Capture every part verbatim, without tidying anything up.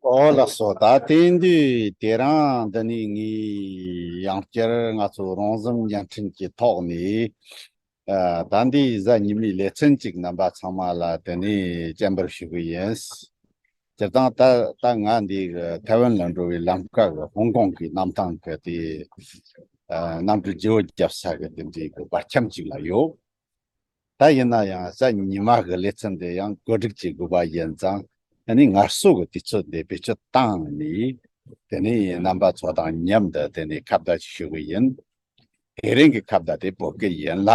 ཨོ་ལགས་སོ། ད་དེ་དུས་དེ་རིང་འདི་ནས་ངས་ཡང་བསྐྱར་ང་ཚོ་རོང་ཟོམ་བརྙན་འཕྲིན་གྱི་ཐོག་ནས་ཨ་ད་འདི་གཟའ་ཉི་མའི་ལེ་ཚན་གཅིག་རྣམ་པ་ཚང་མ་ལ་དེ་ནས་སྤྱན་འབུལ་ཞུ་གི་ཡིན། སྤྱིར་བཏང་ད་ད་ང་འདི་གི་ཐའེ་ཝན་ལ་འགྲོ་བའི་ལམ་ཁ་གི་ཧོང་ཀོང་གི་གནམ་ཐང་གི་དེ་ཨ་གནམ་གྲུ་བརྗེ་བོ་བརྒྱབ་ས་གི་དེ་འདྲའི་གི་བར་ཁྱམས་གཅིག་ལ་ཡོད། ད་ཡིན་ན་ཡང་གཟའ་ཉི་མ་གི་ལེ་ཚན་དེ་ཡང་གོ་སྒྲིག་བྱེད་དགོས་པ་ཡིན་ཙང་ཨ་ནི་ངལ་གསོ་གི་དུས་ཚོད་འདི་བེད་སྤྱོད་བཏང་ནས་དེ་ནས་རྣམ་པ་ཚོ་དང་མཉམ་དུ་དེ་ནས་ཁ་བརྡ་ཞུ་གི་ཡིན། དེ་རིང་གི་ཁ་བརྡ་དེ་བོད་སྐད་ཡིན་ལ།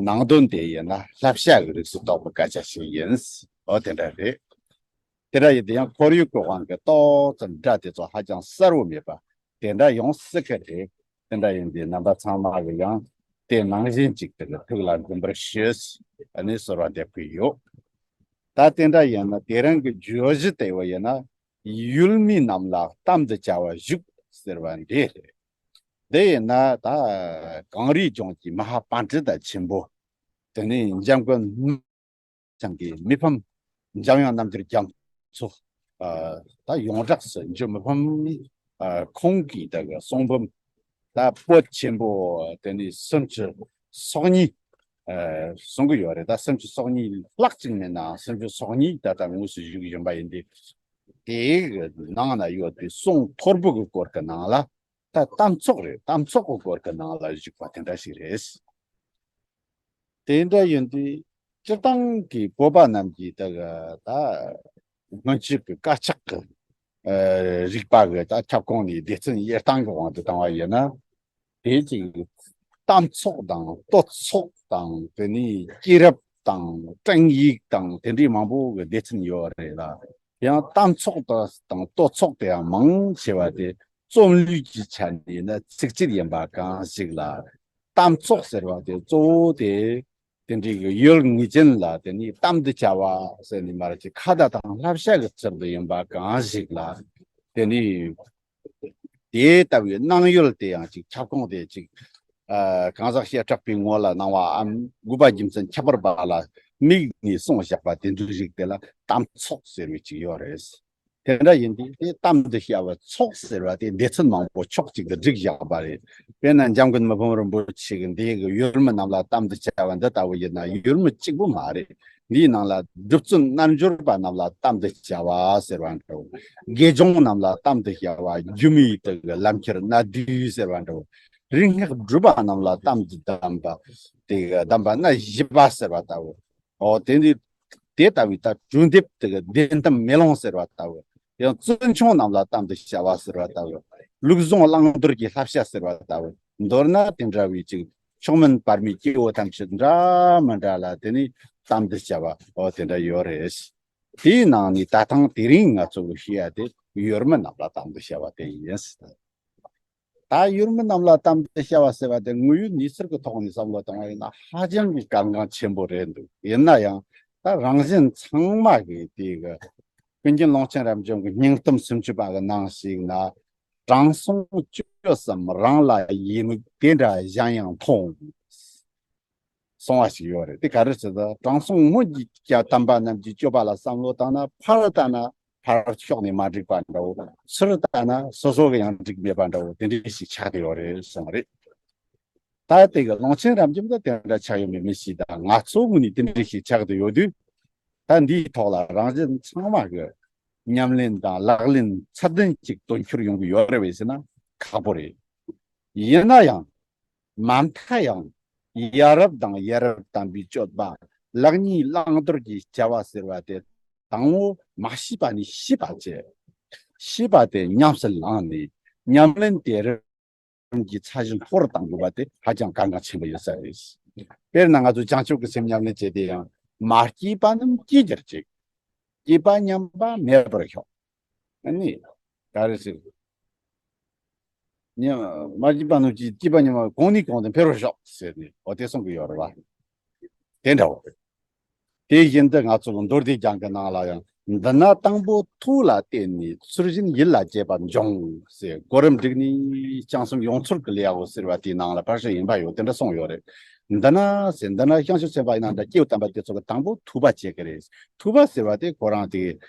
ནང་དོན་དེ་ཡིན་ན་བསླབ་བྱ་གི་རིགས་སུ་གཏོགས་པའི་སྐད་ཆ་ཞིག་ཡིན། འོ་དེ་འདྲ་རེད། དེ་འདྲ་ཡིན་དུས་ཡང་ཁོར་ཡུག་གི་དབང་གིས་ཏོག་ཙམ་སྒྲ་དེ་ཚོ་ཧ་ཅང་གསལ་བོ་མེད་པ་དེ་འདྲ་ཡོང་སྲིད་ཀྱི་རེད། དེ་འདྲ་ཡིན་དུས་རྣམ་པ་ཚང་མ་གིས་ཡང་དེ་ནང་བཞིན་ཅིག་དེ་གི་ཐུགས་ལ་འཛིན་པར་ཞུས། ཨ་ནི་གསོལ་བ་འདེབས་ཀྱི་ཡོད། ད་དེ་འདྲ་ཡིན་ན་དེ་རིང་གི་བརྗོད་གཞི་དེ་བ་ཡིན་ན་ཡུལ་མི་རྣམས་ལ་གཏམ་དུ་བྱ་བ་བཞུགས་ཟེར་བ་འདི་རེད། དེ་ཡིན་ན་ད་གངས་རིའི་ལྗོངས་ཀྱི་མ་ཧཱ་པཎྜི་ཏ་ཆེན་པོ་དེ་ནི་འཇམ་མགོན་ཚང་གི་མི་ཕམ་འཇམ་དབྱངས་རྣམ་རྒྱལ་རྒྱ་མཚོ། ཨ་ད་ཡོངས་གྲགས་སུ་འཇུ་མི་ཕམ། ཨ་ཁོང་གིས་ད་གི་གསུང་འབུམ་ད་པོད་ཆེན་པོ་དེ་ནི་སུམ་ཅུ་སོ་གཉིས་ཨ་གསུང་གི་ཡོད་རེད། ད་སུམ་ཅུ་སོ་གཉིས་ལྷག་ཅིག་མིན་ནའང་སུམ་ཅུ་སོ་གཉིས་ད་ལྟ་དངོས་སུ་བཞུགས་བཞིན་པ་ཡིན་ཏེ། དེའི་གི་ནང་ན་ཡོད་པའི་གསུང་ཐོར་བུ་གི་སྐོར་གི་ནང་ལ་ད་གཏམ་ཚོགས་རེད། གཏམ་ཚོགས་གི་སྐོར་གི་ནང་ལ་བཞུགས་པ་དེ་འདྲ་ཞིག་རེད། དེ་འདྲ་ཡིན་དུས་སྤྱིར་བཏང་གི་བོད་པ་རྣམས་ཀྱིས་ད་གི་ད་སྔོན་ཆད་ཀྱི་དཀར་ཆག་གི་ཨ་རིག་པ་གི་ད་ཁྱབ་ཁོངས་ནས་སྡེ་ཚན་དབྱེ་སྟངས་ཀྱི་དབང་དུ་བཏང་བ་ཡིན་ན། དེ་ཅིག་གཏམ་ཚོགས་དང་བསྟོད་ཚོགས་དང་དེ་ནས་སྐྱེས་རབས་དང་སྤྲིངས་ཡིག་དང་དེ་འདྲའི་མང་པོ་གི་སྡེ་ཚན་ཡོད་རེད་ལ། ཡང་གཏམ་ཚོགས་དང་བསྟོད་ཚོགས་དེ་ཡང་མང་ཆེ་བ་དེ་རྩོམ་ལུས་ཀྱི་ཆ་ནས་ནི་ཚིག་གཅིག་ཡིན་པ་གང་ཞིག་ལ། གཏམ་ཚོགས་ཟེར་བ་དེ་གཙོ་བོ་དེ་དེ་འདྲའི་གི་ཡུལ་ངེས་ཅན་ལ་དེ་ནི་གཏམ་དུ་བྱ་བ་ཟེར་ནས་མ་རེད། ཅིག་ཁ་བརྡ་དང་བསླབ་བྱ་གི་ཚུལ་དུ་ཡིན་པ་གང་ཞིག་ལ་དེ་ནི། དེ་ལྟ་བུའི་སྣང་ཡུལ་དེ་ཡང་ཅིག་ཁྱབ་ཁོངས་དེ་ཅིག་ཨ་གང་ཟག་བྱེ་བྲག་པའི་ངོ་ལ་སྣང་བའམ་དགོས་པ་རྒྱུ་མཚན་ཁྱད་པར་བ་ལ་དམིགས་ནས་གསུངས་བཞག་པ་དེ་འདྲ་ཞིག་དེ་ལ་གཏམ་ཚོགས་ཟེར་བའི་ཅིག་ཡོད་རེད། དེ་འདྲ་ཡིན་དུས་དེ་གཏམ་དུ་བྱ་བའི་ཚོགས་ཟེར་བ་དེ་སྡེ་ཚན་མང་པོ་ཕྱོགས་གཅིག་ཏུ་བསྒྲིགས་བཞག་པ་རེད། དཔེར་ན་འཇམ་མགོན་མི་ཕམ་རིན་པོ་ཆེ་གིས་འདི་གི་ཡུལ་མི་རྣམས་ལ་གཏམ་དུ་བྱ་བ་འདི་ལྟ་བུ་ཡིན་ན་ཡུལ་མི་གཅིག་པུ་མ་རེད། འདིའི་ནང་ལ་སྒྲུབ་བརྩོན་རྣལ་འབྱོར་པ་རྣམས་ལ་གཏམ་དུ་བྱ་བ་ཟེར་བ་འདྲ་བོ། དགེ་སྦྱོང་རྣམས་ལ་གཏམ་དུ་བྱ་བ་སྒྱུ་མའི་དེ་གི་ལམ་ཁྱེར་གནད་བསྡུས་ཟེར་བ་འདྲ་བོ། རིག་སྔགས་སྒྲུབ་པ་རྣམས་ལ་གཏམ་དུ་གདམས་པ་དེ་གི་གདམས་པ་རྣམ་བཞི་པ་ཟེར་བ་ལྟ་བུ། ཨོ་དེ་འདི་དེ་ལྟ་བུའི་ད་གྲོས་འདེབས་དེ་གི་བདེན་གཏམ་མེ་ལོང་ཟེར་བ་ལྟ་བུ། ཡང་བཙུན་ཆུང་རྣམས་ལ་གཏམ་དུ་བྱ་བ་ཟེར་བ་ལྟ་བུ། ལུགས་ཟུང་བླང་དོར་གྱི་བསླབ་བྱ་ཟེར་བ་ལྟ་བུ། མདོར་ན་དེ་འདྲ་བའི་ཅིག་མཆོག་དམན་བར་མའི་སྐྱེ་བོ་ཐམས་ཅད་འདྲ་མི་འདྲ་ལ་དེ་ནི་གཏམ་དུ་བྱ་བ་ཨོ་དེ་འདྲ་ཡོད་རེད། དེའི་ནང་ནས་ད་ཐེངས་དེ་རིང་ང་ཚོ་གི་ཤེས་ཡ་དེ་ཡུལ་མི་རྣམས་ལ་གཏམ་དུ་བྱ་བ་དེ་ཡིན། ད་ཡུལ་མི་རྣམས་ལ་གཏམ་དུ་བྱ་བ་ཟེར་བ་དེ་དངོས་ཡོད་གནས་ཚུལ་གྱི་ཐོག་ནས་བསམ་བློ་བཏང་བ་ཡིན་ན་ཧ་ཅང་གི་གལ་འགངས་ཆེན་པོ་རེད་འདུག་ཡིན་ན་ཡང་ད་རང་གཞན་ཚང་མ་གིས་དེ་གི་ཀུན་མཁྱེན་ཀློང་ཆེན་རབ་འབྱམས་ཀྱི་སྙིང་གཏམ་སུམ་ཅུ་པ་གི་ནང་ཞིག་ན། དྲང་སྲོང་བཅུ་ཙམ་རང་ལ་ཡིད་མུག་དེ་འདྲ་གཞན་ཡང་མཐོང་། གསུང་བ་ཞིག་ཡོད་རེད། དེ་ག་རེ་ཟེར་ན་དྲང་སྲོང་སྔོན་གྱི་དམ་པ་རྣམས་ཀྱི་སྤྱོད་པ་ལ་བསམ་བློ་བཏང་ན་ཕར་ལྟ་ན་ཕར་ཕྱོགས་ནས་མ་འགྲིག་པ་འདྲ་བོ། ཚུར་ལྟ་ན་སོ་སོ་གི་ཡང་འགྲིག་མེད་པ་འདྲ་བོ་དེ་འདྲ་ཞིག་ཆགས་ཏེ་ཡོད་རེད་གསུངས་རེད། ད་དེ་གི་ཀློང་ཆེན་རབ་འབྱམས་ད་དེ་འདྲ་ཆགས་ཡོད་མེད་མི་ཤེས། ད་ང་ཚོ་ངོས་ནས་དེ་འདྲ་ཞིག་ཆགས་ཏེ་ཡོད་དུས། ད་འདིའི་ཐོག་ལ་རང་གཞན་ཚང་མ་གི་ཉམས་ལེན་དང་ལག་ལེན་ཚད་ལྡན་ཅིག་དོན་འཁྱོལ་ཡོང་གི་ཡོད་རེད་པས་ཟེར་ན་ཁག་པོ་རེད། ཡིན་ན་ཡང་། མ་མཐའ་ཡང་། ཡ་རབས་དང་ཡ་རབས་དམ་པའི་སྤྱོད་པ། ལེགས་ཉེས་བླང་དོར་གྱི་བྱ་བ་ཟེར་བ་དེ་དང་པོ་མ་ཤེས་པ་ནས་ཤེས་པ་བྱེད། ཤེས་པ་དེ་ཉམས་སུ་བླངས་ནས་ཉམས་ལེན་དེ་རང་གི་ཚད་གཞི་མཐོ་རུ་གཏང་དགོས་པ་དེ་ཧ་ཅང་གལ་འགངས་ཆེན་པོ་ཡོད་ས་རེད། དཔེར་ན་ང་ཚོ་བྱང་ཆུབ་ཀྱི་སེམས་ཉམས་ལེན་བྱས་ཏེ་ཡང་མ་སྐྱེས་པ་རྣམས་སྐྱེ་གྱུར་ཅིག་སྐྱེས་པ་ཉམས་པ་མེད་པར་ཤོག་ཨ་ནི། ག་རེ་ཟེར། ཉམས་མ་སྐྱེས་པ་རྣམས་ཀྱི་སྐྱེས་པ་ཉམས་པ་གོང་ནས་གོང་དུ་འཕེལ་བར་ཤོག་ཟེར་ནས་འོ་དེ་གསུང་གི་ཡོད་རེད་བ། དེ་འདྲ་བོ། དེ་བཞིན་དུ་ང་ཚོ་གི་མདོ་སྡེ་རྒྱན་གྱི་ནང་ལ་ཡང་འདི་ན་དང་པོ་ཐུགས་ལ་བརྟེན་ནས་ཚུལ་བཞིན་ཡིད་ལ་བྱེད་པར་འབྱུང་ཟེར། གོ་རིམ་བསྒྲིགས་ནས་བྱང་སེམས་ཡོངས་ཚོལ་གྱི་ལེའུ་ཟེར་བ་དེའི་ནང་ལ་ཕར་ཕྱིན་ཡིན་པ་ཡོད་དེ་འདྲ་གསུངས་ཡོད་རེད། འདི་ན་ཟེར་འདི་ན་བྱང་ཆུབ་སེམས་དཔའ་ཡིན་ན་འདྲ་སྐྱེས་བུ་དམ་པ་དེ་ཚོ་གི་དང་པོ་ཐུགས་པ་བྱེད་ཀྱི་རེད། ཐུགས་པ་ཟེར་བ་དེ་ཁོ་རང་དེ་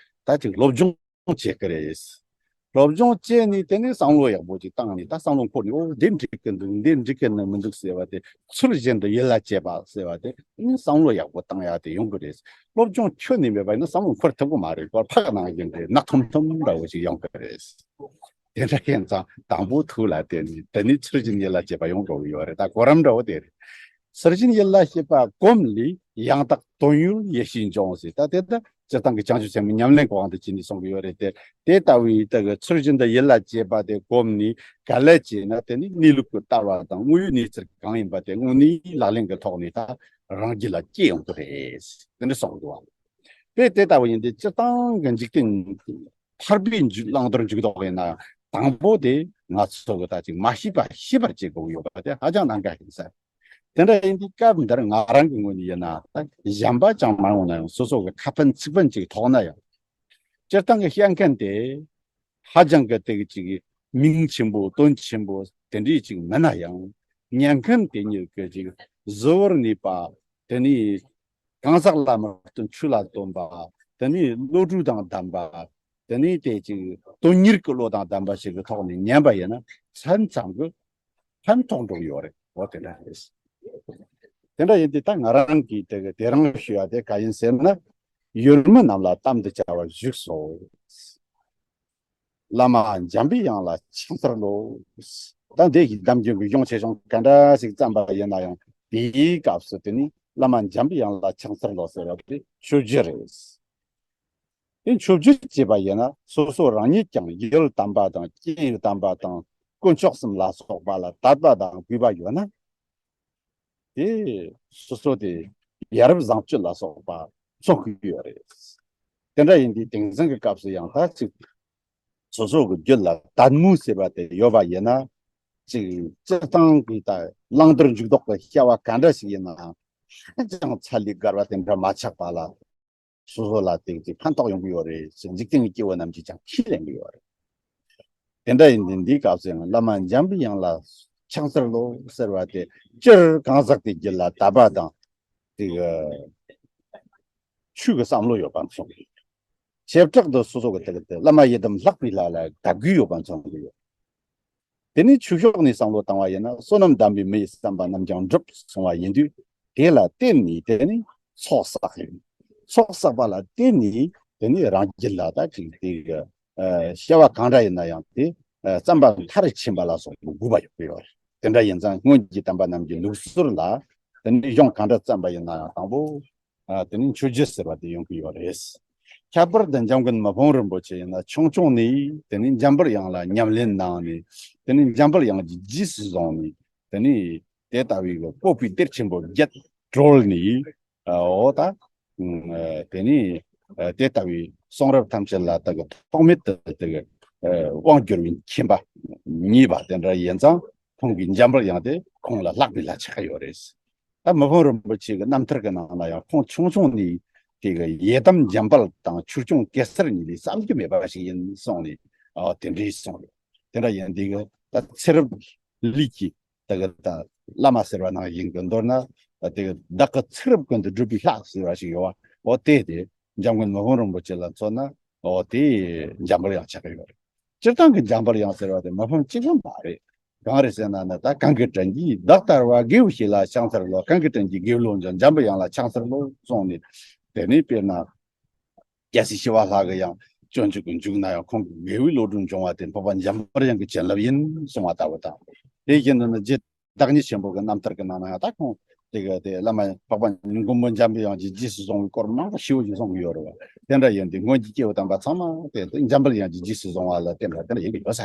ད་ཅིག་སློབ་སྦྱོང་ བྱེད་ཀྱི་རེད། སློབ་སྦྱོང་བྱས་ནས་དེ་ནས་བསམ་བློ་ཡག་པོ་ཅིག་བཏང་ནས། ད་བསམ་བློ་འཁོར་ནས། ཨོ་འདི་འགྲིག་གི་འདུག་འདི་འགྲིག་གི་ནི་མི་འདུག་ཟེར་བ་དེ། ཚུལ་བཞིན་དུ་ཡིད་ལ་བྱེད་པ་ཟེར་བ་དེ་ནི་བསམ་བློ་ཡག་པོ་བཏང་ཡག་དེ་ཡོང་གི་རེད། སློབ་སྦྱོང་ཁྱོན་ནས་མེད་པ་ཡིན་ན་བསམ་བློ་འཁོར་ཐུབ་ཀྱི་མ་རེད། ཁོ་ཕག་ནང་བཞིན་དེ་ནག་ཐོམ་ཐོམ་འདྲ་བོ་ཞིག་ཡོང་གི་རེད། དེ་འདྲ་ཡིན་ཙང་དང་པོ་ཐུགས་ལ་བརྟེན་ནས། དེ་ནས་ཚུལ་བཞིན་ཡིད་ལ་བྱེད་པ་ཡོང་དགོས་ཀྱི་ཡོད་རེད། ད་གོ་རིམ་འདྲ་བོ་དེ་རེད། ཚུལ་བཞིན་ཡིད་ལ་བྱེད་པ་གོམས་ལས། ཡང་དག་དོན་ཡོད་ཡེ་ཤེས་འབྱུང་ཟེར། ད་དེ་ད་སྤྱིར་བཏང་གི་བྱང་ཆུབ་སེམས་ཉམས་ལེན་གྱི་དབང་དུ་བྱས་ནས་གསུང་གི་ཡོད་རེད་དེ། དེ་ལྟ་བུའི་དེ་གི་ཚུལ་བཞིན་དུ་ཡིད་ལ་བྱེད་པ་དེ་གོམས་ནས་ག་ལེར་བྱས་ན། དེ་ནི་གནས་ལུགས་ཀྱི་ལྟ་བ་དང་དངོས་ཡོད་གནས་ཚུལ་གང་ཡིན་པ་དེ་དངོས་གནས་ལག་ལེན་གྱི་ཐོག་ནས་ད་རང་རྒྱུད་ལ་སྐྱེ་ཡོང་གི་རེད། དེ་འདྲ་གསུང་གི་འདུག་བ། དཔེ་དེ་ལྟ་བུ་ཡིན་དུས་སྤྱིར་བཏང་གི་འཇིག་རྟེན་ཐར་པའི་འཇུག་བླང་དོར་འཇུག་ལྡོག་ཡིན་ན་ཡང་། དང་པོ་དེ་ང་ཚོ་གི་ད་ཅིག་མ་ཤེས་པ་ཤེས་པར་བྱེད་དགོས་ཡོད་པ་དེ་ཧ་ཅང་གནད་འགག་ཡིན་ས། དེ་འདྲ་ཡིན་དུས་སྐབས་འདིར་ང་རང་གི་ངོས་ནས་ཡིན་ན། ད་གཞན་པ་ཅང་མ་ཡོང་ན་ཡང་སོ་སོ་གི་ཁ་ཕན་ཚིག་ཕན་ཅིག་ཐོགས་ན་ཡང་། སྤྱིར་བཏང་གི་བཤད་མཁན་དེ་ཧ་ཅང་གི་དེ་གི་ཅིག་མིང་ཆེན་པོ་དོན་ཆེན་པོ་དེ་འདྲའི་ཅིག་མིན་ན་ཡང་། ཉན་མཁན་དེ་ཉིད་ཀྱི་ཅིག་གཟུ་བོར་གནས་པ། དེ་ནས་གང་ཟག་ལ་མི་སྟོན་ཆོས་ལ་སྟོན་པ། དེ་ནས་བློ་གྲོས་དང་ལྡན་པ། དེ་ནས་དེ་ཅིག་དོན་གཉེར་གྱི་བློ་དང་ལྡན་པ་ཞིག་གི་ཐོག་ནས་ཉན་པ་ཡིན་ན་མཚམས་མཚམས་ཀྱི་ཕན་ཐོགས་འགྲོ་གི་ཡོད་རེད། འོ་དེ་འདྲ་རེད། དེ་འདྲ་ཡིན་དུས་ད་ང་རང་གིས་དེ་གི་དེ་རིང་ཞུ་ཡ་དེ་ག་ཡིན་ཟེར་ན། ཡུལ་མི་རྣམས་ལ་གཏམ་འདི་བྱ་བར་བཞུགས་སོ། བླ་མ་འཇམ་པའི་དབྱངས་ལ་ཕྱག་འཚལ་ལོ། ད་འདི་ཡི་གདམས་རྒྱུད་ཀྱི་གཞུང་ཆེ་ཆུང་ག་འདྲ་ཞིག་བརྩམས་པ་ཡིན་ན་ཡང་། དེའི་སྐབས་སུ་དེ་ནི་བླ་མ་འཇམ་པའི་དབྱངས་ལ་ཕྱག་འཚལ་ལོ་ཟེར་བ་དེ་མཆོད་རྒྱུ་རེད། དེ་མཆོད་བརྗོད་བྱས་པ་ཡིན་ན་སོ་སོ་རང་ཉིད་ཀྱང་ཡུལ་དམ་པ་དང་སྐྱེ་བོ་དམ་པ་དང་དཀོན་མཆོག་གསུམ་ལ་སོགས་པ་ལ་དད་པ་དང་གུས་པ་ཡོད་ན། དེ་སོ་སོ་དེ་ཡ་རབས་བཟང་སྤྱོད་ལ་སོགས་པ་ཚོགས་ཀྱི་ཡོད་རེད། དེ་འདྲ་ཡིན་དུས་དེང་སང་གི་སྐབས་སུ་ཡང་ད་ཅིག་སོ་སོ་གི་རྒྱུད་ལ་དད་མོས་ཟེར་བ་དེ་ཡོད་པ་ཡིན་ན། ཅིག་སྤྱིར་བཏང་གི་ད་བླང་དོར་འཇུག་ལྡོག་གི་བྱ་བ་ག་འདྲ་ཞིག་ཡིན་ནའང་། ཧ་ཅང་ཚ་ལུ་དཀར་བ་དེ་འདྲ་མ་ཆགས་པ་ལ། སོ་སོ་ལ་དེ་ཅིག་ཕན་ཐོགས་ཡོང་གི་ཡོད་རེད་ཟེར་འཇིག་རྟེན་གྱི་སྐྱེ་བོ་རྣམས་ཀྱིས་ཀྱང་ཁས་ལེན་གྱི་ཡོད་རེད། དེ་འདྲ་ཡིན་དུས་འདིའི་སྐབས་སུ་ཡང་བླ་མ་འཇམ་པའི་དབྱངས་ལ་ཕྱག་འཚལ་ལོ་ཟེར་བ་དེ། སྤྱིར་གང་ཟག་དེ་རྒྱུད་ལ་དད་པ་དང་དེ་གི་ཆོས་ཀྱི་བསམ་བློ་ཡོད་པ་མཚོན་གྱི་ཡོད། བྱེ་བྲག་ཏུ་སོ་སོ་གི་དེ་གི་དེ་བླ་མ་ཡི་དམ་ལྷག་པའི་ལྷ་ལ་དད་གུས་ཡོད་པ་མཚོན་གྱི་ཡོད། དེ་ནས་ཆོས་ཕྱོགས་ནས་བསམ་བློ་བཏང་བ་ཡིན་ན། བསོད་ནམས་ལྡན་པའི་མི་ཡི་བསམ་པ་རྣམས་ཀྱང་འགྲུབ་གསུང་བ་ཡིན་དུས། དེ་ལ་བརྟེན་ནས་དེ་ནས་ཚོགས་བསགས་ཡིན། ཚོགས་བསགས་པ་ལ་བརྟེན་ནས་དེ་ནས་རང་རྒྱུད་ལ་ད་ཅིག་དེ་གི་ཨ་བྱ་བ་གང་འདྲ་ཡིན་ན་ཡང་དེ་ཨ་བསམ་པ་མཐར་ཕྱིན་པ་ལ་སོགས་པའི་དགོས་པ་ཡོད་པའི་ཡོད་རེད། དེ་འདྲ་ཡིན་ཙང་སྔོན་གྱི་དམ་པ་རྣམས་ཀྱི་ལུགས་སྲོལ་ལ་དེ་ནས་གཞུང་གང་འདྲ་བརྩམས་པ་ཡིན་ན་ཡང་དང་པོ། ཨ་དེ་ནི་མཆོད་བརྗོད་ཟེར་བ་དེ་ཡོང་གི་ཡོད་རེད། ཁྱད་པར་དུ་འཇམ་མགོན་མི་ཕམ་རིན་པོ་ཆེ་ཡིན་ན་ཆུང་ཆུང་ནས་དེ་ནི་འཇམ་དཔལ་དབྱངས་ལ་ཉམས་ལེན་གནང་ནས། དེ་ནི་འཇམ་དཔལ་དབྱངས་ཀྱིས་རྗེས་སུ་བཟུང་ནས། དེ་ནི་དེ་ལྟ་བུའི་གི་སྤོབས་པའི་གཏེར་ཆེན་པོ་བརྒྱད་གྲོལ་ནས། ཨ་འོ་ད་ཨ་དེ་ནི་ཨ་དེ་ལྟ་བུའི་གསུང་རབ་ཐམས་ཅད་ལ་དེ་གི་ཐོགས་མེད་དུ་དེ་གི་ཨ་དབང་བསྒྱུར་བའི་མཁྱེན་པ་རྙེད་པ་དེ་འདྲ་ཡིན་ཙང་། ཁོང་གིས་འཇམ་དཔལ་དབྱངས་དེ་ཁོང་ལ་ལྷག་པའི་ལྷ་ཆགས་ཡོད་རེད། ད་མི་ཕམ་རིན་པོ་ཆེ་གི་རྣམ་ཐར་གྱི་ནང་ལ་ཡང་། ཁོང་ཆུང་ཆུང་ནས་དེ་གི་ཡི་དམ་འཇམ་དཔལ་དང་ཆོས་སྐྱོང་གེ་སར་གཉིས་ལས་བསམ་རྒྱུ་མེད་པ་ཞིག་ཡིན་གསུངས་ནས། ཨ་དེ་འདྲའི་གསུངས་རེད། དེ་འདྲ་ཡིན་དུས་གི་ད་ཚེ་རབས་ལུས་ཀྱི་དེ་གི་ད་བླ་མ་ཟེར་བ་ནང་བཞིན་གི་མདོར་ན་དེ་གི་བདག་གི་ཚེ་རབས་ཀུན་ཏུ་སྒྲུབ་པའི་ལྷ་ཟེར་བ་ཞིག་ཡོད་པ། འོ་དེ་དེ་འཇམ་མགོན་མི་ཕམ་རིན་པོ་ཆེ་ལ་མཚོན་ན། འོ་དེ་འཇམ་དཔལ་དབྱངས་ཆགས་ཀྱི་ཡོད་རེད། སྤྱིར་བཏང་གི་འཇམ་དཔལ་དབྱངས་ཟེར་བ་དེ་མི་ཕམ་གཅིག་པུ་མ་རེད། གང་རེད་ཟེར་ན་ནི། ད་གང་གི་དྲིན་གྱིས་བདག་ལྟ་བུ་དགེ་བའི་བཤེས་ལ་ཕྱག་འཚལ་ལོ། གང་གི་དྲིན་གྱིས་དགེ་བའི་བློ་འཇམ་འཇམ་པའི་དབྱངས་ལ་ཕྱག་འཚལ་ལོ་གསུངས་ནས། དེ་ནས་དཔེར་ན་རྒྱལ་སྲས་ཞི་བ་ལྷ་གི་ཡང་སྤྱོད་འཇུག་གི་མཇུག་ན་ཡང་། ཁོང་གི་དགེ་བའི་བློ་གྲོས་འབྱུང་བ་དེ་འཕགས་པ་འཇམ་དཔལ་དབྱངས་ཀྱི་བྱིན་རླབས་ཡིན་གསུང་བ་ལྟ་བུ་དང་། དེ་བཞིན་དུ་ནི་རྗེ་བདག་ཉིད་ཆེན་པོ་གི་རྣམ་ཐར་གྱི་ནང་ན་ཡང་། ད་ཁོང་དེ་གི་དེ་བླ་མ་འཕགས་པ་མགོན་པོ་འཇམ་པའི་དབྱངས་ཀྱིས་རྗེས་སུ་བཟུང་བའི་སྐོར་མང་པོ་ཞེ་པོ་ཅིག་གསུང་གི་ཡོད་རེད་བ། དེ་འདྲ་ཡིན་དུས་སྔོན་གྱི་སྐྱེས་བུ་དམ་པ་ཚང་མ་དེ་དེ་འཇམ་དཔལ་དབྱངས་ཀྱིས་རྗེས་སུ་བཟུང་བ་ལ་བརྟེན་པ་དེ་འདྲ་ཡིན་གྱི་ཡོད་ས་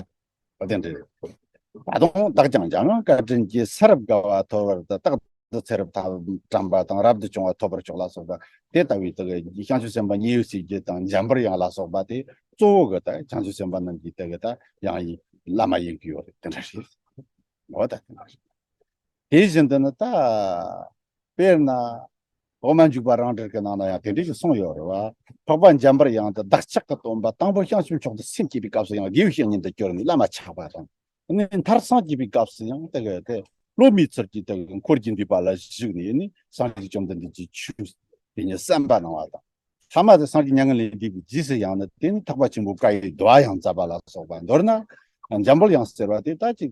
རེད། ད་དེ་འདྲ་རེད། ད་དུང་བདག་ཀྱང་འཇམ་དབྱངས་བཀའ་དྲིན་གྱིས། ས་རབ་དགའ་བ་ཐོབ་པར་སྟེར། རྟག་ཏུ་ཚེ་རབས་ཐ་དམ་པ་དང་། རབ་ཏུ་བྱུང་བ་ཐོབ་པར་ཤོག་ལ་སོགས་པ། དེ་ལྟ་བུའི་དེ་གི་བྱང་ཆུབ་སེམས་དཔའ་མཉན་ཡོད་སྲས་བརྒྱད་དང་འཇམ་དཔལ་དབྱངས་ལ་སོགས་པ་དེ་གཙོ་བོ་གི་ད་བྱང་ཆུབ་སེམས་དཔའ་རྣམས་ཀྱི་དེ་གི་ད་ཡང་བླ་མ་ཡིན་གྱི་ཡོད་རེད། དེ་འདྲ་རེད། འོ་ད་དེ་འདྲ་རེད། དེ་བཞིན་དུ་ནི་ད་དཔེར་ན་འོག་མ་འཇུག་པ་རང་འགྲེལ་གྱི་ནང་ན་ཡང་དེ་འདྲ་ཞིག་གསུངས་ཡོད་རེད་བ། འཕགས་པ་འཇམ་དཔལ་དབྱངས་དེ་བདག་ཅག་གི་སྟོན་པ་དང་པོ་བྱང་ཆུབ་མཆོག་ཏུ་སེམས་བསྐྱེད་པའི་སྐབས་སུ་ཡང་དགེ་བའི་བཤེས་གཉེན་དུ་གྱུར་ནས་བླ་མ་ཆགས་པ་དང་། ནི་མཐར་སངས་རྒྱས་པའི་སྐབས་སུ་ཡང་དེ་གི་དེ་སློབ་མའི་ཚུལ་གྱིས་དེ་གི་འཁོར་གྱིས་འདུས་པ་ལ་བཞུགས་ནས་ནི་སངས་རྒྱས་བཅོམ་ལྡན་འདས་ཀྱི་ཆོས་དེ་ཉིད་གསན་པ་གནང་བ་དང་། ཐ་མ་དེ་སངས་རྒྱས་མྱ་ངན་ལས་འདས་པའི་རྗེས་སུ་ཡང་ན་དེ་ནི་ཐེག་པ་ཆེན་པོ་བཀའ་ཡི་བསྡུ་བ་ཡང་མཛད་པ་ལ་སོགས་པ། མདོར་ན་འཇམ་དཔལ་དབྱངས་ཟེར་བ་དེ་ད་ཅིག་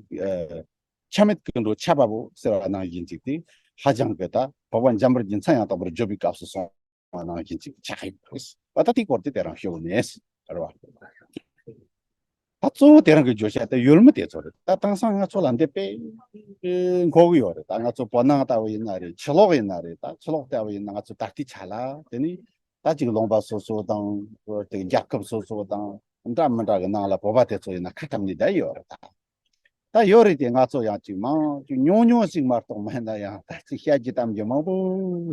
ཆ་མེད་ཀྱི་འགྲོ་ཆ་པ་པོ་ཟེར་བ་ནང་བཞིན་ཅིག་དེ་ཧ་ཅང་གི་ད་འཕགས་པ་འཇམ་དཔལ་གྱི་མཚན་ཡང་དག་པར་བརྗོད་པའི་སྐབས་སུ་སོང་བ་ནང་བཞིན་ཅིག་ཆགས་ཡོད་པ། ད་དེའི་སྐོར་དེ་དེ་རིང་ཞུ་ནས་རེད་བ། ད་གཙོ་བོ་དེ་རིང་གི་བརྗོད་བྱ་དེ་ཡུལ་མི་དེ་ཚོ་རེད། ད་དེང་སང་ང་ཚོ་ལ་འདི་དཔེ་མཁོ་གི་ཡོད་རེད། ད་ང་ཚོ་བོད་ནང་ལྟ་བུ་ཡིན་ན་རེད། ཕྱི་ལོགས་ཡིན་ན་རེད། ད་ཕྱི་ལོགས་ལྟ་བུ་ཡིན་ན་ང་ཚོ་ད་ལྟའི་ཆ་ལ་དེ་ནི་ད་ཅིག་ལུང་པ་སོ་སོ་དང་དེ་རྒྱལ་ཁབ་སོ་སོ་དང་འདྲ་མི་འདྲ་གི་ནང་ལ་བོད་པ་དེ་ཚོ་ཡིན་ན་ཁ་འཐམ་ནས་བསྡད་ཡོད་རེད། ད་ད་ཡོད་རེད་དེ། ང་ཚོ་ཡང་ཅིག་མང་ཅིག་ཉུང་ཉུང་ཞིག་མ་གཏོགས་མེད་ན་ཡང་ད་ཅིག་བཤད་རྒྱུ་གཏམ་རྒྱུ་མང་པོ་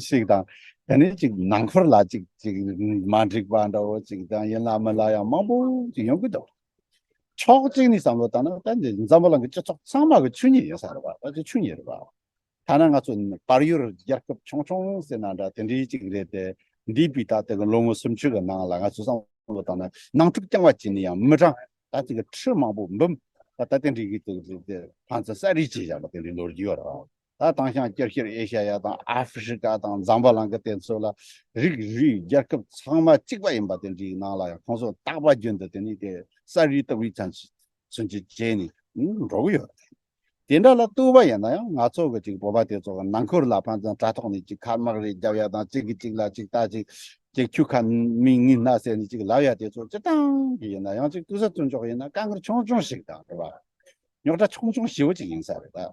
ཞིག་དང་། དེ་ནས་ཅིག་ནང་ཁུལ་ལ་ཅིག་ཅིག་མ་འགྲིག་པ་འདྲ་བོ་ཅིག་དང་ཡིན་ལ་མིན་ལ་ཡང་མང་པོ་ཅིག་ཡོང་གི་འདུག། ཕྱོགས་གཅིག་ནས་བསམ་བློ་བཏང་ན་ད་འདི་འཛམ་བུ་གླིང་གི་སྤྱི་ཚོགས་ཚང་མ་གི་ཆོས་ཉིད་ཡིན་ས་རེད་བ། ད་ཅིག་ཆོས་ཉིད་རེད་བ། ཐ་ན་ང་ཚོ་བར་ཡུལ་རྒྱལ་ཁབ་ཆུང་ཆུང་ཟེར་ན་འདྲ་དེ་འདྲའི་ཅིག་རེད་དེ། འདས་པའི་ད་ལྟ་གི་ལོ་ངོ་སུམ་ཅུ་གི་ནང་ལ་ང་ཚོ་བསམ་བློ་བཏང་ན་ནང་འཁྲུག་རྐྱང་བ་བྱས་ནས་ཡང་མི་གྲངས་ད་ཅིག་གི་ཁྲི་མང་པོ་འབུམ་ད་ད་དེ་འདྲའི་གི་ཅིག་རེད་དེ་ཕན་ཚུན་ས་རུད་བྱས་བཞག་པ་དེ་འདྲའི་ལོ་རྒྱུས་ཡོད་རེད་བ། ད་དེང་སང་སྐྱོ་ཤར་ཨེ་ཤ་ཡ་དང་ཨ་ཧྥེ་རི་ཀ་དང་འཛམ་བུ་གླིང་གི་དེ་ཚོ་ལ་རིགས་རུས་རྒྱལ་ཁབ་ཚང་མ་གཅིག་པ་ཡིན་པ་དེ་འདྲའི་ནང་ལ་ཡང་ཁོང་ཚོ་རྟག་པ་རྒྱུན་དུ་དེ་ནས་དེ་ས་རུད་ལྟ་བུའི་ཚན་ཚུན་གྱི་བྱས་ནས་འགྲོ་གི་ཡོད་རེད། དེ་འདྲ་ལ་ལྟོས་པ་ཡིན་ན་ཡང་ང་ཚོ་གི་ཅིག་བོད་པ་དེ་ཚོ་གི་ནང་ཁུལ་ལ་ཕན་ཚུན་དྲ་ཐོག་ནས་ཅིག་ཁ་དམག་རེ་རྒྱབ་ཡ་དང་གཅིག་གིས་གཅིག་ལ་ཅིག་ད་ཅིག་ཅིག་ཁྱོད་ཁ་མིན་ངའི་སྣ་ཟེར་ནས་ཅིག་ལབ་ཡ་དེ་ཚོ་སྤྱིར་བཏང་གི་ཡིན་ན་ཡང་ཅིག་ལྟོས་ས་ལྟོས་འཇོག་ཡིན་ན་དཀའ་ངལ་ཆུང་ཆུང་ཞིག་དང་རེད་བ། རྙོག་དྲ་ཆུང་ཆུང་ཞེ་པོ་ཅིག་ཡིན་ས་རེད་ད།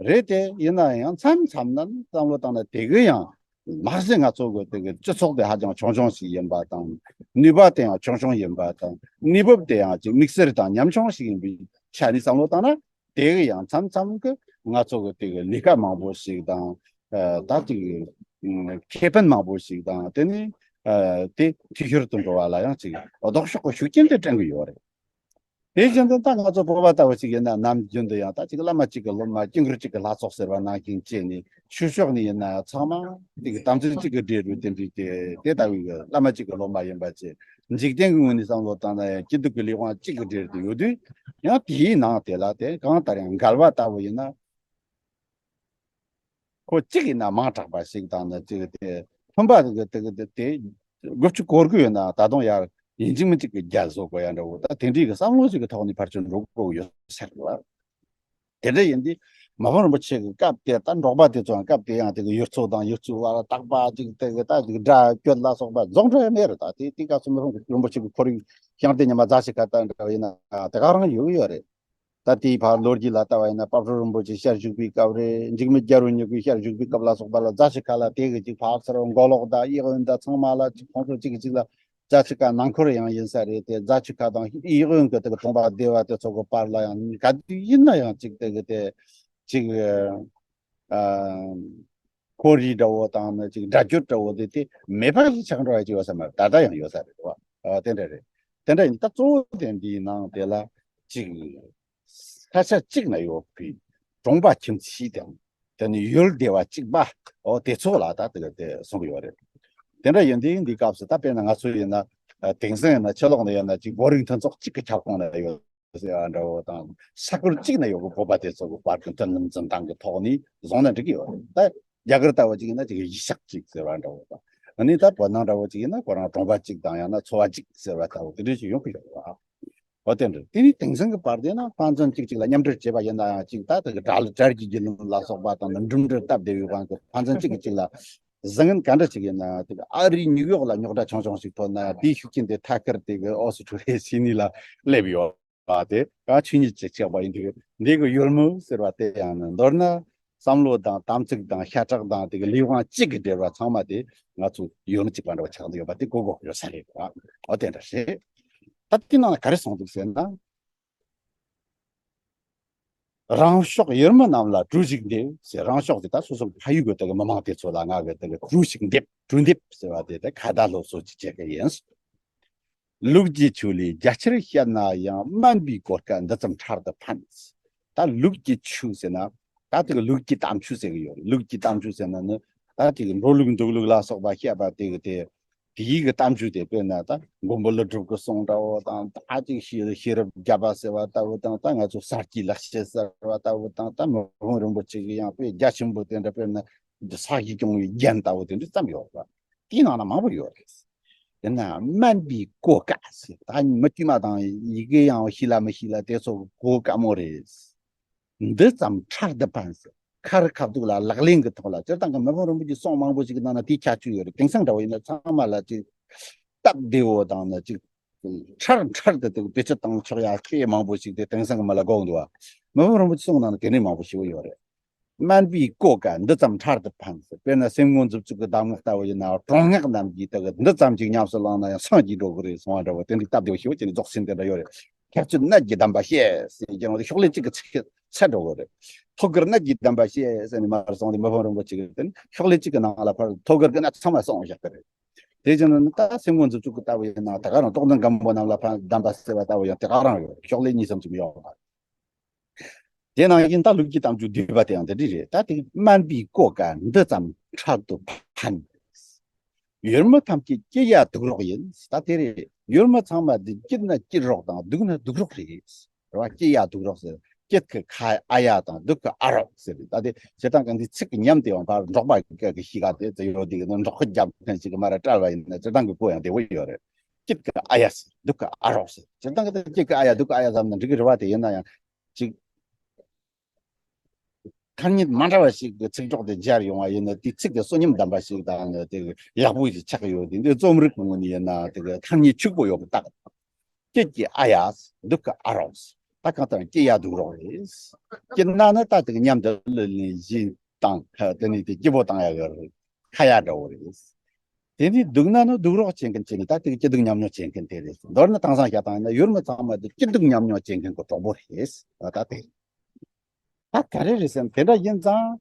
རེད་དེ། ཡིན་ན་ཡང་མཚམས་མཚམས་ན་བསམ་བློ་བཏང་ན་དེ་གི་ཡང་མ་ཟད་ང་ཚོ་གི་དེ་གི་སྤྱི་ཚོགས་དེ་ཧ་ཅང་ཆུང་ཆུང་ཞིག་ཡིན་པ་དང་། ནུས་པ་དེ་ཡང་ཆུང་ཆུང་ཡིན་པ་དང་། གནས་བབ་དེ་ཡང་ཅིག་དམིགས་བསལ་དང་ཉམ་ཆུང་ཞིག་ཡིན་པའི་ཆ་ནས་བསམ་བློ་བཏང་ན། དེ་གི་ཡང་མཚམས་མཚམས་ཀྱི་ང་ཚོ་གི་དེ་གི་ལས་ཀ་མང་པོ་ཞིག་དང་། ཨ་ད་ཅིག་ཨ་ཁེ་ཕན་མང་པོ་ཞིག་དང་། དེ་ནི་ཨ་དེ་འཐུས་ཤོར་དུ་འགྲོ་བ་ལ་ཡང་ཅིག་ལྡོག་ཕྱོགས་ཀྱི་ཤུགས་རྐྱེན་དེ་སྤྲད་ཀྱི་ཡོད་རེད། དེ་བཞིན་དུ་ད་ང་ཚོ་བོད་པ་ལྟ་བུ་ཞིག་ཡིན་ན་ནམ་རྒྱུན་དུ་ཡང་ད་ཅིག་བླ་མ་གཅིག་གི་སློབ་མ་སྐྱེ་འགུལ་གཅིག་གི་ལྷ་ཚོགས་ཟེར་བ་ནང་བཞིན་བྱས་ནས་ཆོས་ཕྱོགས་ནས་ཡིན་ན་ཚང་མ་དེ་གི་དམ་ཚིག་གཅིག་གི་འབྲེལ་རུ་དེ་འདྲའི་དེ་དེ་ལྟ་བུའི་གི་བླ་མ་གཅིག་གི་སློབ་མ་ཡིན་པ་བཅས། འཇིག་རྟེན་གྱི་ངོས་ནས་བསམ་བློ་བཏང་ན་ཡང་སྐྱིད་སྡུག་གི་ལས་དབང་གཅིག་གི་འབྲེལ་དུ་ཡོད་དུས། ཡང་དེའི་ནང་དེ་ལ་དེ་གང་ལྟར་ཡང་འགལ་བ་ལྟ་བུ་ཡིན་ན། ཁོ་གཅིག་ཡིན་ན་མང་དྲགས་པ་ཞིག་དང་ནི་གཅིག་དེ་མཐུན་པ་དེ་དེ་དེ་དགུ་བཅུ་གོ་དགུ་ཡོད་ན་ད་དུང་ཡར་ཡིན་གཅིག་མིན་གཅིག་གི་རྒྱ་བཟོ་དགོས་ཡ་འདྲ་བོ། ད་དེ་འདྲའི་གི་བསམ་བློ་ཞིག་གི་ཐོག་ནས་ཕར་ཚུར་འགྲོ་དགོས་ཡོད་ཟེར་བ། དེ་འདྲ་ཡིན་དུས་མ་ཕམ་རིན་པོ་ཆེ་གི་སྐབས་དེ་ད་འབྲོག་པ་དེ་ཚོའང་སྐབས་དེ་ཡང་དེ་གི་ཡུལ་ཚོ་དང་ཡུལ་ཚོའི་བར་དག་པ་ཅིག་དེ་གི་ད་ཅིག་དགྲ་གྱོད་ལ་སོགས་པ་རྫོགས་འགྲོ་ཡ་མེད་རེད། ད་དེ་དེ་སྐབས་སུ་མ་ཕམ་རིན་པོ་ཆེ་གི་ཁོར་ཡུག་ཤིང་རྟའི་ཉི་མ་རྫ་ཆུ་ཁ་ད་འདྲ་བ་ཡིན་ན་དེ་ག་རང་ཡོད་གི་ཡོད་རེད། ད་ལྟའི་བར་ལོ་རྒྱུས་ལ་ལྟ་བ་ཡིན་ན་དཔལ་སྤྲུལ་རིན་པོ་ཆེ་ཞལ་བཞུགས་པའི་སྐབས་རེད། འཇིགས་མེད་རྒྱལ་པོ་ཉིད་ཀྱི་ཞལ་བཞུགས་པའི་སྐབས་ལ་སོགས་པ་ལ་རྫ་ཆུ་ཁ་ལ་དེ་གི་ཅིག་ཕར་ཚུར་མགོ་ལོག་དང་གཡས་གཡོན་དང་ཚང་མ་ལ་ཅིག་ཁོང་ཚོ་གཅིག་གིས་གཅིག་ལ་རྫ་ཆུ་ཁ་ནང་ཁུལ་ཡང་ཡིན་ས་རེད་དེ། རྫ་ཆུ་ཁ་དང་གཡས་གཡོན་གྱི་དེ་གི་གྲོང་པ་སྡེ་བ་དེ་ཚོ་གི་བར་ལ་ཡང་ག་དུས་ཡིན་ན་ཡང་ཅིག་དེ་གི་དེ་ཅིག་ཨ་ཁོར་ཡུག་འདྲ་བོ་དང་ནི་ཅིག་སྒྲ་སྒྱུར་འདྲ་བོ་དེ་དེ་མེད་པ་ཞིག་ཆགས་འགྲོ་བ་ཅིག་ཡོད་ས་མ་རེད། ད་ལྟ་ཡང་ཡོད་ས་རེད་བ། ཨ་དེ་འདྲ་རེད། དེ་འདྲ་ཡིན་ད་གཙོ་བོ་དེ་འདིའི་ནང་དེ་ལ་ཅིག་ས་ཆ་གཅིག་ན་ཡོད་པའི་གྲོང་པ་ཁྱིམ་མཚེས་དང་། དེ་ནི་ཡུལ་སྡེ་བ་གཅིག་པ། འོ་དེ་ཚོ་ལ་ད་དེ་དེ་གསུང་གི་ཡོད་རེད། དེ་འདྲ་ཡིན་དུས་འདིའི་སྐབས་སུ་ད་དཔེར་ན་ང་ཚོ་ཡིན་ན་ཨ་དེང་སང་ཡིན་ན་ཕྱི་ལོགས་ནས་ཡིན་ན་ཅིག་བོད་རིགས་མཐུན་ཚོགས་གཅིག་གི་ཁྱབ་ཁོངས་ན་ཡོད་ཟེར་བ་འདྲ་བོ་དང་། ས་ཁུལ་གཅིག་ན་ཡོད་པའི་བོད་པ་དེ་ཚོ་གི་བར་གྱི་མཐུན་ལམ་འཛིན་སྟངས་ཀྱི་ཐོག་ནས་བཟུང་ན་འགྲིག་གི་ཡོད་རེད། ད་རྒྱ་གར་ལྟ་བུ་ཅིག་ཡིན་ན་ཅིག་གཞིས་ཆགས་གཅིག་ཟེར་བ་འདྲ་བོ་དང་། ཨ་ནི་ད་བོད་ནང་འདྲ་བོ་ཅིག་ཡིན་ན་ཁོ་རང་གྲོང་པ་གཅིག་དང་ཡང་ན་ཚོ་བ་གཅིག་ཟེར་བ་ལྟ་བུ་དེ་འདྲ་ཞིག་ཡོང་གི་ཡོད་རེད་བ། འོ་དེ་འདྲ་དེ་ནི་དེང་སང་གི་བར་དེ་ན་ཕན་ཚུན་གཅིག་གཅིག་ལ་མཉམ་འབྲེལ་བྱས་པ་ཡིན་ན་ཡང་ཅིག་ད་དེ་གི་དགྲ་ལ་དགྲ་གི་རྒྱུ་ལམ་ལ་སོགས་པ་དང་ནི་འགྲིམ་འགྲུལ་སྟབས་བདེ་བའི་དབང་གིས་ཕན་ཚུན་གཅིག་གིས་གཅིག་ལ་བཟང་ངན་ག་འདྲ་ཅིག་ཡིན་ན་ཡང་དེ་གི་ཨ་རིའི་ནིའུ་ཡོག་ལ་རྙོག་དྲ་ཆུང་ཆུང་ཞིག་ཐོན་ན་ཡང་དེའི་ཤུགས་རྐྱེན་དེ་ཐད་ཀར་དེ་གི་ཨོ་སི་ཁྲུ་ལི་ཡའི་སིད་ནི་ལ་སླེབས་ཡོད། བ་དེ་ག་ཆོས་ཉིད་ཅིག་ཆགས་པ་ཡིན་དུས། འདི་གི་ཡུལ་མི་ཟེར་བ་དེ་ཡང་ནི་མདོར་ན་བསམ་བློ་དང་དམ་ཚིག་དང་ཤ་ཁྲག་དང་དེ་གི་ལས་དབང་གཅིག་གི་འབྲེལ་བ་ཚང་མ་དེ་ང་ཚོ་ཡུལ་མི་གཅིག་པ་འདྲ་བ་ཆགས་འདུག་ཡོད་པ་དེ་གོ་དགོས་ཡོད་ས་རེད་བ། འོ་དེ་འདྲ་རེད། ད་དེ་ནང་ལ་ག་རེ་གསུངས་འདུག་ཟེར་ན། རང་ཕྱོགས་ཡུལ་མི་རྣམས་ལ་གྲོས་ཤིག་འདེབས་ཟེར། རང་ཕྱོགས་དེ་ད་སོ་སོ་ཕ་ཡུལ་གི་དེ་གི་མི་མང་དེ་ཚོ་ལ་ང་གི་དེ་གི་གྲོས་ཤིག་འདེབས། གྲོས་འདེབས་ཟེར་བ་དེ་དེ་ཁ་བརྡ་སློབ་གསོ་ཅིག་བྱེད་ཀྱི་ཡིན། ལུགས་ཀྱི་ཆོས་ལས་རྒྱ་ཆེར་བཤད་ན་ཡང་དམན་པའི་གོ་སྐབས་འདི་ཙམ་འཕྲལ་དུ་ཕན། ད་ལུགས་ཀྱི་ཆོས་ཟེར་ན་ད་དེ་གི་ལུགས་ཀྱི་དམ་ཆོས་ཟེར་གི་ཡོད་རེད། ལུགས་ཀྱི་དམ་ཆོས་ཟེར་ན་ནི་ད་དེ་གི་འགྲོ་ལུགས་འདུག་ལུགས་ལ་སོགས་པ་བཤད་པ་དེ་གི་དེ་དེའི་གི་དམ་ཆོས་དེ་དཔེར་ན་ད་མགོན་པོ་ཀླུ་སྒྲུབ་ཀྱི་གསུང་འདྲ་བོ་དང་། ད་ཅིག་ཤེས་ཤེས་རབ་བརྒྱ་པ་ཟེར་བ་ལྟ་བུ་དང་། ད་ང་ཚོ་ས་སྐྱའི་ལེགས་བཤད་ཟེར་བ་ལྟ་བུ་དང་། ད་མི་ཕམ་རིན་པོ་ཆེ་གི་ཡང་དཔེ་རྒྱ་ཆེན་པོ་དེ་འདྲ་དཔེར་ན་ས་གཞི་སྐྱོང་བའི་རྒྱན་ལྟ་བུ་དེ་འདྲ་བརྩམས་ཡོད་རེད། དེའི་ནང་ན་མང་པོ་ཡོད་རེད། དེ་ན་དམན་པའི་གོ་དཀའ་ཟེར། ད་མི་དཀྱུས་མ་དང་ཡི་གེ་ཡང་ཤེས་ལ་མི་ཤེས་ལ་དེ་ཚོ་གོ་དཀའ་མོ་རེད། འདི་ཙམ་ཕྲ་དུ་ཕན་ཟེར། ཁ་རི་ཁ་ཐུག་ལ་ལག་ལེན་གྱི་ཐོག་ལ་སྤྱིར་བཏང་གི་མི་ཕམ་རིན་པོ་ཆེའི་གསུང་མང་པོ་ཞིག་གི་ནང་ན་དེའི་ཁྱད་ཆོས་ཡོད་རེད། དེང་སང་འདྲ་བོ་ཡིན་ན་ཚང་མ་ལ་ཅིག་སྟབས་བདེ་བོ་དང་ནི་ཅིག་ཕྲར་ཕྲར་དུ་དེ་བེད་སྤྱོད་བཏང་ཆོག་ཡ་སྐད་མང་པོ་ཞིག་དེ་དེང་སང་གི་མི་ལ་གོ་འདུག་བ། མི་ཕམ་རིན་པོ་ཆེའི་གསུང་ནང་ན་དེ་འདྲའི་མང་པོ་ཞིག་ཡོད་རེད། དམན་པའི་གོ་དཀའ་འདི་ཙམ་ཕྲ་དུ་ཕན་ཟེར། དཔེར་ན་སེམས་ངོ་མཛུབ་ཚུགས་ཀྱི་གདམས་ངག་ལྟ་བུ་ཡིན་ན་གྲོང་སྔགས་རྣམས་ཀྱིས་དེ་གི་འདི་ཙམ་ཅིག་ཉམས་སུ་བླངས་ན་ཡང་སངས་རྒྱས་འགྲོ་གི་རེད་གསུང་བ་འདྲ་བོ་དེ་འདྲའི་སྟབས་བདེ་བོ་ཞིག་བྱས་ནས་རྫོགས་ཆེན་དེ་འདྲ་ཡོད་རེད། ཁྱད་ཆོས་གནད་ཀྱི་གདམས་པ་བཤད་ཟེར་ཀྱང་ཤོག་ལྷེ་གཅིག་གི་ཚིག་ཚད་འགྲོ་གི་རེད། ཐུགས་ཀར་གནད་ཀྱི་གདམས་པ་བཤད་ཟེར་ནས་མར་སོང་སྟེ་མི་ཕམ་རིན་པོ་ཆེ་གིས་དེ་ནི་ཤོག་ལྷེ་གཅིག་གི་ནང་ལ་ཕར་ཐུགས་ཀར་གྱི་གནད་ཚང་མ་གསུངས་བཞག་གི་རེད། དེ་བཞིན་ནི་ད་སེམས་ངོ་མཛུབ་ཚུགས་ཀྱི་ལྟ་བུ་ཡིན་ན་ད་ག་རང་རྟོགས་ལྡན་སྒམ་པོ་རྣམས་ལ་ཕར་གདམས་པ་གསོལ་བ་ལྟ་བུ་ཡང་དེ་ག་རང་ཡོད། ཤོག་ལྷེ་གཉིས་གསུམ་ཅིག་མི་ཡོང་བ། དེ་ནང་བཞིན་ད་ལུགས་ཀྱི་གཏམ་རྒྱུད་བསྡུས་པ་དེ་ཡང་འདི་འདྲ་རེད། ད་དེ་དམན་པའི་གོ་དཀའ་འདི་ཙམ་ཕྲག་ཏུ་ཕན། ཡུལ་མི་ཐམས་ཅད་སྐྱིད་ཡ་སྡུག་རོགས་ཡིན། ད་དེ་རེད། ཡུལ་མི་ཚང་མ་འདི་སྐྱིད་ན་སྐྱིད་རོགས་དང་སྡུག་ན་སྡུག་རོགས་རེད། རེད་བ། སྐྱིད་ཡ་སྡུག་རོགས་ཟེར། སྐྱིད་ཀྱི་ཁ་ཨ་ཡ་དང་སྡུག་གི་ཨ་རོགས་ཟེར་རེད། ད་དེ་བྱེད་སྟངས་ག་འདི་ཚིག་གི་ཉམས་དེ་ཡང་ཕར་འབྲོག་པ་གི་སྐད་ཀྱི་གཤིས་ཀ་དེ་ཙི་ཡོད་དེ་གི་འབྲོག་ཁུལ་རྒྱབ་མཁན་ཞིག་གི་མ་ར་བཀྲལ་བ་ཡིན་ན་བྱེད་སྟངས་གི་གོ་ཡང་བདེ་བོ་ཡོད་རེད། སྐྱིད་ཀྱི་ཨ་ཡ་ཟེར། སྡུག་གི་ཨ་རོགས་ཟེར། བྱེད་སྟངས་གི་དེ་སྐྱིད་ཀྱི་ཨ་ཡ་སྡུག་གི་ཨ་ཡ་བསམ་ན་འགྲིག་གི་རེད་བ། དེ་ཡིན་ན་ཡང་ཅིག་ཐ་སྙད་མ་འདྲ་བ་ཞིག་གི་ཚིག་གྲོགས་དེ་སྦྱར་ཡོང་བ་ཡིན་ན་དེའི་ཚིག་དེ་གསོན་ཉམས་ལྡན་པ་ཞིག་དང་དེ་ཡག་པོ་ཞིག་ཆགས་ཡོད། དེ་འདི་རྩོམ་རིག་གི་ངོས་ནས་ཡིན་ན་དེ་གི་ཐ་སྙད་ཕྱུག་པོ་ཡོད་པ་རྟགས། སྐྱིད་ཀྱི་ཨ་ཡ། སྡུག་གི་ཨ་རོགས། ད་གང་ལྟར་སྐྱིད་ཡ་སྡུག་རོགས་རེད། སྐྱིད་ན་ནི་ད་དེ་གི་མཉམ་དུ་གླུ་ལེན་གཞས་བཏང་། དེ་ནས་དེ་སྐྱིད་པོ་བཏང་ཡ་གི་རེད། ཁ་ཡ་འདྲ་བོ་རེད། དེ་ནས་སྡུག་ན་ནི་སྡུག་རོགས་བྱེད་མཁན་བྱས་ནས་ད་དེ་གི་སྐྱིད་སྡུག་མཉམ་མྱོང་བྱེད་མཁན་དེ་རེད། མདོར་ན་དེང་སང་བཤད་སྟངས་ཡིན་ན་ཡུལ་མི་ཚང་མ་དེ་སྐྱིད་སྡུག་མཉམ་མྱོང་བྱེད་མཁན་གྱི་གྲོགས་པོ་རེད། ད་དེ་ད་ག་རེ་རེད་ཟེར་ན་དེ་འདྲ་ཡིན་ཙང་།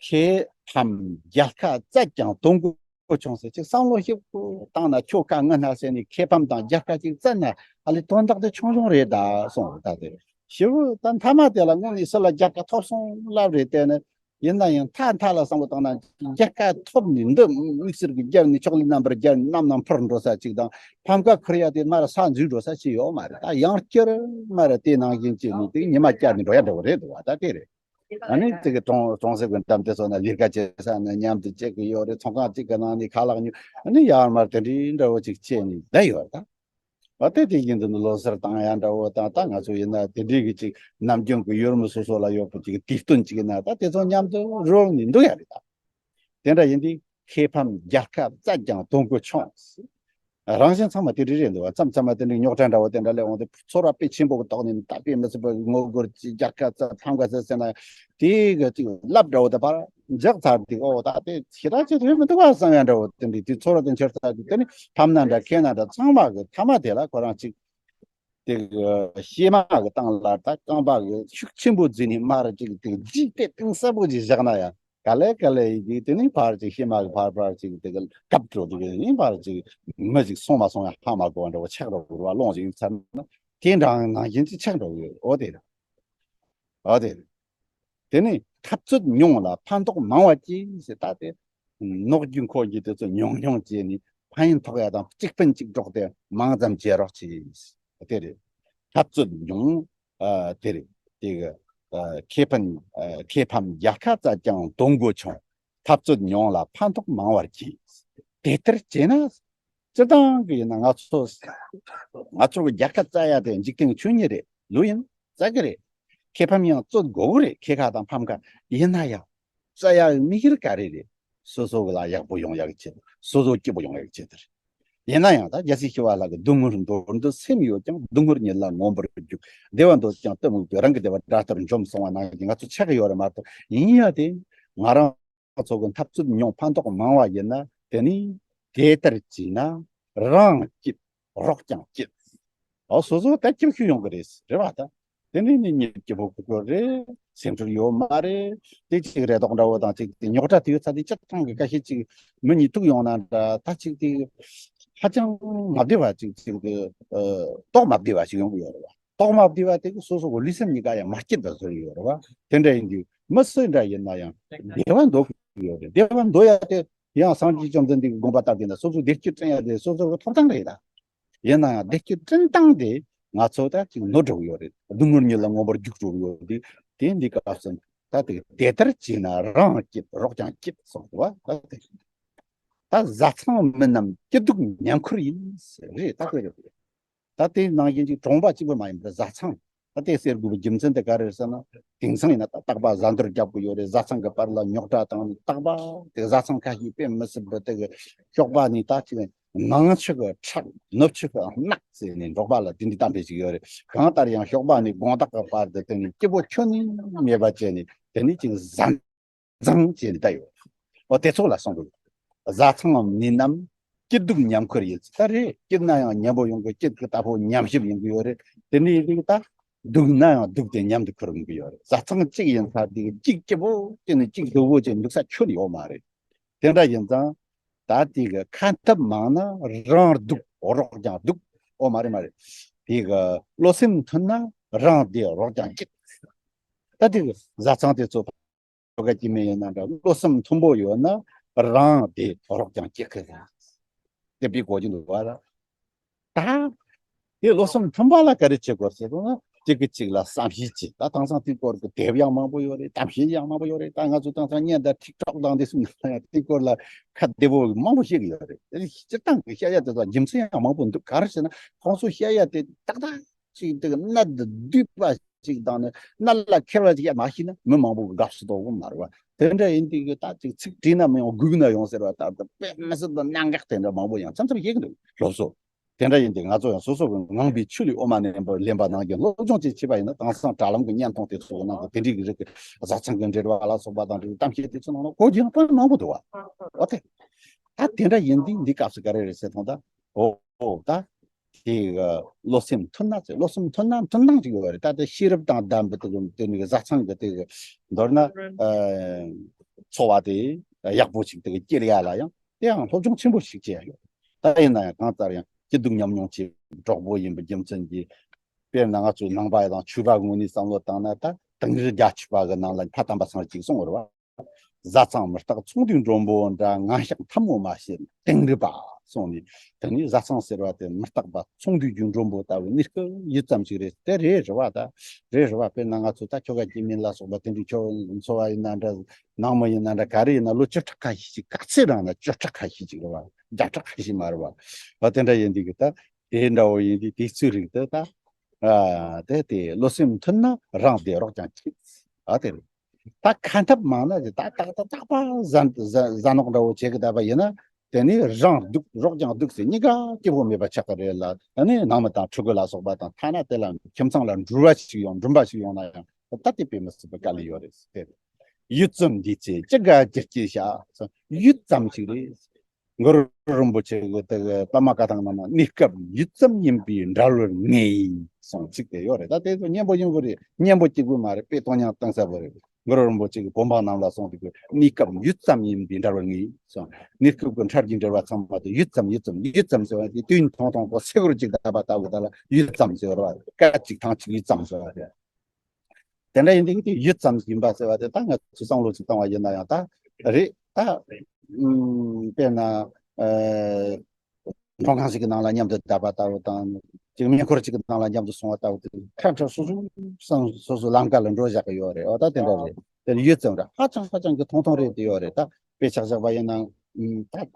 ཁེ་ཕམ་རྒྱལ་ཁ་བཙལ་ཀྱང་དོན་གོ་ཆུང་ཟེར། ཅིག་བསམ་བློ་ཞིབ་པོ་བཏང་ན་ཁྱོ་ག་ངུ་ན་ཟེར་ནས་ཁེ་ཕམ་དང་རྒྱལ་ཁ་ཅིག་བཙལ་ན་ཨ་ལེ་དོན་དག་དེ་ཆུང་ཆུང་རེད་ད་གསུངས། ད་དེ་ཞིབ་པོ་ད་མཐའ་མ་དེ་ལ་དངོས་གནས་སུ་ལ་རྒྱལ་ཁ་ཐོབ་སོང་ལབ་རེད། དེ་ནི་ཡིན་ན་ཡང་མཐའ་མཐའ་ལ་བསམ་བློ་བཏང་ན་རྒྱལ་ཁ་ཐོབ་ནས་འདི་དམིགས་བསལ་གྱི་རྒྱལ་ནས་ཕྱོགས་ལས་རྣམ་པར་རྒྱལ་ནས་གནམ་ནང་འཕུར་འགྲོ་ས་ཅིག་དང་། ཕམ་ཁ་ཁུར་ཡ་དེ་མར་ས་འཛུལ་འགྲོ་ས་ཅིག་ཡོད་མ་རེད། ད་ཡང་བསྐྱར་མར་དེ་ནང་བཞིན་བྱས་ནས་དེ་ཉི་མ་བསྐྱལ་ནས་འགྲོ་ཡ་འདྲ་བོ་རེད་འདུག་བ། ད་དེ་རེད། ཨ་ནི་དེ་གི་གྲོང་གྲོང་གསེབ་ཀྱི་འགྲམ་དེ་ཚོ་ན་ལས་ཀ་བྱེད་ས་ན་མཉམ་དུ་བྱེད་ཀྱི་ཡོད་རེད། ཚོང་ཁང་གཅིག་གི་ནང་ནས་ཁ་ལག་ཉོ། ཨ་ནི་ཡར་མར་དེ་འདྲའི་འདྲ་བོ་ཅིག་བྱས་ནས་བསྡད་ཡོད་ད། བ་དེ་དེ་བཞིན་དུ་ནི་ལོ་སར་བཏང་ཡ་འདྲ་བོ་དང་། ད་ང་ཚོ་ཡིན་ན་དེ་འདྲའི་གི་ཅིག་ནམ་རྒྱུན་གྱི་ཡུལ་མི་སོ་སོ་ལ་ཡོད་པ་ཅིག་དུས་སྟོན་ཅིག་ཡིན་ན་ད་དེ་ཚོ་མཉམ་དུ་རོལ་ནས་འདུག་ཡ་རེད་ད། དེ་འདྲ་ཡིན་དུས་ཁེ་ཕམ་རྒྱལ་ཁ་བཙལ་ཀྱང་དོན་གོ་ཆུང་། རང་བཞིན་ཚང་མ་དེ་འདྲ་རེད་འདུག་བ། མཚམས་མཚམས་མ་དེ་འདྲའི་རྙོག་དྲ་འདྲ་བོ་དེ་འདྲ་སླེབས་འོང་དུས་ཚོར་བ་དཔེ་ཆེན་པོ་གི་ཐོག་ནས་ད་དཔེ་མི་སྲིད་པ་ངོ་རྒོལ་གྱི་རྒྱལ་ཁ་བཙལ་ཕམ་ཁ་བཙལ་ཟེར་ན་དེ་གི་ཅིག་ལབ་འདྲ་བོ་དེ་ཕར་འཇགས་ཚར་དུས། ཨོ་ད་དེ་ཞེ་དྲག་ཅིག་རེད་མི་འདུག་བ་བསམ་ཡ་འདྲ་བོ་དེ་འདྲའི་དེ་ཚོར་བ་དེ་འཆར་ཚར་དུས། དེ་ནི་ཕམ་ན་འདྲ་ཁེ་ན་འདྲ་ཚང་མ་གི་མཐའ་མ་དེ་ལ་ཁོ་རང་ཅིག་དེ་གི་གཤེད་མ་གི་སྟེང་ལ་ད་རྐང་པ་གི་ཤུགས་ཆེན་པོ་བརྫིས་ནས་མར་ཅིག་དེ་ལྗིད་དེ་གཏིང་ཟབ་པོ་ཅིག་བཞག་ན་ཡང་། ག་ལེ་ག་ལེ་ཡིན་དུས་དེ་ནི་ཕར་ཅིག་གཤེད་མ་གི་ཕར་ཕར་ཅིག་དེ་གི་བཀབ་འགྲོ་དུས་ནི་ཕར་ཅིག་མི་ཅིག་སོང་མ་སོང་ཡང་ཧ་མ་གོ་བ་འདྲ་བོ་ཆགས་འགྲོ་གི་རེད་བ། སློང་ཅིག་ཡོད་ཚར་ན་དེ་འདྲ་ནང་བཞིན་ཅིག་ཆགས་འགྲོ་གི་ཡོད། འོ་དེ་རེད། འོ་དེ་རེད། དེ་ནི་འཐབ་རྩོད་ཉུང་ལ་ཕན་ཐོགས་མང་བ་གྱིས་ཟེར། ད་དེ་ནོག་རྒྱུ་འཁོར་རྒྱུ་དེ་ཚོ་ཉུང་ཉུང་བྱས་ནས་ཕན་ཡོན་ཐོགས་ཡ་དང་གཅིག་ཕན་གཅིག་གྲོགས་དེ་མང་ཙམ་བྱེད་རོགས་གྱིས། དེ་རེད། འཐབ་རྩོད་ཉུང་། ཨ་དེ་རེད། དེ་གི་ཨ་ཁེ་ཕན་ཨ་ཁེ་ཕམ་རྒྱལ་ཁ་བཙལ་ཀྱང་དོན་གོ་ཆུང་། འཐབ་རྩོད་ཉུང་ལ་ཕན་ཐོགས་མང་བར་གྱིས། དེ་ལྟར་བྱས་ན། སྤྱིར་བཏང་གི་ཡིན་ན་ང་ཚོ་ང་ཚོ་གི་རྒྱལ་ཁ་བཙལ་ཡ་དེ་འཇིག་རྟེན་ཆོས་ཉིད་རེད། ལོས་ཡིན། བཙལ་གི་རེད། ཁེ་ཕམ་ཡང་རྩོད་དགོས་གི་རེད། ཁེ་ཁ་དང་ཕམ་ཁ། ཡིན་ན་ཡང་བཙལ་ཡ་གི་དམིགས་ཡུལ་ག་རེ་རེད། སོ་སོ་གི་ལ་ཡག་པོ་ཡོང་ཡ་གི་ཆེད་དུ། སོ་སོ་སྐྱིད་པོ་ཡོང་ཡ་གི་ཆེད་དུ་རེད། ཡིན་ན་ཡང་ད་རྒྱལ་སྲས་ཞི་བ་ལྷ་གི་སྡུག་བསྔལ་མདོར་བསྡུས་སེམས་ཡོད་ཀྱང་། སྡུག་བསྔལ་ཉིད་ལ་མངོན་པར་རྒྱུག་བདེ་བ་འདོད་ཀྱང་གཏི་མུག་པའི། རང་གི་བདེ་བ་དགྲ་ལྟར་འཇོམས་གསུང་བ་ནང་བཞིན་ང་ཚོ་ཆགས་ཀྱི་ཡོད་རེད་མ་གཏོགས། ཡིན་ཡ་དེ་ང་རང་ཚོ་གི་འཐབ་རྩོད་ཉུང་ཕན་ཐོགས་མང་བ་ཡིན་ན། དེ་ནི་དེ་ལྟར་བྱས་ན་རང་སྐྱིད་རོགས་ཀྱང་སྐྱིད། འོ་སོ་སོ་ད་སྐྱིད་ཤོས་ཡོང་གི་རེད། རེད་བ། ད་དེ་ནི་ནི་ཉིད་སྐྱིད་པོ་ཁུག་ཁུག་རེད། སེམས་ཁྲལ་ཡོད་མ་རེད། དེ་གཅིག་རེ་དོགས་འདྲ་བོ་དང་གཅིག་དེ་རྙོག་དྲ་དེ་ཡོད་ཚ་དེ་སྤྱིར་བཏང་གི་ཁ་ཤས་ཅིག་མི་གཉིས་ཐུག་ཡོང་ན་འདྲ། ད་གཅིག་དེ་ཧ་ཅང་མ་བདེ་བ་ཅིག་ཅིག་དེ་ཨ་དོགས་མ་བདེ་བ་ཞིག་ཡོང་གི་ཡོད་རེད་བ། དོགས་མ་བདེ་བ་དེ་གི་སོ་སོ་གི་ལུས་སེམས་གཉིས་ཀ་ཡང་མ་སྐྱིད་པ་བཟོ་ཡི་ཡོད་རེད་བ། དེ་འདྲ་ཡིན་དུས་མི་སུ་འདྲ་ཡིན་ན་ཡང་བདེ་བ་འདོད་ཀྱི་ཡོད་རེད། བདེ་བ་འདོད་ཡ་དེ་ཡང་སངས་རྒྱས་བཅོམ་ལྡན་འདས་ཀྱི་དགོངས་པ་ལྟར་དེ་ན་སོ་སོ་བདེ་སྐྱིད་བསྐྲུན་ཡ་དེ་སོ་སོ་གི་ཐོབ་ཐང་རེད་ད། ཡིན་ན་ཡང་བདེ་སྐྱིད་བསྐྲུན་སྟངས་དེ་ང་ཚོ་ད་ཅིག་ནོར་འགྲོ་གི་ཡོད་རེད། སྡུག་བསྔལ་ཉིད་ལ་མངོན་པར་རྒྱུག་འགྲོ་གི་ཡོད་རེད། དེ་འདི་སྐབས་སུ་ད་དེ་དེ་ལྟར་བྱས་ན་རང་སྐྱིད་རོགས་ཀྱང་སྐྱིད་གསུངས་འདུག་བ། ད་དེ། ད་བཟའ་ཚང་མིན་ནམ་སྐྱིད་སྡུག་མཉམ་ཁུར་ཡིན་ཟེར་རེད། ད་དེ་རེད། ད་དེ་ནང་བཞིན་གྱི་གྲོང་པ་གཅིག་པུ་མ་ཡིན་པར་བཟའ་ཚང་། ད་དེ་ཟེར་དགོས་པའི་རྒྱུ་མཚན་དེ་ག་རེ་རེད་ཟེར་ན། དེང་སང་ཡིན་ན་ད་རྟག་པར་བཟའ་འདུལ་རྒྱབ་ཀྱི་ཡོད་རེད། བཟའ་ཚང་གི་བར་ལ་རྙོག་དྲ་དང་རྟག་པར་དེ་བཟའ་ཚང་ཁ་ཤས་དཔེ་མི་སྲིད་པའི་དེ་གི་ཞོགས་པ་ནས་ད་ཅིག་ནང་ཆུ་གི་ཁྲག་ནུབ་ཆུ་གི་རྣག་ཟེར་ནས་འབྲོག་པ་ལ་དེ་འདྲའི་གཏམ་དཔེ་ཞིག་ཡོད་རེད། གང་ལྟར་ཡང་ཞོགས་པ་ནས་དགོང་དག་གི་བར་དུ་དེ་ནས་སྐྱིད་པོ་ཁྱོན་ནས་མེད་པ་བྱས་ནས་དེ་ནས་ཅིག་བཟའ་ཚང་བྱས་ནས་བསྡད་ཡོད། འོ་དེ་ཚོ་ལ་གསུང་གི་ཡོད། བཟའ་ཚང་མིན་ནམ་སྐྱིད་སྡུག་མཉམ་ཁུར་ཡིན། ད་རེད། སྐྱིད་ན་ཡང་མཉམ་པོ་ཡོང་གི། སྐྱིད་ཀྱི་ལྟ་ཕོ་མཉམ་གཤིབ་ཡོང་གི་ཡོད་རེད། དེ་ནས་ཡིན་དུས་ད་སྡུག་ན་ཡང་སྡུག་དེ་མཉམ་དུ་ཁུར་ཡོང་གི་ཡོད་རེད། བཟའ་ཚང་གཅིག་ཡིན་ཚར་དུས་གཅིག་སྐྱིད་པོ་བྱས་ནས་གཅིག་སྡུག་པོ་བྱས་འདུག་ས་ཁྱོན་ནས་ཡོད་མ་རེད། དེ་འདྲ་ཡིན་ཙང་ད་དེ་གི་ཁ་འཐབ་མང་ན་རང་སྡུག་རོགས་ཀྱང་སྡུག་འོ་མ་རེད་མ་རེད། དེ་གི་བློ་སེམས་མཐུན་ན་རང་བདེ་རོགས་ཀྱང་སྐྱིད། ད་དེ་གི་བཟའ་ཚང་དེ་ཚོ་ཁྱོ་ག་སྐྱིད་མེད་ཡིན་ན་འདྲ། བློ་སེམས་མཐུན་པོ་ཡོད་ན་རང་བདེ་རོགས་ཀྱང་སྐྱིད་ཁེ་རེད། དེ་བི་གོ་རྒྱུ་འདུག་བ་ལ། ད་དེ་བློ་སེམས་མཐུན་པ་ལ་ག་རེ་བྱེད་དགོས་ཟེར་ན། གཅིག་གིས་གཅིག་ལ་བསམ་ཤེས་བྱེད། ད་དེང་སང་དེ་སྐོར་གྱི་དེབ་ཡང་མང་པོ་ཡོད་རེད། གཏམ་བཤད་ཡང་མང་པོ་ཡོད་རེད། ད་ང་ཚོ་དེང་སང་བརྙན་དང་ཊིག་ཊོག་དང་དེ་ཚོ་ནང་ལ་ཡང་དེ་སྐོར་ལ་ཁ་བདེ་པོ་མང་པོ་བཤད་ཀྱི་ཡོད་རེད། དེ་སྤྱིར་བཏང་གི་བཤད་ཡ་དེ་ཚོ་རྒྱུ་མཚན་ཡང་མང་པོ་འདུག་ག་རེ་ཟེར་ན་ཁོང་ཚོ་བཤད་ཡ་དེ་ཏག་ཏག་ཅིག་དེ་གི་གནད་དུ་བསྡུས་པ་ཅིག་དང་ནི་གནད་ལ་འཁེལ་བ་ཅིག་ཡང་མ་ཤེས་ན་མི་མང་པོ་གི་དགའ་བསུ་ཐོབ་གི་མ་རེད་བ། དེ་འདྲ་ཡིན་དུས་ཀྱི་ད་ཅིག་ཚིག་བྲིས་ན་མི་ཡོང་སྒུག་ན་ཡོང་ཟེར་བ་ལྟར་དུ་དཔེ་མི་སྲིད་པའི་གནད་འགག་དེ་འདྲ་མང་པོ་ཡང་མཚམས་མཚམས་བཤད་གི་འདུག་སློབ་གསོ། དེ་འདྲ་ཡིན་དུས་ང་ཚོ་ཡང་སོ་སོ་གི་ངང་པའི་ཆོས་ལུགས་དབུ་མ་ནས་ལེན་པ་ནང་བཞིན་སློབ་སྦྱོང་ཅིག་བྱས་པ་ཡིན་ན། དེང་སང་དྲ་ལམ་གྱི་བརྙན་ཐུང་དེ་ཚོ་ནང་དུ་དེ་འདྲའི་གི་རིགས་ཀྱི་བཟའ་ཚང་གི་འབྲེལ་བ་ལ་སོགས་པ་དང་འབྲེལ་བའི་གཏམ་བཤད་དེ་ཚོ་ནང་ལ་གོ་རྒྱུ་ཡང་དཔེ་མང་པོ་འདུག་བ། འོ་དེ། ད་དེ་འདྲ་ཡིན་དུས་འདི་སྐབས་སུ་ག་རེ་རེད་ཟེར་དང་ད། འོ་འོ་ད། དེ་གི་བློ་སེམས་མཐུན་ན་ཟེར། བློ་སེམས་མཐུན་ན་མཐུན་སྣང་ཅིག་ཡོད་རེད། ད་དེ་ཤེས་རབ་དང་ལྡན་པའི་དེ་གི་དེ་ནི་བཟའ་ཚང་གི་དེ་གི་མདོར་ན་ཨ་འཚོ་བ་དེ་ཡག་པོ་ཅིག་དེ་གི་སྐྱེལ་ཡ་ལ་ཡང་དེ་ཡང་སློབ་སྦྱོང་ཆེན་པོ་ཞིག་བྱས་ཡོད། ད་ཡིན་ན་ཡང་གང་ལྟར་ཡང་སྐྱིད་སྡུག་མཉམ་མྱོང་བྱེད་གྲོགས་པོ་ཡིན་པའི་རྒྱུ་མཚན་གྱིས། དཔེར་ན་ང་ཚོའི་ནང་པ་དང་ཆོས་པ་ངོས་ནས་བསམ་བློ་བཏང་ན། ད་དིང་རི་རྒྱ་ཆོས་པ་གི་ནང་ལ་ཕ་དམ་པ་སངས་རྒྱས་ཀྱིས་གསུངས་པ་རེད་བ། བཟའ་ཚང་མི་རྟག་ཚོང་དུས་མགྲོན་པོ་འདྲ། ངན་ཞག་འཐབ་མོ་མ་བྱེད་དིང་རི་པ། གསུངས་ནས། དེ་ནས་བཟའ་ཚང་ཟེར་བ་དེ་མི་རྟག་པ་ཚོང་དུས་ཀྱི་མགྲོན་པོ་ལྟ་བུའི་གནས་སྐབས་ཡུད་ཙམ་ཞིག་རེད། དེ་རེད་རེད་བ། ད་རེད་རེད་བ། དཔེར་ན་ང་ཚོ་ད་ཁྱོ་ག་སྐྱེ་དམན་ལ་སོགས་པ་དེ་འདྲའི་ཁྱོ་འཚོ་བ་ཡིན་ན་འདྲ། ནང་མི་ཡིན་ན་འདྲ། ག་རེ་ཡིན་ན་ལོ་བཅུ་ཕྲག་ཁ་ཤས་ཤིག་ག་ཚོད་རིང་ན་བཅུ་ཕྲག་ཁ་ཤས་ཤིག་རེད་བ། བརྒྱ་ཕྲག་ཁ་ཤས་མ་རེད་བ། ཨ་དེ་འདྲ་ཡིན་དུས་ཀྱི་ད་དེ་འདྲ་བོ་ཡིན་དུས་དུས་ཚོད་རིང་དུ་ད། ཨ་དེ་དེ་བློ་སེམས་མཐུན་ན་རང་བདེ་རོགས་ཀྱང་སྐྱིད། ཨ་དེ་རེད། ད་ཁ་འཐབ་མང་ན་དེ་ད་ཏག་ཏག་ཏག་པ་ཟ་ཟ་ཟ་ནོག་འདྲ་བོ་བྱེད་ཀྱི་བསྡད་པ་ཡིན་ན། དེ་ནི་རང་སྡུག་རོགས་ཀྱང་སྡུག་ཟེར། གཉིས་ཀ་སྐྱིད་པོ་མེད་པ་ཆགས་ཀྱི་རེད་ལ། ཨ་ནི་ནང་མི་དང་ཕྲུ་གུ་ལ་སོགས་པ་དང་། ཐ་ན་དེ་ལ་ཁྱིམ་ཚང་ལ་འགྲུལ་བ་ཞིག་ཡོང་། འགྲིམ་པ་ཞིག་ཡོང་ན་ཡང་ད་དེ་དཔེ་མི་སྲིད་པའི་དཀའ་ལས་ཡོད་རེད་ཟེར། ཡུད་ཙམ་འདི་ཚེ་ཅི་དགའ་ཅི་སྐྱིད་ཤག་ཡུད་ཙམ་ཞིག་རེད། གུ་རུ་རིན་པོ་ཆེ་གི་དེ་གི་པདྨ་བཀའ་ཐང་ནང་ན། གནས་སྐབས་ཡུད་ཙམ་ཡིན་པས་འབྲལ་བར་ངེས་ཡིན་གསུངས་ཚིག་དེ་ཡོད་རེད། ད་དེ་ཚོ་སྙན་པོ་ཡིན་གི་རེད། སྙན་པོ་གཅིག་པུ་མ་རེད། དཔེ་མཐོང་མྱོང་གཏིང་ཟབ་པོ་རེད། གུ་རུ་རིན་པོ་ཆེ་གིས་བོད་འབངས་རྣམས་ལ་གསུངས་དེ་གི། གནས་སྐབས་ཡུད་ཙམ་ཡིན་པས་འབྲལ་བར་ངེས་གསུངས། གནས་སྐབས་ཀྱི་འཕྲལ་གྱི་འབྲེལ་བ་ཚང་མ་དེ་ཡུད་ཙམ་ཡུད་ཙམ་ཡུད་ཙམ་ཟེར་བ་དེ་དུས་ཐུང་ཐུང་པོ་སེ་གོལ་གཅིག་བརྡབས་པ་ལྟ་བུ་ད་ལ་ཡུད་ཙམ་ཟེར་བ་རེད་བ། སྐད་ཅིག་ཐེངས་གཅིག་ཡུད་ཙམ་ཟེར་བ་རེད། དེ་འདྲ་ཡིན་དུས་དེ་ཡུད་ཙམ་ཡིན་པ་ཟེར་བ་དེ་ད་ང་ཚོས་བསམ་བློ་ཅིག་བཏང་བ་ཡིན་ན་ཡང་ད་རེད་ད། ཨུམ་དཔེར་ན་ཨ་མགྲོན་ཁང་ཞིག་གི་ནང་ལ་མཉམ་དུ་བསྡད་པ་ལྟ་བུ་དང་། ཅིག་མེ་འཁོར་ཅིག་གི་ནང་ལ་མཉམ་དུ་སོང་བ་ལྟ་བུ་དེ། ཁ་ཁྲ་སོ་སོ་སོ་སོ་ལམ་ཁ་ལ་འགྲོ་བཞག་གི་ཡོད་རེད། འོ་ད་དེ་འདྲ་རེད། དེ་ཡུད་ཙམ་རེད། ཧ་ཅང་ཧ་ཅང་གི་ཐུང་ཐུང་རེད་དེ་ཡོད་རེད། ད་དཔེ་ཆ་བཞག་པ་ཡིན་ན་ཨུམ་ད།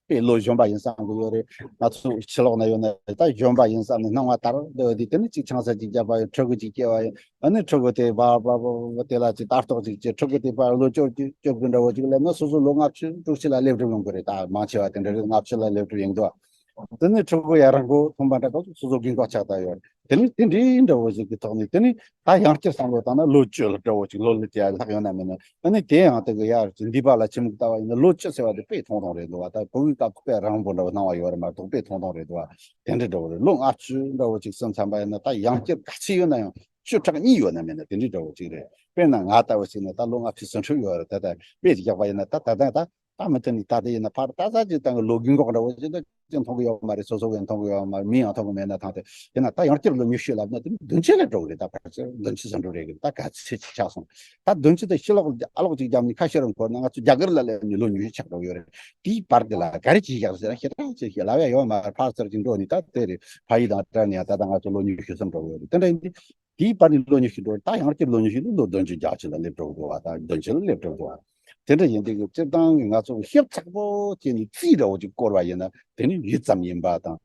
དཔེ་ལོ་གཞོན་པ་ཡིན་བསམ་གི་ཡོད་རེད། ང་ཚོ་ཕྱི་ལོགས་ན་ཡོད་ན་ད་གཞོན་པ་ཡིན་བསམ་ནས་སྣང་བ་དར་འདོད་དེ། དེ་ནི་ཅིག་ཆང་ས་ཅིག་བརྒྱབ་པ་ཡིན། ཕྲུ་གུ་ཅིག་སྐྱེས་པ་ཡིན། ཨ་ནི་ཕྲུ་གུ་དེ་བ་བ་བ་བ་དེ་ལ་ཅིག་ལྟ་རྟོག་ཅིག་བྱེད། ཕྲུ་གུ་དེ་ཕར་ལོ་བཅོ་བརྒྱད་བཅོ་དགུ་འདྲ་བོ་ཅིག་སླེབས་ན་སོ་སོ་ལོ་ལྔ་བཅུ་དྲུག་ཅུ་ལ་སླེབས་གྲབས་ཡོང་གི་རེད། ད་མང་ཆེ་བ་དེ་འདྲ་རེད། ལྔ་བཅུ་ལ་སླེབས་གྲབས་ཡོང་འདུག་དེ་ནི་ཕྲུ་གུ་ཡ་རང་གོ་ཐོན་པ་འདྲ་གོ་སོ་སོ་རྒན་གོག་ཆགས་བསྡད་ཡོད་རེད། དེ་ནི་དེ་འདྲའི་འདྲ་བོ་ཞིག་གི་ཐོག་ནས་དེ་ནི་ད་ཡང་བསྐྱར་བསམ་བློ་བཏང་ན་ལོ་བཅུ་ལ་འདྲ་བོ་ཅིག་ལོ་ལ་ཅིག་ལྷག་ཡོད་ན་མེད་ན། ཨ་ནི་དེ་ཡང་དེ་གི་ཡར་ཅིག་འདས་པ་ལ་ཕྱི་མིག་ལྟ་བ་ཡིན་ན་ལོ་བཅུ་ཟེར་བ་དེ་དཔེ་ཐུང་ཐུང་རེད་འདུག་བ། ད་གོ་བའི་སྐབས་དཔེ་རིང་པོ་འདྲ་བོ་སྣང་བ་ཡོད་རེད་མ་གཏོགས་དཔེ་ཐུང་ཐུང་རེད་འདུག་བ། དེ་འདྲ་འདྲ་བོ་རེད། ལོ་ལྔ་བཅུ་འདྲ་བོ་ཅིག་སོང་ཚར་བ་ཡིན་ན། ད་ཡང་བསྐྱར་ག་ཚོད་ཡོད་ན་ཡང་བཅུ་ཕྲག་གཉིས་ཡོད་ན་མེད་ན་དེ་འདྲའི་འདྲ་བོ་ཅིག་རེད། དཔེར་ན་ང་ལྟ་བུ་ཞིག་ན་ད་ལོ་ལྔ་བཅུ་ཟིན་གྲབས་ཡོད་རེད། ད་ད་དཔེ་ཅིག་རྒྱག་པ་ཡིན་ན་ད་ད་ད་ད། ད་མི་དེ་ནི་ད་དེ་ཡིན་ན་ཕར་ད་ས་ཅིག་ད་ལོ་རྒན་གོག་འདྲ་བོ་ཅིག་ད་ཅིག་མཐོང་གི་ཡོད་མ་རེད། སོ་སོ་གིས་མཐོང་གི་ཡོད་མ་རེད། མི་ཡང་མཐོང་གི་མེད་ན། ཐང་དེ་ཡིན་ན་ད་ཡང་བསྐྱར་ལོ་ཉི་ཤུ་ལབ་ན་དེ་ནི་བདུན་ཅུ་ལ་འགྲོ་གི་རེད། ད་ཕལ་ཆེར་བདུན་ཅུ་ཙམ་འགྲོ་རེད་གི། ད་ག་ཚོད་ཅིག་ཆགས་སོང་། ད་བདུན་ཅུ་དེ་ཕྱི་ལོགས་ཨ་ལོག་ཅིག་བརྒྱབ་ནས་ཁ་ཤས་རང་འཁོར་ན་ང་ཚོ་རྒྱ་གར་ལ་སླེབས་ནས་ལོ་ཉི་ཤུ་ཆགས་འགྲོ་གི་ཡོད་རེད། དེའི་བར་དེ་ལ་ག་རེ་བྱས་བཞག་ཟེར་ན་ཞེ་དྲག་ཅིག་ལབ་ཡ་ཡོད་མ་རེད། ཕར་ཚུར་ཅིག་འགྲོ་ནས་ད་དེ་རེད། ཕ་ཡུལ་དང་བྲལ་ནས་ད་ལྟ་ང་ཚོ་ལོ་ཉི་ཤུ་ཙམ་འགྲོ་གི་ཡོད་རེད། དེ་འདྲ་ཡིན་དུས། དེའི་བར་ནས་ལོ་ཉི་ཤུ་འགྲོ། ད་ཡང་བསྐྱར་ལོ་ཉི་ཤུ་ནི་ལོ་བདུན་ཅུ་བརྒྱད་ཅུ་ལ་སླེབས་འགྲོ་གི་འདུག་བ། ད་བདུན་ཅུ་ལ་སླེབས་འགྲོ་གི་འདུག་བ། དེ་འདྲ་ཡིན་དུས་སྤྱིར་བཏང་ང་ཚོ་ཞིབ་ཚགས་པོ་བྱས་ནས་རྩིས་འདྲ་བོ་ཅིག་བསྐོར་བ་ཡིན་ན་དེ་ནི་ཡུད་ཙམ་ཡིན་པ་དང་།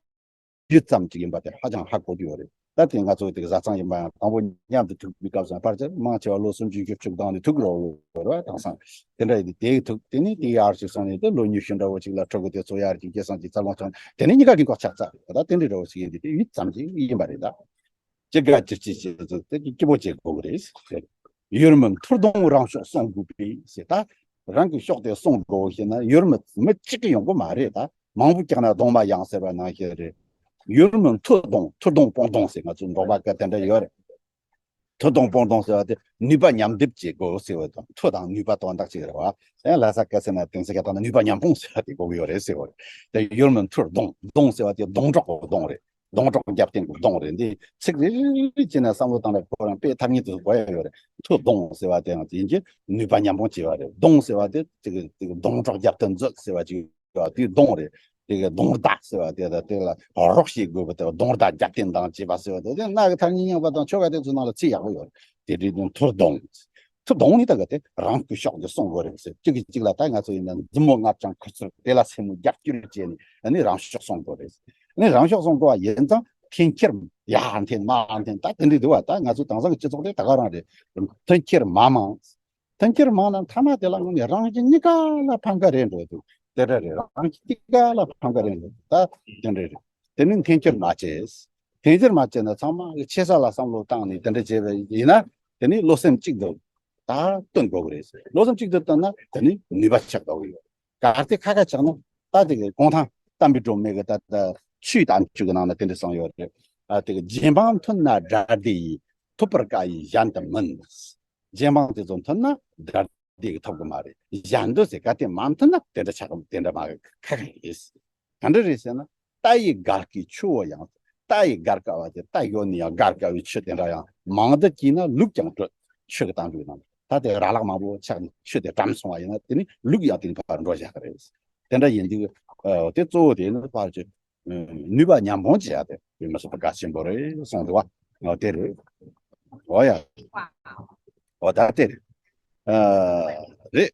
ཡུད་ཙམ་ཅིག་ཡིན་པ་དེ་ཧ་ཅང་ཧ་གོ་གི་ཡོད་རེད། ད་དེ་ང་ཚོ་དེ་གི་བཟའ་ཚང་ཡིན་པ་ཡང་དང་པོ་མཉམ་དུ་ཐུག་པའི་སྐབས་སུ་ཕལ་ཆེར་མང་ཆེ་བ་ལོ་སུམ་ཅུ་བཞི་བཅུ་གི་སྟེང་ནས་ཐུག་རོགས་ཡོད་རེད་བ། དེང་སང་དེ་འདྲ་ཡིན་དུས་དེ་ཐུག་དེ་ནི་དེ་ཡར་ཅིག་སོང་ནས་དེ་ལོ་ཉི་ཤུ་འདྲ་བོ་ཅིག་ལ་ཕྲུ་གུ་དེ་ཚོ་ཡར་ཅིག་སྐྱེས་སོང་ཅིག་འཚར་ལོངས་བྱུང་དེ་ནི་གཉིས་ཀ་གི་མགོ་ཆག་ཚར་ད་དེ་འདྲ་འདྲ་བོ་ཅིག་ཡིན་དུས་དེ་ཡུད་ཙམ་ཅིག་ཡིན་པ་རེད་ད། ཅི་དགའ་ཅི་ཅི་ཅི་ཅི་དེ་སྐྱིད་པོ་བྱེད་དགོས་ཀྱི་རེད། ཡུལ་མི་མཐུར་གདོང་རང་ཕྱོགས་སྲུང་དགོས་པས་ཟེར། ད་རང་གི་ཕྱོགས་དེ་སྲུང་དགོས་ཞེ་ན་ཡུལ་མི་མི་གཅིག་གི་ཡོང་གི་མ་རེད། ད་མང་པོ་བཀྱག་ན་གདོང་མ་ཡང་ཟེར་བ་ནང་བཞིན་རེད། ཡུལ་མི་མཐུར་གདོང་མཐུར་གདོང་དཔུང་གདོང་ཟེར་ང་ཚོ་འབྲོག་པ་སྐད་དེ་འདྲ་ཡོད་རེད། མཐུར་གདོང་དཔུང་གདོང་ཟེར་བ་དེ་ནུས་པ་མཉམ་སྡེབ་བྱེད་དགོས་ཟེར་བ་དང་མཐུ་དང་ནུས་པ་དོན་དག་ཅིག་རེད་བ། ཨེ་ལྷ་ས་སྐད་ཟེར་ན་དེང་སང་སྐད་བཏང་ན་ནུས་པ་མཉམ་སྤུངས་ཟེར་བ་དེ་དགོས་ཀྱི་ཡོད་རེད་ཟེར་བ་རེད། དེ་ཡུལ་མི་མཐུར་གདོང་གདོང་ཟེར་བ་དེ་སྡོང་གྲོགས་གདོང་རེད། སྡོང་གྲོགས་རྒྱབ་རྟེན་གྱི་གདོང་རེད། འདི་ཚིག་རེ་རེ་བྱས་ནས་བསམ་བློ་བཏང་ན་ཁོ་རང་དཔེ་ཐབས་ཉིད་དུ་གོ་ཡ་ཡོད་རེད། མཐུ་གདོང་ཟེར་བ་དེ་ཡང་དེ་ཡིན་གྱི་ནུས་པ་མཉམ་སྤུངས་བྱས་པ་རེད། གདོང་ཟེར་བ་དེ་དེ་གི་དེ་གི་སྡོང་གྲོགས་རྒྱབ་རྟེན་མཛོད་ཟེར་བ་ཅིག་ཡོད་དེ་གདོང་རེད། དེ་གི་གདོང་བརྡ་ཟེར་བ་དེ་དང་དེ་ལ་རོགས་བྱེད་དགོས་པ་དེ་གདོང་བརྡ་རྒྱབ་རྟེན་དང་བྱས་པ་ཟེར་བ་དེ་དེ་སྣ་གི་ཐ་སྙད་རྙིང་པ་དང་ཆོ་ག་དེ་ཚོ་ནང་ལ་ཚིག་ཡག་པོ་ཡོད་རེད། དེ་དུས་དུས་མཐུར་གདོང་། མཐུར་གདོང་ནི་ད་ག་དེ་རང་གི་ཕྱོགས་ཀྱི་སྲུང་དགོས་རེད་ཟེར། གཅིག་གིས་གཅིག་ལ་ད་ང་ཚོ་ཡིན་ན་མཛུབ་མོ་ལྔ་བརྐྱང་ཁུ་ཚུར་དེ་ལ་སེན་མོ་རྒྱབ་སྐྱུར་བྱས་ནས་ཨ་ནི་རང་ཕྱོགས་སྲུང་དགོས་རེད། ཨ་ནི་རང་ཕྱོགས་སྲུང་དགོས་པ་ཡིན་ཙང་འཐེན་འཁྱེར་ཡར་འཐེན་མར་འཐེན་ད་དེ་འདྲ་འདུག་བ། ད་ང་ཚོ་དེང་སང་གི་སྤྱི་ཚོགས་དེ་ད་ག་རང་རེད། འཐེན་འཁྱེར་མ་མང་། འཐེན་འཁྱེར་མང་ན་མཐའ་མ་དེ་ལ་དངོས་ནས་རང་གི་གཉིས་ཀ་ལ་ཕམ་ཁ་རེད་འགྲོ་འདུག་དེ་འདྲ་རེད། རང་གི་གཉིས་ཀ་ལ་ཕམ་ཁ་རེད་འགྲོ་འདུག་ད་དེ་འདྲ་རེད། དེ་ནི་འཐེན་འཁྱེར་མ་བྱེད། འཐེན་འཁྱེར་མ་བྱས་ན་ཚང་མ་གི་ཆེ་ས་ལ་བསམ་བློ་བཏང་ནས་དེ་འདྲ་བྱས་པ་ཡིན་ན་དེ་ནི་བློ་སེམས་གཅིག་ཏུ་ད་བཏོན་དགོས་ཀྱི་རེད། བློ་སེམས་གཅིག་ཏུ་བཏོན་ན་དེ་ནི་ནུས་པ་ཆགས་དགོས་ཀྱི་ཡོད། གལ་ཏེ་ཁ་ཁ་ཆགས་ན་ད་དེ་གི་གུང་ཐང་བསྟན་པའི་སྒྲོན་མེ་གི་ད་ད་ཆོས་དང་ཆོས་ཀྱི་ནང་ན་དེ་འདྲ་གསུངས་ཡོད་རེད། ཨ་དེ་གི་རྗེ་འབངས་མཐུན་ན་དགྲ་སྡེ་ཡི། ཐུབ་པར་དཀའ་ཡི་གཞན་དུ་མིན། རྗེ་འབངས་དེ་ཚོ་མཐུན་ན་དགྲ་སྡེ་གི་ཐོབ་གི་མ་རེད། གཞན་དུ་ཟེར་གལ་ཏེ་མ་མཐུན་ན་དེ་འདྲ་ཆགས་དེ་འདྲ་མ་ཁ་ཁ་ཡིན། ག་འདྲ་རེད་ཟེར་ན། རྟ་ཡི་སྒར་གྱི་ཆུ་བོ་ཡང་། རྟ་ཡི་སྒར་དཀའ་བ་དེ་རྟ་ཡོད་ནི་ཡང་སྒར་དཀའ་བའི་ཆུ་དེ་འདྲ་ཡང་མང་དུ་སྐྱེས་ན་ལུག་ཀྱང་བྲོད། ཆོས་ཀྱི་གཏམ་རྒྱུད་ནང་ད་དེ་ར་ལག་མང་པོ་ཆགས་ནས་ཆུ་དེ་གྲམ་སོང་བ་ཡིན་ན་དེ་ནི་ལུག་ཡང་དེ་ནི་ཕར་འགྲོ་བཞག་གི་རེད། དེ་འདྲ་ཡིན་དུས་ཨ་དེ་གཙོ་བོ་དེ་ནི་ཕར་ཆུ་ནུས་པ་མཉམ་སྤུངས་བྱེད་ཡ་དེ་མི་སོགས་པ་གལ་ཆེན་པོ་རེད་གསུངས་འདུག་བ། ཨ་དེ་རེད། འོ་ཡ། འོ་ད་དེ་རེད། ཨ་རེད།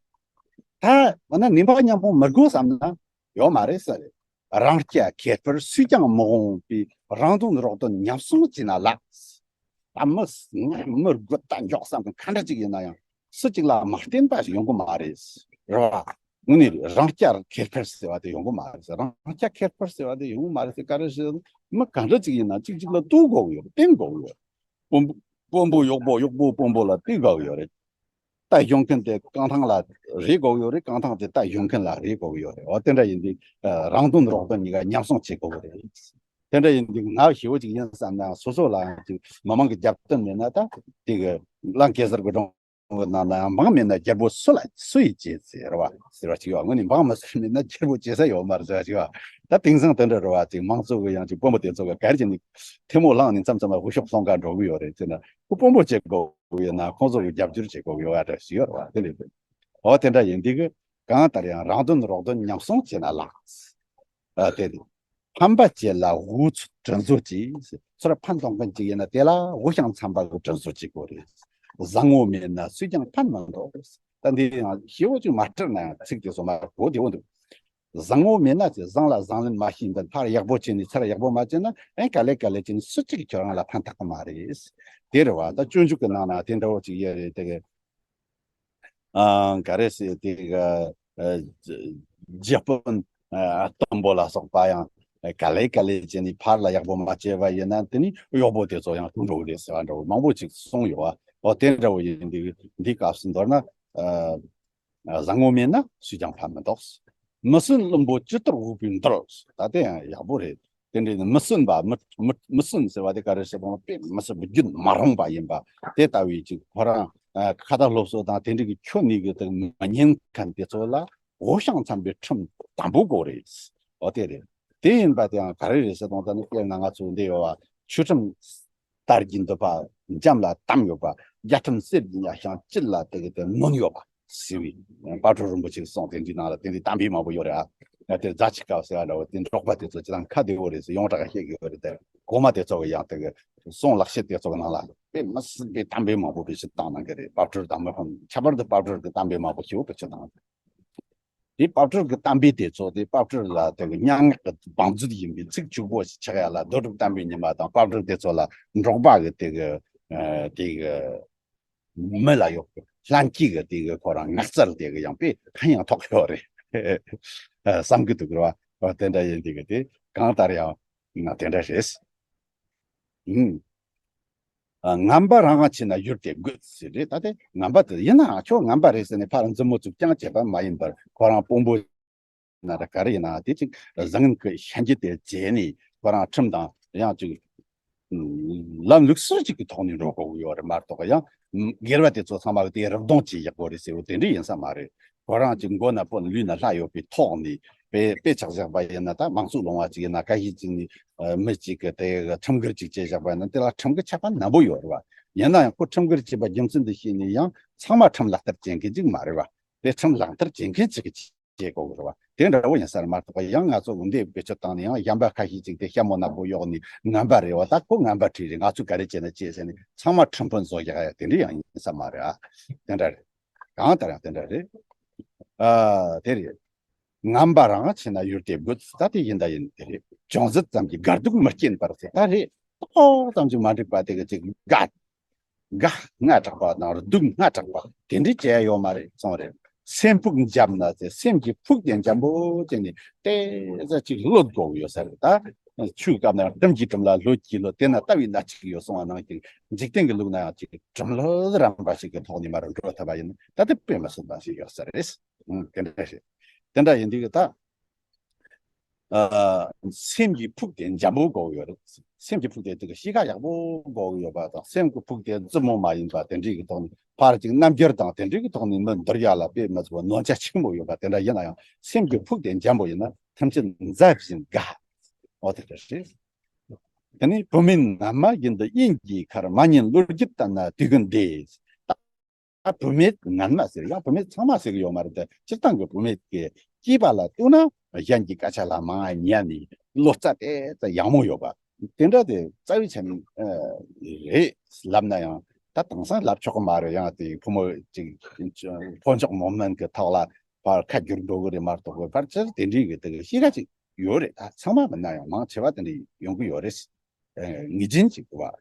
ད་འོ་ན་ནུས་པ་མཉམ་སྤུངས་མི་དགོས་བསམ་ན་ཡོད་མ་རེད་ས་རེད། རང་རྐྱ་ཁྱད་པར་སུས་ཀྱང་མི་འོང་པའི་རང་དོན་རོགས་དོན་མཉམ་སྲུང་བྱས་ན་ལགས། ད་མི་ང་མི་རྒོད་ད་མགྱོགས་བསམ་གི་ག་འདྲ་ཅིག་ཡིན་ན་ཡང་སུ་གཅིག་ལ་མ་བརྟེན་པ་ཞིག་ཡོང་གི་མ་རེད། རེད་བ། དངོས་གནས་རེད། རང་རྐྱ་ཁྱད་པར་ཟེར་བ་དེ་ཡོང་གི་མ་རེད། རང་རྐྱ་ཁྱད་པར་ཟེར་བ་དེ་ཡོང་གི་མ་རེད་ཟེར་ག་རེ་ཟེར་ན་མི་ག་འདྲ་ཅིག་ཡིན་ན་གཅིག་གཅིག་ལ་ལྟོས་དགོས་ཀྱི་ཡོད་རེད། བརྟེན་དགོས་ཀྱི་ཡོད་རེད། དཔོན་པོ་དཔོན་པོ་གཡོག་པོ་གཡོག་པོ་དཔོན་པོ་ལ་ལྟོས་དགོས་ཀྱི་ཡོད་རེད། རྟ་གཞོན་མཁན་དེ་རྐང་ཐང་ལ་རེ་དགོས་ཀྱི་ཡོད་རེད། རྐང་ཐང་དེ་རྟ་གཞོན་མཁན་ལ་རེ་དགོས་ཀྱི་ཡོད་རེད། འོ་དེ་འདྲ་ཡིན་དུས་རང་དོན་རོགས་དོན་གཉིས་ཀ་མཉམ་སྲུང་བྱེད་དགོས་ཀྱི་རེད། དེ་འདྲ་ཡིན་དུས་ང་ཞེ་བོ་ཅིག་ཡིན་བསམ་ན་སོ་སོ་ལའང་ཅིག་མི་མང་གི་རྒྱབ་རྟེན་མེད་ན་ད་དེ་གི་ལང་གེ་སར་གི་སྒྲུང་གི་ནང་ན་ཡང་འབངས་མེད་ན་རྒྱལ་པོ་སུ་ལ་སུ་ཡིས་བྱེད་ཟེར་བ་ཟེར་བ་ཅིག་ཡོད། དངོས་ནས་འབངས་མི་སེར་མེད་ན་རྒྱལ་པོ་བྱེད་ས་ཡོད་མ་རེད་ཟེར་བ་ཅིག་ཡོད། ད་དེང་སང་དེ་འདྲ་རེད་བ། ཅིག་མང་ཚོགས་གི་ཡང་ཅིག་དཔོན་པོ་དེ་ཚོ་གི་གར་གྱི་ནི་ཐལ་མོ་ལངས་ནས་མཚམས་མཚམས་ལ་འུ་ཤོབ་སློང་ག་འགྲོ་གི་ཡོད་རེད་ཟེར་ན་ཁོ་དཔོན་པོ་བྱེད་དགོས་ཀྱི་ཡོད་ན་ཁོང་ཚོ་གི་རྒྱབ་སྐྱོར་བྱེད་དགོས་ཀྱི་ཡོད་ཨ་འདྲ་ཞིག་ཡོད་རེད་བ། དེ་ལས་དེ་འོ་དེ་འདྲ་ཡིན་དུས་གི་གང་ལྟར་ཡང་རང་དོན་རོགས་དོན་མཉམ་སྲུང་བྱས་ན་ལགས། ཨ་དེ་རེད། ཕན་པ་བྱེད་ལ་དབུ་ཚུགས་དྲིན་གཟོ་གྱིས། ཚུར་ཕན་གཏོང་མཁན་ཅིག་ཡིན་ན་དེ་ལ་དབུ་ཞྭ་མཚན་པ་གི་དྲིན་གཟོ་བྱེད་དགོས་རེད། བཟང་ངོ་མེད་ན་སུས་ཀྱང་ཕན་མི་འདོགས། ད་འདི་ཡང་ཞེ་བོ་ཅིག་མ་སྤྲུལ་ན་ཡང་ཚིག་དེ་ཚོ་མ་གོ་བདེ་བོ་འདུག་བཟང་ངོ་མེད་ན་ཅི་བཟང་ལ་བཟང་ལན་མ་ཤེས་འདི་ཕར་ཡག་པོ་བྱས་ནས་ཚུར་ཡག་པོ་མ་བྱས་ན་ཨེ་ག་ལེ་ག་ལེ་བྱས་ནས་སུ་གཅིག་ཁྱོད་རང་ལ་ཕན་ཐོགས་གི་མ་རེད། དེ་རེད་བ། ད་སྤྱོད་འཇུག་གི་ནང་ན་དེ་འདྲ་བོ་ཅིག་ཡོད་རེད་དེ་གི། ཨ་ག་རེ་ཟེར་དེ་གི་ཨ་རྗེ་དཔོན་ཨ་སྟོན་པོ་ལ་སོགས་པ་ཡང་ག་ལེ་ག་ལེ་བྱས་ནས་ཕར་ལ་ཡག་པོ་མ་བྱས་པ་ཡིན་ན་དེ་ནི་གཡོག་པོ་དེ་ཚོ་ཡང་འགྲོ་གི་རེད་ཟེར་བ་འདྲ་བོ་མང་པོ་ཅིག་གསུངས་ཡོད་བ། འོ་དེ་འདྲ་བོ་ཡིན་དུས་འདིའི་སྐབས་སུ་མདོར་ན་ཨ། བཟང་ངོ་མེད་ན་སུས་ཀྱང་ཕན་མི་ཐོགས། མི་སྲུན་བླུན་པོ་ཇི་ལྟར་འུག་པའི་མདོར། ད་དེ་ཡང་ཡག་པོ་རེད། དེ་འདྲའི་མི་སྲུན་པ་མི་མི་མི་སྲུན་ཟེར་བ་དེ་ག་རེ་ཟེར་དང་དཔེ་མི་སྲིད་པའི་རྒྱུན་མ་རུང་བ་ཡིན་པ་དེ་ལྟ་བུའི་ཅིག་ཁོ་རང་ཨ་ཁ་ཏ་སློབ་གསོ་དང་དེ་འདྲའི་གི་ཁྱོན་ནས་གི་དེ་མི་ཉན་མཁན་དེ་ཚོ་ལ་དབུ་ཞྭ་མཚན་པའི་ཁྲིམས་དམ་པོ་དགོས་རེད། འོ་དེ་རེད། དེ་ཡིན་པ་དེ་ཡང་ག་རེ་རེད་ཟེར་དང་ད་ནི་དཔེར་ན་ང་ཚོ་འདི་ཡོད་བ་ཆོས་ཁྲིམས། དར་གྱི་འདུན་པ་འཇམ་ལ་དམ་ཡོད་པ། རྒྱ་ཁྲིམས་གསེར་གྱི་ཉ་ཤང་བཅུད་ལ་དེ་གི་དེ་ནོན་ཡོད་པ་ཟེར་བའི་དཔལ་སྤྲུལ་རིན་པོ་ཆེས་གསུངས་དེ་འདྲའི་ནང་ལ་དེ་འདྲའི་གཏམ་དཔེ་མང་པོ་ཡོད་རེད་ཨ། ང་དེར་རྫ་ཆུ་ཁ་ཟེར་བ་འདྲ་བོ་དེ་འབྲོག་པ་དེ་ཚོ་ཅི་དང་ཁ་བདེ་བོ་རེད་ཟེར་ཡོངས་གྲགས་བཤད་ཀྱི་ཡོད་རེད་དེ། གོང་མ་དེ་ཚོ་གི་ཡང་དེ་གི་གསུང་ལེགས་བཤད་དེ་ཚོ་གི་ནང་ལ་དཔེ་མི་སྲིད་པའི་གཏམ་དཔེ་མང་པོ་བེད་སྤྱོད་བཏང་གནང་གི་རེད། དཔལ་སྤྲུལ་དང་མི་ཕམ་ཁྱད་པར་དུ་དཔལ་སྤྲུལ་གི་གཏམ་དཔེ་མང་པོ་ཞིག་བེད་སྤྱོད་བཏང་། དེ་དཔལ་སྤྲུལ་གི་གཏམ་དཔེ་དེ་ཚོ་དེ་དཔལ་སྤྲུལ་ལ་དེ་གི་སྙན་ངག་གི་བང་མཛོད་ཡིན་པའི་ཚིག་གཅིག་པོ་ཞིག་ཆགས་ཡ་ལ། རྡོ་གྲུབ་གཏམ་དཔེ་ཉི་མ་དང་དཔལ་སྤྲུལ་དེ་ཚོ་ལ་འབྲོག་པ་གི་དེ་གི་ཨ་དེ་གི་མི་ལ་ཡོད་པའི་ལྷན་སྐྱེས་ཀྱི་དེ་གི་ཁོ་རང་ངག་རྩལ་དེ་གི་ཡང་དཔེ་ཕན་ཡང་ཐོགས་ཡོད་རེད། ཨ་བསམ་གི་འདུག་རེད་བ། དེ་འདྲ་ཡིན་དེ་གི་དེ་གང་ལྟར་ཡང་དེ་འདྲ་རེད། ཨུམ། ཨ་ངན་པ་རང་དབང་ཆེ་ན་ཡུལ་དེ་རྒུད་ཟེར་རེད། ད་དེ་ངན་པ་དེ་ཡིན་ནའང་ཁྱོད་ངན་པ་རེད་ཟེར་ནས་ཕར་མཛུབ་མོ་བཙུགས་རྐྱང་བྱས་པ་མ་ཡིན་པར། ཁོ་རང་དཔོན་པོ་ན་ར་ག་རེ་ཡིན་ན་དེ་ཅིག་བཟང་ངན་གྱི་ཤན་འབྱེད་དེ་བྱས་ནས། ཁོ་རང་ཁྲིམས་དང་ཡང་ཅིག་ལམ་ལུགས་སྲོལ་ཅིག་གི་ཐོག་ནས་འགྲོ་དགོས་ཀྱི་ཡོད་རེད་མ་གཏོགས། ཡང་སྒེར་བ་དེ་ཚོ་ཚང་མ་གི་དེ་རུབ་རྡུང་བྱེད་ཡག་པོ་རེད་ཟེར་བ་དེ་འདྲ་ཡིན་ས་མ་རེད། ཁོ་རང་ཅིག་མགོ་ན་དཔོན་ལུས་ན་ལྷ་ཡོད་པའི་ཐོག་ནས་དཔེ་དཔེ་ཆ་བཞག་པ་ཡིན་ན། ད་མང་གཙོ་ལུང་བ་ཅིག་ཡིན་ན་ཁ་ཤས་ཅིག་ནས་ཨ་མི་གཅིག་གི་དེ་ཁྲིམས་འགལ་ཅིག་བྱས་བཞག་པ་ཡིན་ན། དེ་ལ་ཁྲིམས་ཀྱི་ཆད་པ་ནན་པོ་ཡོད་རེད་བ། ཡིན་ན་ཡང་ཁོ་ཁྲིམས་འགལ་བྱས་པ་རྒྱུ་མཚན་འདི་ཤེས་ནས་ཡང་ཚང་མ་ཁྲིམས་ལག་བསྟར་བྱེད་མཁན་ཅིག་མ་རེད་བ། དེ་ཁྲིམས་ལག་བསྟར་བྱེད་མཁན་ཅིག་གི་བྱེད་དགོས་རེད་བ། དེ་འདྲ་བོ་ཡིན་ས་རེད་མ་གཏོགས། ཡང་ང་ཚོ་འདི་བེད་སྤྱོད་བཏང་ནས་ཡང་གཞན་པ་ཁ་ཤས་ཅིག་དེ་ཤ་མོ་ནག་པོ་གཡོགས་ནས་ངན་པ་རེད་བ། ད་ཁོ་ངན་པ་ཁྲིད་རེད། ང་ཚོས་ག་རེ་བྱས་ན་བྱེད་ཟེར་ནས་ཚང་མ་ཁྲིམས་དཔོན་བཟོ་རྒྱག་ཡ་དེ་འདྲ་ཡང་ཡིན་ས་མ་རེད་ཨ། དེ་འདྲ་རེད། གང་ལྟར་ཡང་དེ་འདྲ་རེད། ཨ་དེ་རེད། ངན་པ་རང་ཆེ་ན་ཡུལ་དེ་རྒུད། ད་དེ་ཡིན་ད་ཡིན་དེ་རེད། ཅུང་ཟད་ཙམ་གྱིས་དགའ་སྡུག་མི་སྐྱེན་པར་ཟེར། ད་རེད། ཏོག་ཙམ་ཅིག་མ་འགྲིག་པ་དེ་གི་ཅིག་དགའ། དགའ་སྣ་དྲག་པ་དང་སྡུག་སྣ་དྲག་པ་དེ་འདྲའི་བྱས་ཡོད་མ་རེད་གསུངས་རེད། སེམས་ཕུགས་འཇམ་ན་ཟེར། སེམས་ཀྱི་ཕུགས་དེ་འཇམ་པོ་བྱས་ནས་ཏོག་ཙམ་ཅིག་གློད་དགོས་ཡོད་ས་རེད། ད་ཆུའི་སྐབས་ན་སྤྲིན་གྱི་གྲམ་ལ་གློད་ཀྱི་གློད། དེ་ན་ལྟ་བའི་ན་ཅིག་ཡོད་གསུངས་པ་ནང་བཞིན། འཇིག་རྟེན་གྱི་ལུགས་ན་ཡང་ཅིག་གྲམ་གློད་རན་པ་ཞིག་གི་ཐོག་ནས་མར་འགྲོ་ཐུབ་པ་ཡིན་ན། ད་དེ་དཔེ་མི་སྲིད་པ་ཞིག་ཡོད་ས་རེད། ཨང་། དེ་འདྲ་རེད། དེ་འདྲ་ཡིན་དུས་ད། ཨ་སེམས་ཀྱི་ཕུགས་དེ་འཇམ་པོ་དགོས་ཡོད་རེད། སེམས་ཀྱི་ཕུགས་དེ་དེ་གི་གཤིས་ཀ་ཡག་པོ་དགོས་ཡོད་པ་དང་། སེམས་ཀྱི་ཕུགས་དེ་རྩུབ་མོ་མ་ཡིན་པ་དེ་འདྲའི་གི་ཐོག་ནས། ཕར་ཅིག་རྣམ་འགྱུར་དང་དེ་འདྲའི་གི་ཐོག་ནས་མི་འདུལ་ཡ་ལ་དཔེ་མི་སྲིད་པ་ནོར་འཆར་ཆེན་པོ་ཡོད་པ་དེ་འདྲ་ཡིན་ན་ཡང་། སེམས་ཀྱི་ཕུགས་དེ་འཇམ་པོ་ཡིན་ན་ཐམས་ཅད་མཛའ་བཞིན་དགའ། འོ་དེ་འདྲ་རེད། དེ་ནས་བུད་མེད་ངན་མ་བཞིན་དུ་དབྱིན་གྱིས་ཁར། མ་ཉན་བློ་རྒྱུད་ལྟ་ན་དུས་ཀུན་བདེ། ད་བུད་མེད་ངན་མ་ཟེར་ཡང་བུད་མེད་ཚང་མ་ཟེར་གི་ཡོད་མ་རེད་དེ། སྤྱིར་བཏང་གི་བུད་མེད་ཀྱི་སྐྱེས་པ་ལ་ལྟོས་ན་གཞན་གྱི་སྐད་ཆ་ལ་མང་ང་ཉན་ནས་བློ་རྩ་དེ་ཙམ་ཡག་མོ་ཡོད་པ། དེ་འདྲ་དེ་རྩ་བའི་ཆ་ནས་ཨ་རེད་ལབ་ན་ཡང་། ད་དེང་སང་ལབ་ཆོག་གི་མ་རེད། ཡང་དེ་ཕོ་མོ་ཅིག་ཕོ་མཆོག་མོ་དམན་གྱི་ཐོག་ལ་ཕར་ཁ་བསྒྱུར་འགྲོ་གི་རེད་མ་གཏོགས། ཕལ་ཆེར་དེ་འདྲའི་གི་དེ་གི་གཤིས་ཀ་ཅིག་ཡོད་རེད། ད་ཚང་མ་མིན་ན་ཡང་མང་ཆེ་བ་དེ་འདྲ་ཡོང་གི་ཡོད་རེད། ཨ་ངེས་ཅན་ཅིག་བ།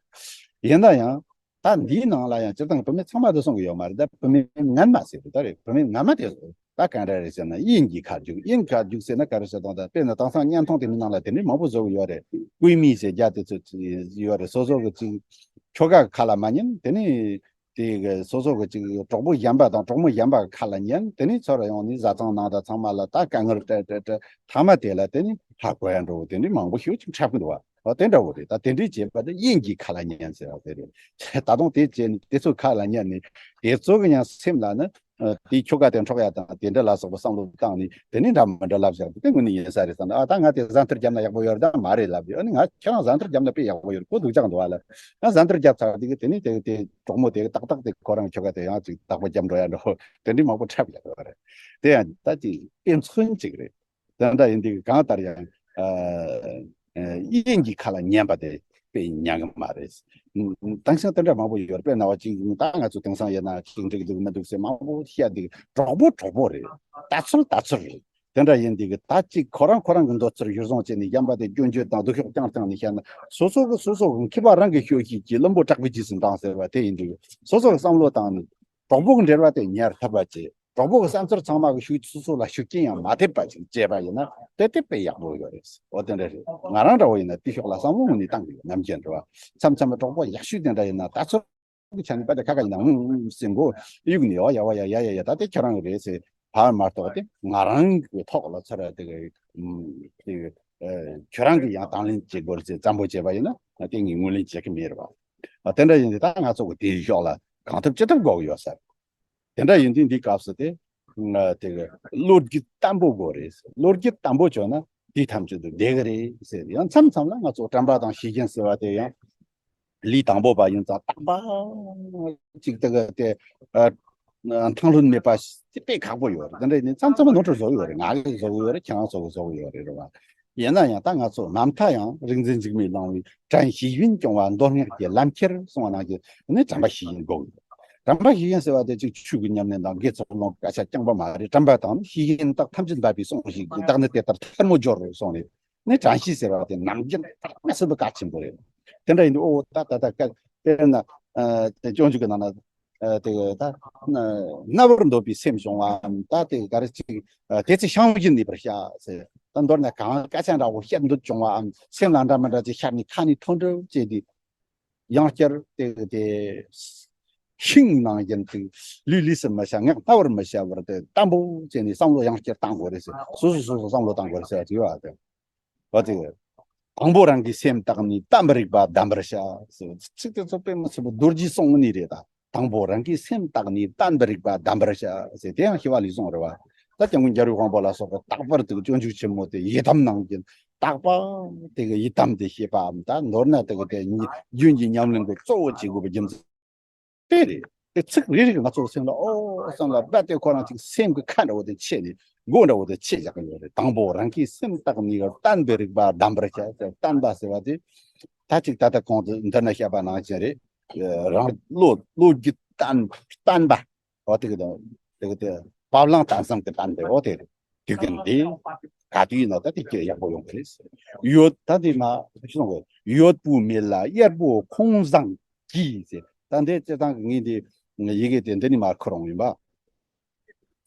ཡིན་ན་ཡང་ད་འདིའི་ནང་ལ་ཡང་སྤྱིར་བཏང་བུད་མེད་ཚང་མ་དེ་གསུང་གི་ཡོད་མ་རེད། ད་བུད་མེད་ངན་མ་ཟེར་དུས་ད་རེད། བུད་མེད་ངན་མ་དེ་ད་ག་འདྲ་རེད་ཟེར་ན། དབྱིན་གྱི་ཁ་རྒྱུག་དབྱིན་ཁ་རྒྱུག་ཟེར་ན་ག་རེ་ཟེར་དང་། ད་དཔེར་ན་དེང་སང་བརྙན་ཐུང་དེ་མིན་ནང་ལ་དེ་འདྲའི་མང་པོ་བཟོ་གི་ཡོད་རེད། ཀུའི་མི་ཟེར་རྒྱ་དེ་ཚོ་ཡོད་རེད། སོ་སོ་གི་ཅིག་ཁྱོ་ག་གི་ཁ་ལ་མ་ཉན། དེ་ནས་དེ་གི་སོ་སོ་གི་ཅིག་གྲོགས་པོ་གཞན་པ་དང་གྲོགས་མོ་གཞན་པ་གི་ཁ་ལ་ཉན། དེ་ནས་ཚུར་ཡོང་ནས་བཟའ་ཚང་ནང་དང་ཚང་མ་ལ་ད་དཀའ་ངལ་སྤྲད་སྤྲད་སྤྲད། མཐའ་མ་དེ་ལ་དེ་ནི་ཧ་གོ་ཡ་འགྲོ་བོ་དེ་འདྲའི་མང་པོ་ཞིག་ཅིག་འཁྲབ་གི་འདུག་བ། འོ་དེ་འདྲ་བོ་རེད། ད་དེ་འདྲའི་བྱས་པ་དེ་དབྱིན་གྱི་ཁ་ལ་ཉན་ཟེར་བ་དེ་རེད། ད་དུང་དེ་བྱས་ནས་དེ་ཚོའི་ཁ་ལ་ཉན་ནས། དེ་ཚོ་གི་ཡང་སེམས་ལ་ནི་ཨ་དེའི་ཁྱོ་ག་དེ་འཕྲོག་ཡ་དང་དེ་འདྲ་ལ་སོགས་པ་བསམ་བློ་བཏང་ནས། དེ་ནི་འདྲ་མི་འདྲ་ལབ་བཞག་དེ་དངོས་གནས་ཡིན་ས་རེད་བསམ་ན། ཨ་ད་ང་དེ་བཟའ་འཐུར་བརྒྱབ་ན་ཡག་པོ་ཡོད་རེད་ད་མ་རེད་ལབ་ཡོད། ཨ་ནི་ང་ཁྱེད་རང་བཟའ་འཐུར་བརྒྱབ་ན་དཔེ་ཡག་པོ་ཡོད་རེད། ཁོ་སྡུག་ཅག་འདུག་བ་ལ། ང་བཟའ་འཐུར་བརྒྱབ་ཚར་དེ་གི་དེ་ནི་དེ་དེ་གྲོགས་མོ་དེ་གི་ཏག་ཏག་དེ་ཁོ་རང་ཁྱོ་ག་དེ་ཡང་ཅིག་བདག་པོ་བརྒྱབ་འགྲོ་ཡ་འགྲོ། དེ་འདྲའི་མང་པོ་འཁྲབ་ཡ་ཡོད་རེད། དེ་ཡང་ད་ཅིག་དཔེ་མཚོན་ཅིག་རེད། དེ་འདྲ་ཡིན་དུས་གང་ལྟར་ཡང་ཨ་ཨ་དབྱིན་གྱི་ཁ་ལ་ཉན་པ་དེ་དཔེ་ཉན་གི་མ་རེད། དེང་སང་དེ་འདྲ་མང་པོ་ཡོད་རེད། དཔེར་ན་བ་ཅིག་ད་ང་ཚོ་དེང་སང་ཡིན་ན་ཅིག་འགྲིག་འདུག་མི་འདུག་ཟེར་མང་པོ་བཤད་དུས་གྲོགས་པོ་གྲོགས་པོ་རེད། ལྟ་ཚུལ་ལྟ་ཚུལ་རེད། དེ་འདྲ་ཡིན་དུས་ད་ཅིག་ཁོ་རང་ཁོ་རང་གི་འདོད་ཚུལ་གཞིར་བཟུང་བྱས་ནས་གཞན་པ་དེ་སྐྱོན་བརྗོད་དང་སྡུག་ཕྱོགས་རྐྱང་རྐྱང་ནས་བཤད་ན། སོ་སོ་གི་སོ་སོ་གི་མཁས་པ་རང་གི་ཤོད་ཤེས་ཀྱི་བླུན་པོ་དྲག་པོའི་རྗེས་སུ་འབྲངས་ཟེར་བ་དེ་ཡིན་དུས། སོ་སོ་གི་བསམ་བློ་བཏང་ནས་གྲོགས་པོ་གི་འབྲེལ་བ་དེ་ཉར་ཐུབ་པ་བྱེད། གྲོགས་པོ་གི་བསམ་ཚུལ་ཚང་མ་གི་ཤུགས་སོ་སོ་ལ་ཤུགས་རྐྱེན་ཡང་མ་ཐེབས་པ་ཅིག་བྱས་པ་ཡིན་ན་དེ་དེ་དཔེ་ཡག་པོ་ཡོད་རེད། འོ་དེ་འདྲ་རེད། ང་རང་འདྲ་བོ་ཡིན་ན་དེ་ཕྱོགས་ལ་བསམ་བློ་དངོས་གནས་བཏང་གི་ཡོད། ནམ་རྒྱུན་འདྲ་བ་མཚམས་མཚམས་གྲོགས་པོ་ཡག་ཤོས་དེ་འདྲ་ཡིན་ན་ལྟ་ཚུལ་གི་ཆ་ནས་པ་དེ་ཁ་ཁ་ཡིན་ན་ཨུང་ཨུང་ཟེར་མགོ་གཡུག་ནས། ཨོ་ཡ་ཨོ་ཡ་ཡ་ཡ་ཡ་ད་དེ་ཁྱོད་རང་གི་རེད་ཟེར་བར་མ་གཏོགས། དེ་ང་རང་གི་ཐོག་ལ་ཚུར་དེ་གི་དེ་གི་ཨ་ཁྱོད་རང་གི་ཡང་དང་ལེན་བྱེད་དགོས་རེད་ཟེར་བཙན་པོ་བྱས་པ་ཡིན་ན་དེ་ངས་ངོས་ལེན་བྱེད་ཀྱི་མེད་རེད་བ། ཨ་དེ་འདྲ་ཡིན་དུས་ད་ང་ཚོ་གི་དེའི་ཕྱོགས་ལ་གང་ཐུབ་ཅི་ཐུབ་དགོས་ཀྱི་ཡོད་ས་རེད། དེ་འདྲ་ཡིན་དུས་འདིའི་སྐབས་སུ་དེ་ང་དེ་གི་བློ་རྒྱུད་བརྟན་པོ་དགོས་རེད། བློ་རྒྱུད་བརྟན་པོ་བྱུང་ན་དུས་ཐམས་ཅད་དུ་བདེ་གི་རེད་ཟེར། ཡང་མཚམས་མཚམས་ལ་ང་ཚོ་དྲན་པ་དང་ཤེས་བཞིན་ཟེར་བ་དེ་ཡང་ལུས་དང་པོ་པ་ཡིན་ཙང་དྲན་པ་ཅིག་དེ་གི་དེ་ཨ་ཐང་ལྷོད་མེད་པ་དེ་དཔེ་ཁག་པོ་ཡོད་རེད། དེ་འདྲ་ཡིན་དུས་མཚམས་མཚམས་ནོར་འཁྲུལ་བཟོ་གི་ཡོད་རེད། ང་གིས་བཟོ་གི་ཡོད་རེད། ཁྱེད་རང་ཚོ་གིས་བཟོ་གི་ཡོད་རེད། རེད་བ། ཡིན་ན་ཡང་ད་ང་ཚོ་ནམ་མཁའ་ཡང་རིག་འཛིན་འཇིགས་མེད་གླིང་བའི་དྲན་ཤེས་ཡོན་སྐྱོང་བ་མདོ་སྔགས་ཀྱི་ལམ་ཁྱེར་གསུང་བ་ནང་བཞིན་ནི་དྲན་པ་ཤེས་ཡོན་དགོས། དྲན་པ་ཤེས་ཡོན་ཟེར་བ་དེ་གཅིག་ཆོས་ཀྱི་ཉམས་ལེན་དང་དགེ་ཚོགས་ལོངས་སྐད་ཆ་རྐྱང་པ་མ་རེད། དྲན་པ་དང་ནི་ཤེས་ཡོན་དག་ཐམས་ཅད་འབད་པའི་སོང་ཞིག་བདག་ནི་དེ་ལྟར་ཐལ་མོ་སྦྱོར་རེད་གསུངས་ནས། ནི་དྲན་ཤེས་ཟེར་བ་དེ་ནམ་རྒྱུན་དག་མི་སྲིད་པའི་གལ་ཆེན་པོ་རེད། དེ་འདྲ་ཡིན་དུས་ཨོ་ད་ད་ད་སྐད་དཔེར་ན་ཨ་དེ་སྤྱོད་འཇུག་གི་ནང་ན་ཨ་དེ་ད་ན་རྣ་བར་འདོད་པའི་སེམས་བྱུང་བའམ་ད་དེ་ག་རེ་ཅིག་ཨ་དེ་ཚེ་བྱང་བུ་བཞིན་གནས་པར་བྱ་ཟེར། ད་མདོར་ན་གང་སྐད་ཆ་འདྲ་བོ་བཤད་འདོད་བྱུང་བའམ་སེམས་ལ་འདྲ་མི་འདྲ་ཅིག་ཤར་ནས་ཁ་ནས་ཐོན་འགྲོ་བྱས་ཏེ། ཡང་བསྐྱར་དེ་དེ་ཤིང་ནང་བཞིན་དུ་ལུས་ལུས་སུ་མི་བྱ། ངག་སྨྲ་བར་མི་བྱ་བར་དེ་བརྟན་པོ་བྱས་ནས་བསམ་བློ་ཡང་བསྐྱར་བཏང་དགོས་རེད་ཟེར། སོ་སོ་སོ་སོ་བསམ་བློ་བཏང་དགོས་རེད་ཟེར་བ་དེ་ཡོད་པ་དེ། བ་དེ། དང་པོ་རང་གི་སེམས་བརྟགས་ནས་བརྟན་པའི་རིག་པ་གདམས་པར་བྱ་ཟེར། ཚིག་དེ་ཚོ་དཔེ་མི་སྲིད་པ་རྡོ་རྗེ་གསུང་ནི་རེད་ད། དང་པོ་རང་གི་སེམས་བརྟགས་ནས་བརྟན་པའི་རིག་པ་གདམས་པར་བྱ་ཟེར། དེ་ཡང་ཞི་བ་ལྷས་གསུངས་རེད་བ། ད་སྐྱབས་མགོན་རྒྱལ་བའི་དབང་པོ་ལ་སོགས་པ་རྟག་པར་དུ་སྤྱོད་འཇུག་ཆེན་མོ་དེ་ཡི་དམ་ནང་བཞིན་རྟག་པར་དེ་གི་ཡི་དམ་དེ་ཤེས་པའམ་ད་མདོར་ན་དེ་གི་དེ་ཉི་རྒྱུན་གྱི་ཉམས་ལེན་གྱི་གཙོ་བོ་བྱེད་དགོས་པའི་རྒྱུ་མཚན་དེ་རེད། དེ་ཚིག་རེ་རེ་གི་ང་ཚོ་སེམས་ལ་ཨོ་བསམ་ལ་རྦད་དེ་ཁོ་རང་ཅིག་སེམས་ཀྱི་ཁ་འདྲ་བོ་དེ་ཕྱེ་ནས་མགོ་འདྲ་བོ་དེ་ཕྱེ་བཞག་གི་ཡོད་རེད། དང་པོ་རང་གི་སེམས་བརྟགས་ནས་བརྟན་པའི་རིག་པ་གདམས་པར་བྱ་ཟེར། བརྟན་པ་ཟེར་བ་དེ་ད་ཅིག་ད་ལྟ་གོང་དུ་འདི་ན་བཤད་པ་ནང་བཞིན་རེད། རང་བློ་བློ་རྒྱུད་བརྟན་བརྟན་པ། འོ་དེ་གི་དང་དེ་གི་དེ་བབ་བརླིང་བརྟན་གསུམ་གྱི་བརྟན་པའི་འོ་དེ་རེད། དུས་ཀུན་འདི་ག་དུས་ཡིན་ན་ད་དེ་སྐྱེ་ཡག་པོ་ཡོང་གི་རེད། ཡོད་ད་དེ་མ་གསུང་གི་ཡོད་པོ་མེད་ལ་གཡར་པོ་ཁོང་བཟང་གྱིས་ཟེར། ད་འདི་སྤྱིར་བཏང་གི་ངས་འདི་ཡི་གེ་དེ་འདི་ནས་མར་ཁུར་འོང་ཡིན་པ། ཨ་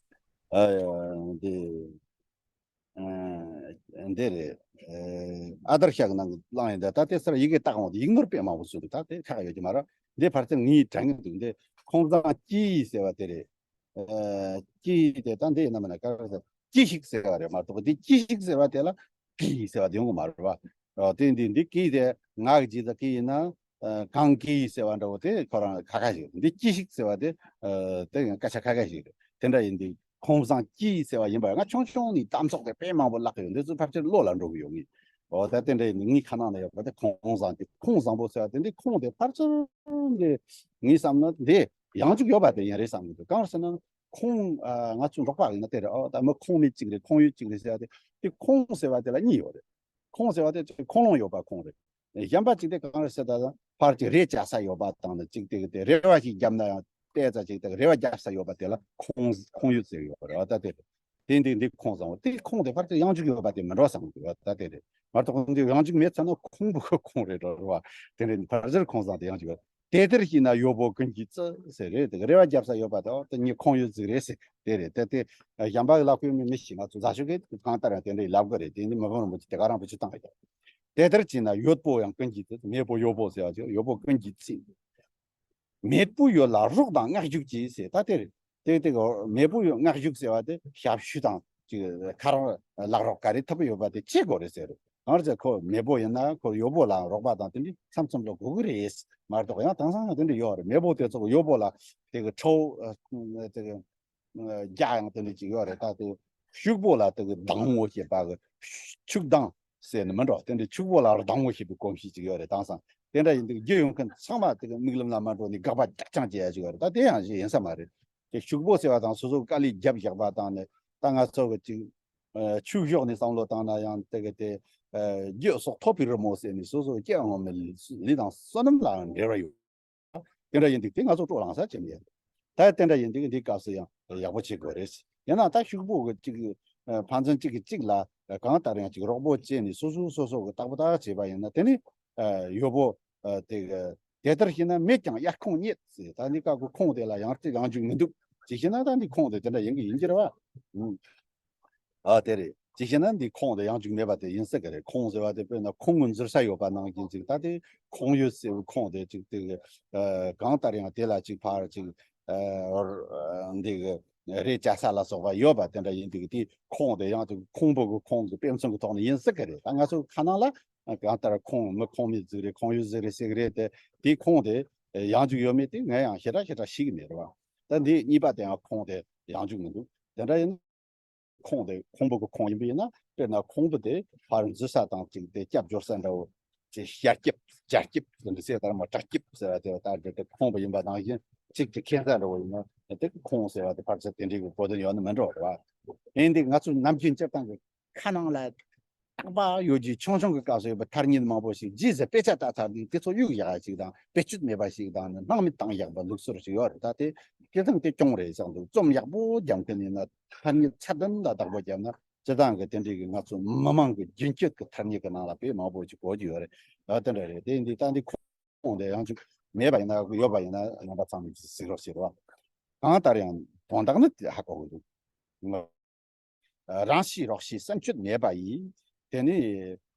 འདི་ཨ་འདི་རེད། ཨ་ཨ་དར་ཤག་ནང་གི་གླང་ཡིན་ད། ད་དེ་སར་ཡི་གེ་བཏགས་འོང་དེ་ཡིག་ནོར་དཔེ་མང་པོ་བཟོས་འདུག་ད་དེ་ཁག་ཡོད་ཀྱི་མ་རེད། འདི་ཕལ་ཆེར་ངས་དྲན་གྱི་འདུག་འདི་ཁོང་བཟང་གྱིས་ཟེར་བ་དེ་རེད། ཨ་ཀྱིས་དེ་ད་འདི་ཡིན་ན་མིན་ན་ག་རེ་ཟེར། ཀྱིས་ཤིག་ཟེར་བ་རེད་མ་གཏོགས་འདི་ཀྱིས་ཤིག་ཟེར་བ་དེ་ལ་ཀྱིས་ཟེར་བ་དེ་ཡོང་གི་མ་རེད་པ། ཨ་དེ་འདི་འདི་ཀྱིས་དེ་ང་གི་ཀྱིས་དང་ཀྱིས་ཡིན་ན་ཨ་གང་ཀྱིས་ཟེར་བ་འདྲ་བོ་དེ་ཁོ་རང་ཁ་ཁ་ཞིག་རེད། འདི་ཀྱིས་ཤིག་ཟེར་བ་དེ་ཨ་དེ་ཡང་སྐད་ཆ་ཁ་ཁ་ཞིག་རེད། དེ་འདྲ་ཡིན་དུས་ཁོང་བཟང་ཀྱིས་ཟེར་བ་ཡིན་པ་ང་ཆུང་ཆུང་ནས་གཏམ་ཚོགས་དེ་དཔེ་མང་པོ་བཀླགས་ཡོད། འདི་ཚོ་ཕལ་ཆེར་བློ་ལ་འགྲོ་གི་ཡོད་ངེས། འོ་ད་དེ་འདྲ་ཡིན་དུས་ངའི་ཁ་ནང་ན་ཡོད་པ་དེ་ཁོང་བཟང་དེ་ཁོང་བཟང་པོ་ཟེར་བ་དེ་འདི་ཁོང་དེ་ཕལ་ཆེར་འདི་ངས་བསམ་ན་འདི་ཡང་འཇུག་ཡོད་པ་དེ་ཡིན་རེད་བསམ་གི་འདུག་གང་རེད་ཟེར་ན། ཁོང་ཨ་ང་ཚོ་འབྲོག་པ་ཡིན་ན་དེ་རེད། ཨོ་ད་མི་ཁོང་མེད་ཅིག་རེད། ཁོང་ཡོད་ཅིག་རེད་ཟེར་བ་དེ་དེ་ཁོང་ཟེར་བ་དེ་ལ་གཉིས་ཡོད་རེད། ཁོང་ཟེར་བ་དེ་ཅིག་ཁོང་ལོང་ཡོད་པ་ཁོང་རེད། གཞན་པ་ཅིག་དེ་གང་རེད་ཟེར་ད་ཕར་ཅིག་རེ་བཅག་ས་ཡོད་པ་དང་ནི་ཅིག་དེ་དེ་རེ་བ་ཞིག་བརྒྱབ་ན་ཡང་ཏོག་ཙམ་ཅིག་དེ་རེ་བ་བརྒྱབ་ས་ཡོད་པ་དེ་ལ་ཁོང་ཁོང་ཡོད་ཟེར་ཡོད་རེད། ཨོ་ད་དེ་རེད། དེ་འདི་འདི་ཁོང་བཟང་བོ་དེ་ཁོང་དེ་ཕར་ཅིག་ཡང་འཇུག་ཡོད་པ་དེ་མི་འགྲོ་བསམ་གི་འདུག་ཨོ་ད་དེ་རེད། མ་གཏོགས་འདི་ཡང་འཇུག་མེད་ཚ་ན་ཁོང་བུ་ཁོ་ཁོང་རེད་འགྲོ་རེད་བ། དེ་རེད། ཕར་ཟེར་ཁོང་བཟང་དེ་ཡང་འཇུག་ཡོད། དེ་ལྟར་བྱས་ན་ཡོད་པོ་ཀུན་གྱི་རྩི་ཟེར་རེད། དེ་རེ་བ་བརྒྱབ་ས་ཡོད་པ་དང་དེ་ཉིད་ཁོང་ཡོད་ཟིག་རེད་ཟེར་དེ་རེད། དེ་དེ་གཞན་པ་གི་ལབ་ཁུལ་མི་མི་ཤེས། ང་ཚོ་རྫ་ཆུ་གི་གང་ལྟར་ཡང་དེ་འདྲའི་ལབ་གི་རེད། དེ་ནི་མི་ཕམ་རིན་པོ་ཆེ་དེ་ག་རང་བུ་ཆུ་བཏང་ཡོད། དེ་ལྟར་བྱས་ན་ཡོད་པོ་ཡང་ཀུན་གྱི་རྩི། མེད་པོ་ཡོད་པོ་ཟེར་བ་ཅིག་ཡོད་པོ་ཀུན་གྱི་རྩི། མེད་པོ་ཡོད་ལ་རོགས་དང་བསྔགས་བརྗོད་ཀྱིས་ཟེར། ད་དེ་རེད། དེ་དེ་ག་མེད་པོ་ཡོད་བསྔགས་བརྗོད་ཟེར་བ་དེ་ཞབས་ཞུ་དང་ཅིག་ཁ་རོག་ལག་རོགས་ག་རེ་ཐུབ་ཡོད་པ་དེ་བྱེད་དགོས་རེད་ཟེར། གང་རེད་ཟེར་ཁོ་མེད་པོ་ཡིན་ན་ཁོ་ཡོད་པོ་ལ་རོགས་པ་དང་དེ་འདྲའི་མཚམས་མཚམས་ལ་དགོས་ཀྱི་རེད། མ་གཏོགས་ཡང་དེང་སང་ཡང་དེ་འདྲ་ཡོད་རེད། མེད་པོ་དེ་ཚོ་ཡོད་པོ་ལ་དེ་གི་ཁྲོ་བོ་དེ་གི་རྒྱ་ཡང་དེ་འདྲ་ཅིག་ཡོད་རེད། ད་དེ་ཕྱུག་པོ་ལ་དེ་གི་སྡང་བོ་ཞེས་པ་གི་ཕྱུག་སྡང་ཟེར་ནི་མི་འགྲོ། དེ་འདྲའི་ཕྱུག་པོ་ལ་སྡང་བོ་ཞེས་པའི་གོམས་གཤིས་ཅིག་ཡོད་རེད། དེང་སང་དེ་འདྲ་ཡིན་དུས་རྒྱུ་ཡོང་མཁན་ཚང་མ་དེ་གི་མིག་ལམ་ལ་མ་འགྲོ་ནས་དགག་པ་རྒྱག་རྐྱང་བྱེད་ཡ་ཅིག་ཡོད་རེད། ད་དེ་ཡང་ཞིག་ཡིན་ས་མ་རེད། དེ་ཕྱུག་པོ་ཟེར་བ་དང་སོ་སོ་དཀའ་ལས་བརྒྱབ་བཞག་པ་དང་ནི་ད་ང་ཚོ་གི་ཅིག་ཆོས་ཕྱོགས་ནས་བསམ་བློ་བཏང་ན་ཡང་དེ་གི་དེ་རྒྱུ་སོགས་ཐོབ་པའི་རི་མོ་ཟེར་ནས་སོ་སོ་སྐྱེ་འོང་མི་ལུས་དང་བསོད་ནམས་ལའང་འབྲེལ་བ་ཡོད། དེ་འདྲ་ཡིན་དུས་དེ་ང་ཚོ་སྤྲོ་ལངས་ས་ཅིག་ཡིན། ད་དེ་འདྲ་ཡིན་དུས་འདི་སྐབས་སུ་ཡང་ཡག་པོ་བྱེད་དགོས་རེད། ཡིན་ན་ད་ཕྱུག་པོ་གི་གཅིག་ཕན་ཚུན་གཅིག་གིས་གཅིག་ལ་གང་ལྟར་ཡང་གཅིག་རོགས་པོ་བྱས་ནས་སོ་སོ་སོ་སོ་གི་རྟག་པར་བྱས་པ་ཡིན་ན་དེ་ནི་ཡོད་པོ་དེ་གི་དེ་ལྟར་བྱས་ན་མེད་ཀྱང་གཡར་ཁུང་རྙེད་ཟེར། ད་འདི་སྐབས་ཀྱི་ཁུང་དེ་ལ་ཡང་རྩིས་ཡང་འཇུག་མི་འདུག་ཅེས་བྱས་ན་ད་འདི་ཁུང་དེ་དེ་འདྲ་ཡིན་གྱི་ཡིན་གྱི་རེད་བ། ཨ་དེ་རེད། ཅི་ཞེ་ན་འདི་ཁུང་དེ་ཡང་འཇུག་མེད་པ་དེ་ཡིན་སྲིད་ཀྱི་རེད། ཁུང་ཟེར་བ་དེ་དཔེར་ན་ཁུང་གི་འཛུལ་ས་ཡོད་པ་ནང་བཞིན་ཅིག་ད་དེ་ཁུང་ཡོད་ཟེར་བའི་ཁུང་དེ་ཅིག་དེ་གང་ལྟར་ཡང་དེ་ལ་ཅིག་ཕར་ཅིག་འདི་གི་རེ་བཅའ་ས་ལ་སོགས་པ་ཡོད་པ་དེ་འདྲ་ཡིན་དུས་དེ་ཁུང་དེ་ཡང་ཅིག་ཁུང་པོ་གི་ཁུང་གི་དཔེ་མཚོན་གྱི་ཐོག་ནས་ཡིན་སྲིད་ཀྱི་རེད། ད་ང་ཚོ་ཁ་ནང་ལ་གང་ལྟར་ཁུང་མི་ཁུང་མེད་ཟིག་རེད། ཁུང་ཡོད་ཟིག་རེད་ཟེར་གི་རེད་དེ། དེ་ཁུང་དེ་ཡང་འཇུག་ཡོད་མེད་དེ་ངས་ཡང་ཞེ་དྲག་ཞེ་དྲག་ཤེས་ཀྱི་མེད་རེད་བ། ད་འདི་གཉིས་པ་དེ་ཡང་ཁུང་དེ་ཡང་འཇུག་མི་འདུག་དེ་འདྲ་ཡིན། ཁུང་དེ་ཁུང་པོ་གི་ཁུང་ཡིན་པ་ཡིན་ན་དཔེར་ན་ཁུང་པོ་དེ་ཕར་འཛུལ་ས་དང་གཅིག་དེ་སྐྱབས་འབྱོར་ས་འདྲ་བོ་ཅིག་ཤར་སྐྱིབས་སྦྱར་སྐྱིབས་ཟེར་འདི་ཟེར་ལྟར་མ་བྲག་སྐྱིབས་ཟེར་བ་དེ་ལྟར་དེ་དེ་ཁུང་པོ་ཡིན་པ་ནང་བཞིན་གཅིག་གི་ཁྱད་མཚར་འདྲ་བོ་ཡིན་ན་དེ་ཁུང་ཟེར་བ་དེ་ཕར་ཚུར་དེ་འདྲའི་གི་གོ་དོན་ཡོད་ནི་མི་འགྲོ་བ། ཡིན་དེ་ང་ཚོ་ནམ་རྒྱུན་སྤྱིར་བཏང་གི་ཁ་ནང་ལ་ རྟག་པ་ཡོད་རྒྱུ་ཆུང་ཆུང་གི་སྐབས་སུ་ཡོད་པའི་ཐ་སྙད་མང་པོ་ཞིག་རྗེས་སུ་དཔེ་ཆ་ལྟ་ཚར་དུས་དེ་ཚོ་གཡུག་ཡག་ཞིག་དང་བེད་སྤྱོད་མེད་པ་ཞིག་དང་ནི་སྣང་མེད་བཏང་ཡག་པ་ལུགས་སྲོལ་ཞིག་ཡོད་རེད། ད་དེ་སྤྱིར་བཏང་དེ་གྱོང་རེད་བསམ་འདུག་རྩོམ་ཡག་པོ་རྒྱབ་མཁན་ཡིན་ན་ཐ་སྙད་ཚད་ལྡན་ལ་བདག་པོ་བརྒྱབ་ན་སྤྱིར་བཏང་གི་དེ་འདྲའི་གི་ང་ཚོ་མི་མང་གི་རྒྱུན་སྤྱོད་ཀྱི་ཐ་སྙད་ཀྱི་ནང་ལ་དཔེ་མང་པོ་ཞིག་གོ་རྒྱུ་ཡོད་རེད། ད་དེ་འདྲ་རེད། དེ་འདི་ད་འདི་ཁོངས་དེ་ཡང་ཅིག་མེད་པ་ཡིན་ན་ཡོད་པ་ཡིན་ན་རྣམ་པ་ཚང་མས་གཟིགས་རོགས་བྱེད་རོགས། གང་ལྟར་ཡང་དོན་དག་ནི་དེ་ཧ་གོ་གི་འདུག་རང་ཤེས་རོགས་ཤེས་བསམ་སྤྱོད་མེད་པ་ཡིས། དེ་ནི་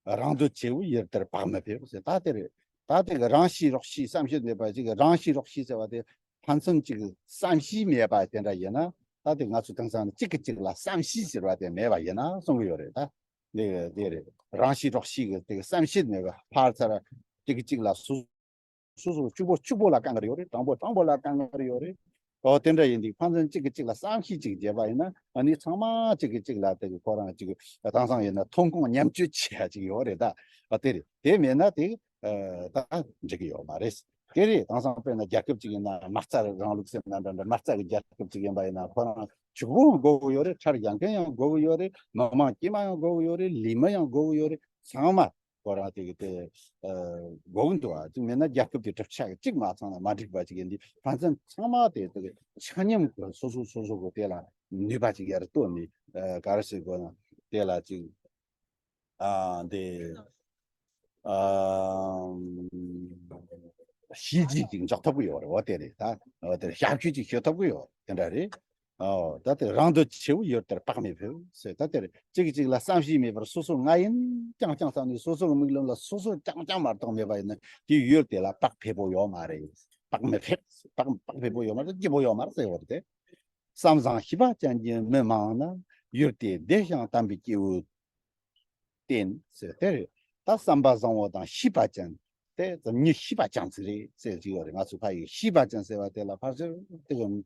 རང་འདོད་ཆེ་བོ་ཡུལ་དེར་བག་མི་ཕེབས་ཟེར། ད་དེ་རེད། ད་དེ་གི་རང་ཤེས་རོགས་ཤེས་བསམ་སྤྱོད་མེད་པ་ཅིག་རང་ཤེས་རོགས་ཤེས་ཟེར་བ་དེ་ཕན་ཚུན་གཅིག་བསམ་ཤེས་མེད་པ་དེ་འདྲ་ཡིན་ན། ད་དེ་ང་ཚོ་དེང་སང་ནི་གཅིག་གིས་གཅིག་ལ་བསམ་ཤེས་ཟེར་བ་དེ་མེད་པ་ཡིན་ན་གསུང་གི་ཡོད་རེད། ད་དེ་དེ་རེད། རང་ཤེས་རོགས་ཤེས་ཀྱི་དེ་གི་བསམ་ཤེས་མེད་པ་ཕར་ཚུར་གཅིག་གིས་གཅིག་ལ་སོ་སོ་སོ་སོ་གཅིག་པོ་གཅིག་པོ་ལ་དཀའ་ངལ་ཡོད་རེད། དྲང་པོ་དྲང་པོ་ལ་དཀའ་ངལ་ཡོད་རེད། ཨོ་དེ་འདྲ་ཡིན་དུས་ཕན་ཚུན་གཅིག་གིས་གཅིག་ལ་བསམ་ཤེས་གཅིག་བྱས་པ་ཡིན་ན་ཨ་ནི་ཚང་མ་གཅིག་གིས་གཅིག་ལ་དེ་གི་ཁོ་རང་གཅིག་དེང་སང་ཡིན་ན་ཐོན་ཁུངས་མཉམ་སྤྱོད་བྱེད་ཡ་གཅིག་ཡོད་རེད། ད་ཨ་དེ་རེད། དེ་མེད་ན་དེ་ཨ་ད་འགྲིག་གི་ཡོད་མ་རེད། དེ་རེད། དེང་སང་དཔེར་ན་རྒྱལ་ཁབ་ཅིག་ཡིན་ན་མ་རྩ་རིང་ལུགས་ཟེར་ན་འདྲ་འདྲ་མ་རྩ་གི་རྒྱལ་ཁབ་ཅིག་ཡིན་པ་ཡིན་ན་ཁོ་རང་ཕྱུག་པོ་ཡང་དགོས་ཀྱི་ཡོད་རེད། ཁྲལ་འཇལ་མཁན་ཡང་དགོས་ཀྱི་ཡོད་རེད། མི་མང་དཀྱུས་མ་ཡང་དགོས་ཀྱི་ཡོད་རེད། ལས་མི་ཡང་དགོས་ཀྱི་ཡོད་རེད། ཚང་མ་ཁོ་རང་དེ་གི་དེ་ཨ་དགོས་ཀྱི་འདུག་ཨ་ཅིག་མེད་ན་རྒྱལ་ཁབ་དེ་གྲུབ་ཆ་གཅིག་མ་ཚང་ན་མ་འགྲིག་པ་ཅིག་ཡིན་དུས་ཕན་ཚུན་ཚང་མ་དེ་དེ་གི་ཆ་མཉམ་གི་སོ་སོ་སོ་སོ་གི་དེ་ལ་ནུས་པ་ཅིག་ཡར་བཏོན་ནས་ཨ་ག་རེ་ཟེར་དགོས་ན་དེ་ལ་ཅིག་ཨ་འདི་ཨ་བྱས་རྗེས་ཅིག་འཇོག་ཐུབ་ཀྱི་ཡོད་རེད། འོ་དེ་རེད། ད་འོ་དེ་རེད། ཞབས་ཞུ་ཅིག་ཞུ་ཐུབ་ཀྱི་ཡོད་དེ་འདྲ་རེད། ཨོ་ད་དེ་རང་འདོད་ཆེ་བོ་ཡུལ་དེར་བག་མི་ཕེབས་ཟེར། ད་དེ་རེད། གཅིག་གིས་གཅིག་ལ་བསམ་ཤེས་མེད་པར་སོ་སོ་ང་ཡིན་རྐྱང་རྐྱང་བསམ་ནས་སོ་སོ་གི་མིག་ལམ་ལ་སོ་སོ་རྐྱང་རྐྱང་མ་གཏོགས་མེད་པ་ཡིན་ན་དེ་ཡུལ་དེ་ལ་བག་ཕེབས་པོ་ཡོད་མ་རེད། བག་མི་ཕེབས། བག་བག་ཕེབས་པོ་ཡོད་མ་རེད། སྐྱིད་པོ་ཡོད་མ་རེད་ཟེར་བ་རེད་དེ། བསམ་བཟང་ཤེས་པ་ཅན་གྱི་མི་མང་ན། ཡུལ་དེ་བདེ་ཞིང་དམ་པའི་སྐྱེ་བོ་བསྟེན་ཟེར་དེ་རེད། ད་བསམ་པ་བཟང་བོ་དང་ཤེས་པ་ཅན་དེ་ཙམ་ཉིད་ཤེས་པ་ཅན་ཟེར་རེད་ཟེར་གྱི་ཡོད་རེད། ང་ཚོ་ཕ་ཡིས་ཤེས་པ་ཅན་ཟེར་བ་དེ་ལ་ཕལ་ཆེར་དེ་གི་ང་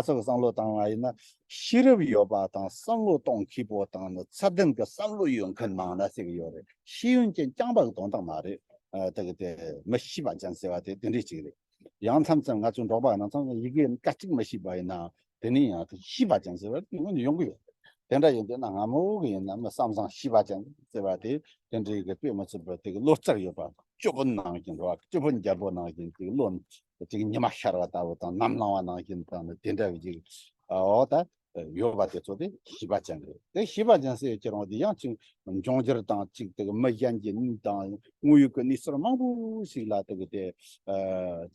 ཚོ་གི་བསམ་བློ་བཏང་བ་ཡིན་ན་ཤེས་རབ་ཡོད་པ་དང་བསམ་བློ་གཏོང་མཁས་པོ་དང་ནི་ཚད་ལྡན་གྱི་བསམ་བློ་ཡོད་མཁན་མང་ན་ཟེར་གྱི་ཡོད་རེད། ཤེས་ཡོན་ཅན་རྐྱང་པ་གི་དོན་དག་མ་རེད། ཨ་དེ་གི་དེ་མི་ཤེས་པ་ཅན་ཟེར་བ་དེ་དེ་འདྲས་ཅིག་རེད། ཡང་མཚམས་མཚམས་ང་ཚོ་འབྲོག་པ་རྣམས་ཚང་ཡི་གེ་སྐད་ཅིག་མི་ཤེས་པ་ཡིན་ན་དེ་ནས་ཡང་དེ་ཤེས་པ་ཅན་ཟེར་བ་དེ་སྔོན་ནས་ཡོང་གི་ཡོད། དེ་འདྲ་ཡིན་དུས་ན་སྔ་མོ་གི་ཡིན་ན་མི་བསམ་བཟང་ཤེས་པ་ཅན་ཟེར་བ་དེ་དེ་འདྲའི་གི་དཔེ་མི་སྲིད་པ་དེ་གི་བློ་རྩལ་ཡོད་པ་སྐྱོ་པོ་ནང་བཞིན་རེད་བ། སྐྱོ་པོ་རྒྱལ་པོ་ནང་བཞིན་དེ་གི་བློ་དེ་གི་ཉི་མ་ཤར་བ་ལྟ་བུ་དང་ནམ་ལངས་བ་ནང་བཞིན་དང་དེ་འདྲ་བའི་ཅིག་ཨོ་ད། ཡོད་པ་དེ་ཚོ་དེ་ཤེས་པ་ཅན་རེད། དེ་ཤེས་པ་ཅན་ཟེར་ཁྱེད་རང་དེ་ཡང་ཅིག་འབྱུང་འགྱུར་དང་ཅིག་དེ་གི་མི་གཞན་གྱི་གནས་དང་དངོས་ཡོད་ཀྱི་གནས་ཚུལ་མང་པོ་ཞིག་ལ་དེ་གི་དེ་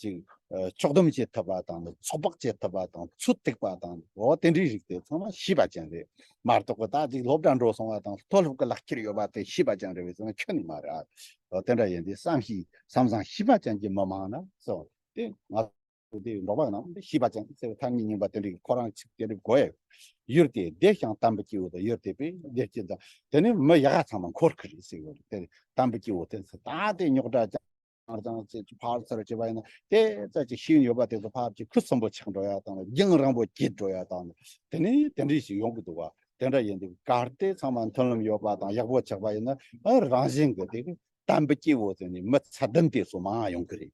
ཅིག་ཕྱོགས་སྡོམ་བྱེད་ཐུབ་པ་དང་ཚོད་དཔག་བྱེད་ཐུབ་པ་དང་ཚོད་ཐིག་པ་དང་འོ་དེ་འདྲའི་རིགས་དེ་ཚང་མ་ཤེས་པ་ཅན་རེད། མ་གཏོགས་གི་ད་ཅིག་སློབ་གྲྭ་འགྲོ་སོང་བ་དང་མཐོ་སློབ་ཀྱི་ལག་ཁྱེར་ཡོད་པ་དེ་ཤེས་པ་ཅན་རེད་བས་ཟེར་ན་ཁྱོན་ནས་མ་རེད། ཨ་དེ་འདྲ་ཡིན་དུས་བསམ་ཤེས་བསམ་བཟང་ཤེས་པ་ཅན་གྱི་མི་མང་ན་སོ་དེ་ང་དེ་འབྲོག་པ་རྣམས་ཤེས་པ་ཅན་ཟེར་བའི་ཐ་སྙད་རྙིང་པ་དེ་འདྲའི་ཁོ་རང་ཚིག་དེ་འདྲའི་གོ་ཡ། ཡུལ་དེ་བདེ་ཞིང་དམ་པའི་སྐྱེ་བོ་དང་ཡུལ་དེ་པས་བདེ་སྐྱིད་དང་དེ་ནི་མི་ཡག་ག་ཚང་མ་འཁོར་གི་རེད་ཟེར་གི་རེད། དེ་དམ་པའི་སྐྱེ་བོ་དེ་ཚོ་ད་དེ་རྙོག་དྲ་ཅང་ཅང་ཚེ་ཕར་ཚུར་བྱས་པ་ཡིན་ན་དེ་ཙམ་ཅིག་ཤེས་ཡོན་ཡོད་པ་དེ་ཚོ་ཕར་ཅིག་ཁུ་སིམ་པོ་ཆགས་འགྲོ་ཡ་དང་རྒྱང་རིང་པོ་གྱེས་འགྲོ་ཡ་དང་དེ་ནི་དེ་འདྲའི་ཞིག་ཡོང་གི་འདུག་བ། དེ་འདྲ་ཡིན་དུས་གལ་ཏེ་ཚང་མ་མཐུན་ལམ་ཡོད་པ་དང་ཡག་པོ་ཆགས་པ་ཡིན་ན་ཨ་རང་བཞིན་གི་དེ་གི་དམ་པའི་སྐྱེ་བོ་དེ་ནི་མི་ཚད་ལྡན་དེ་ཚོ་མང་ཡོང་གི་རེད།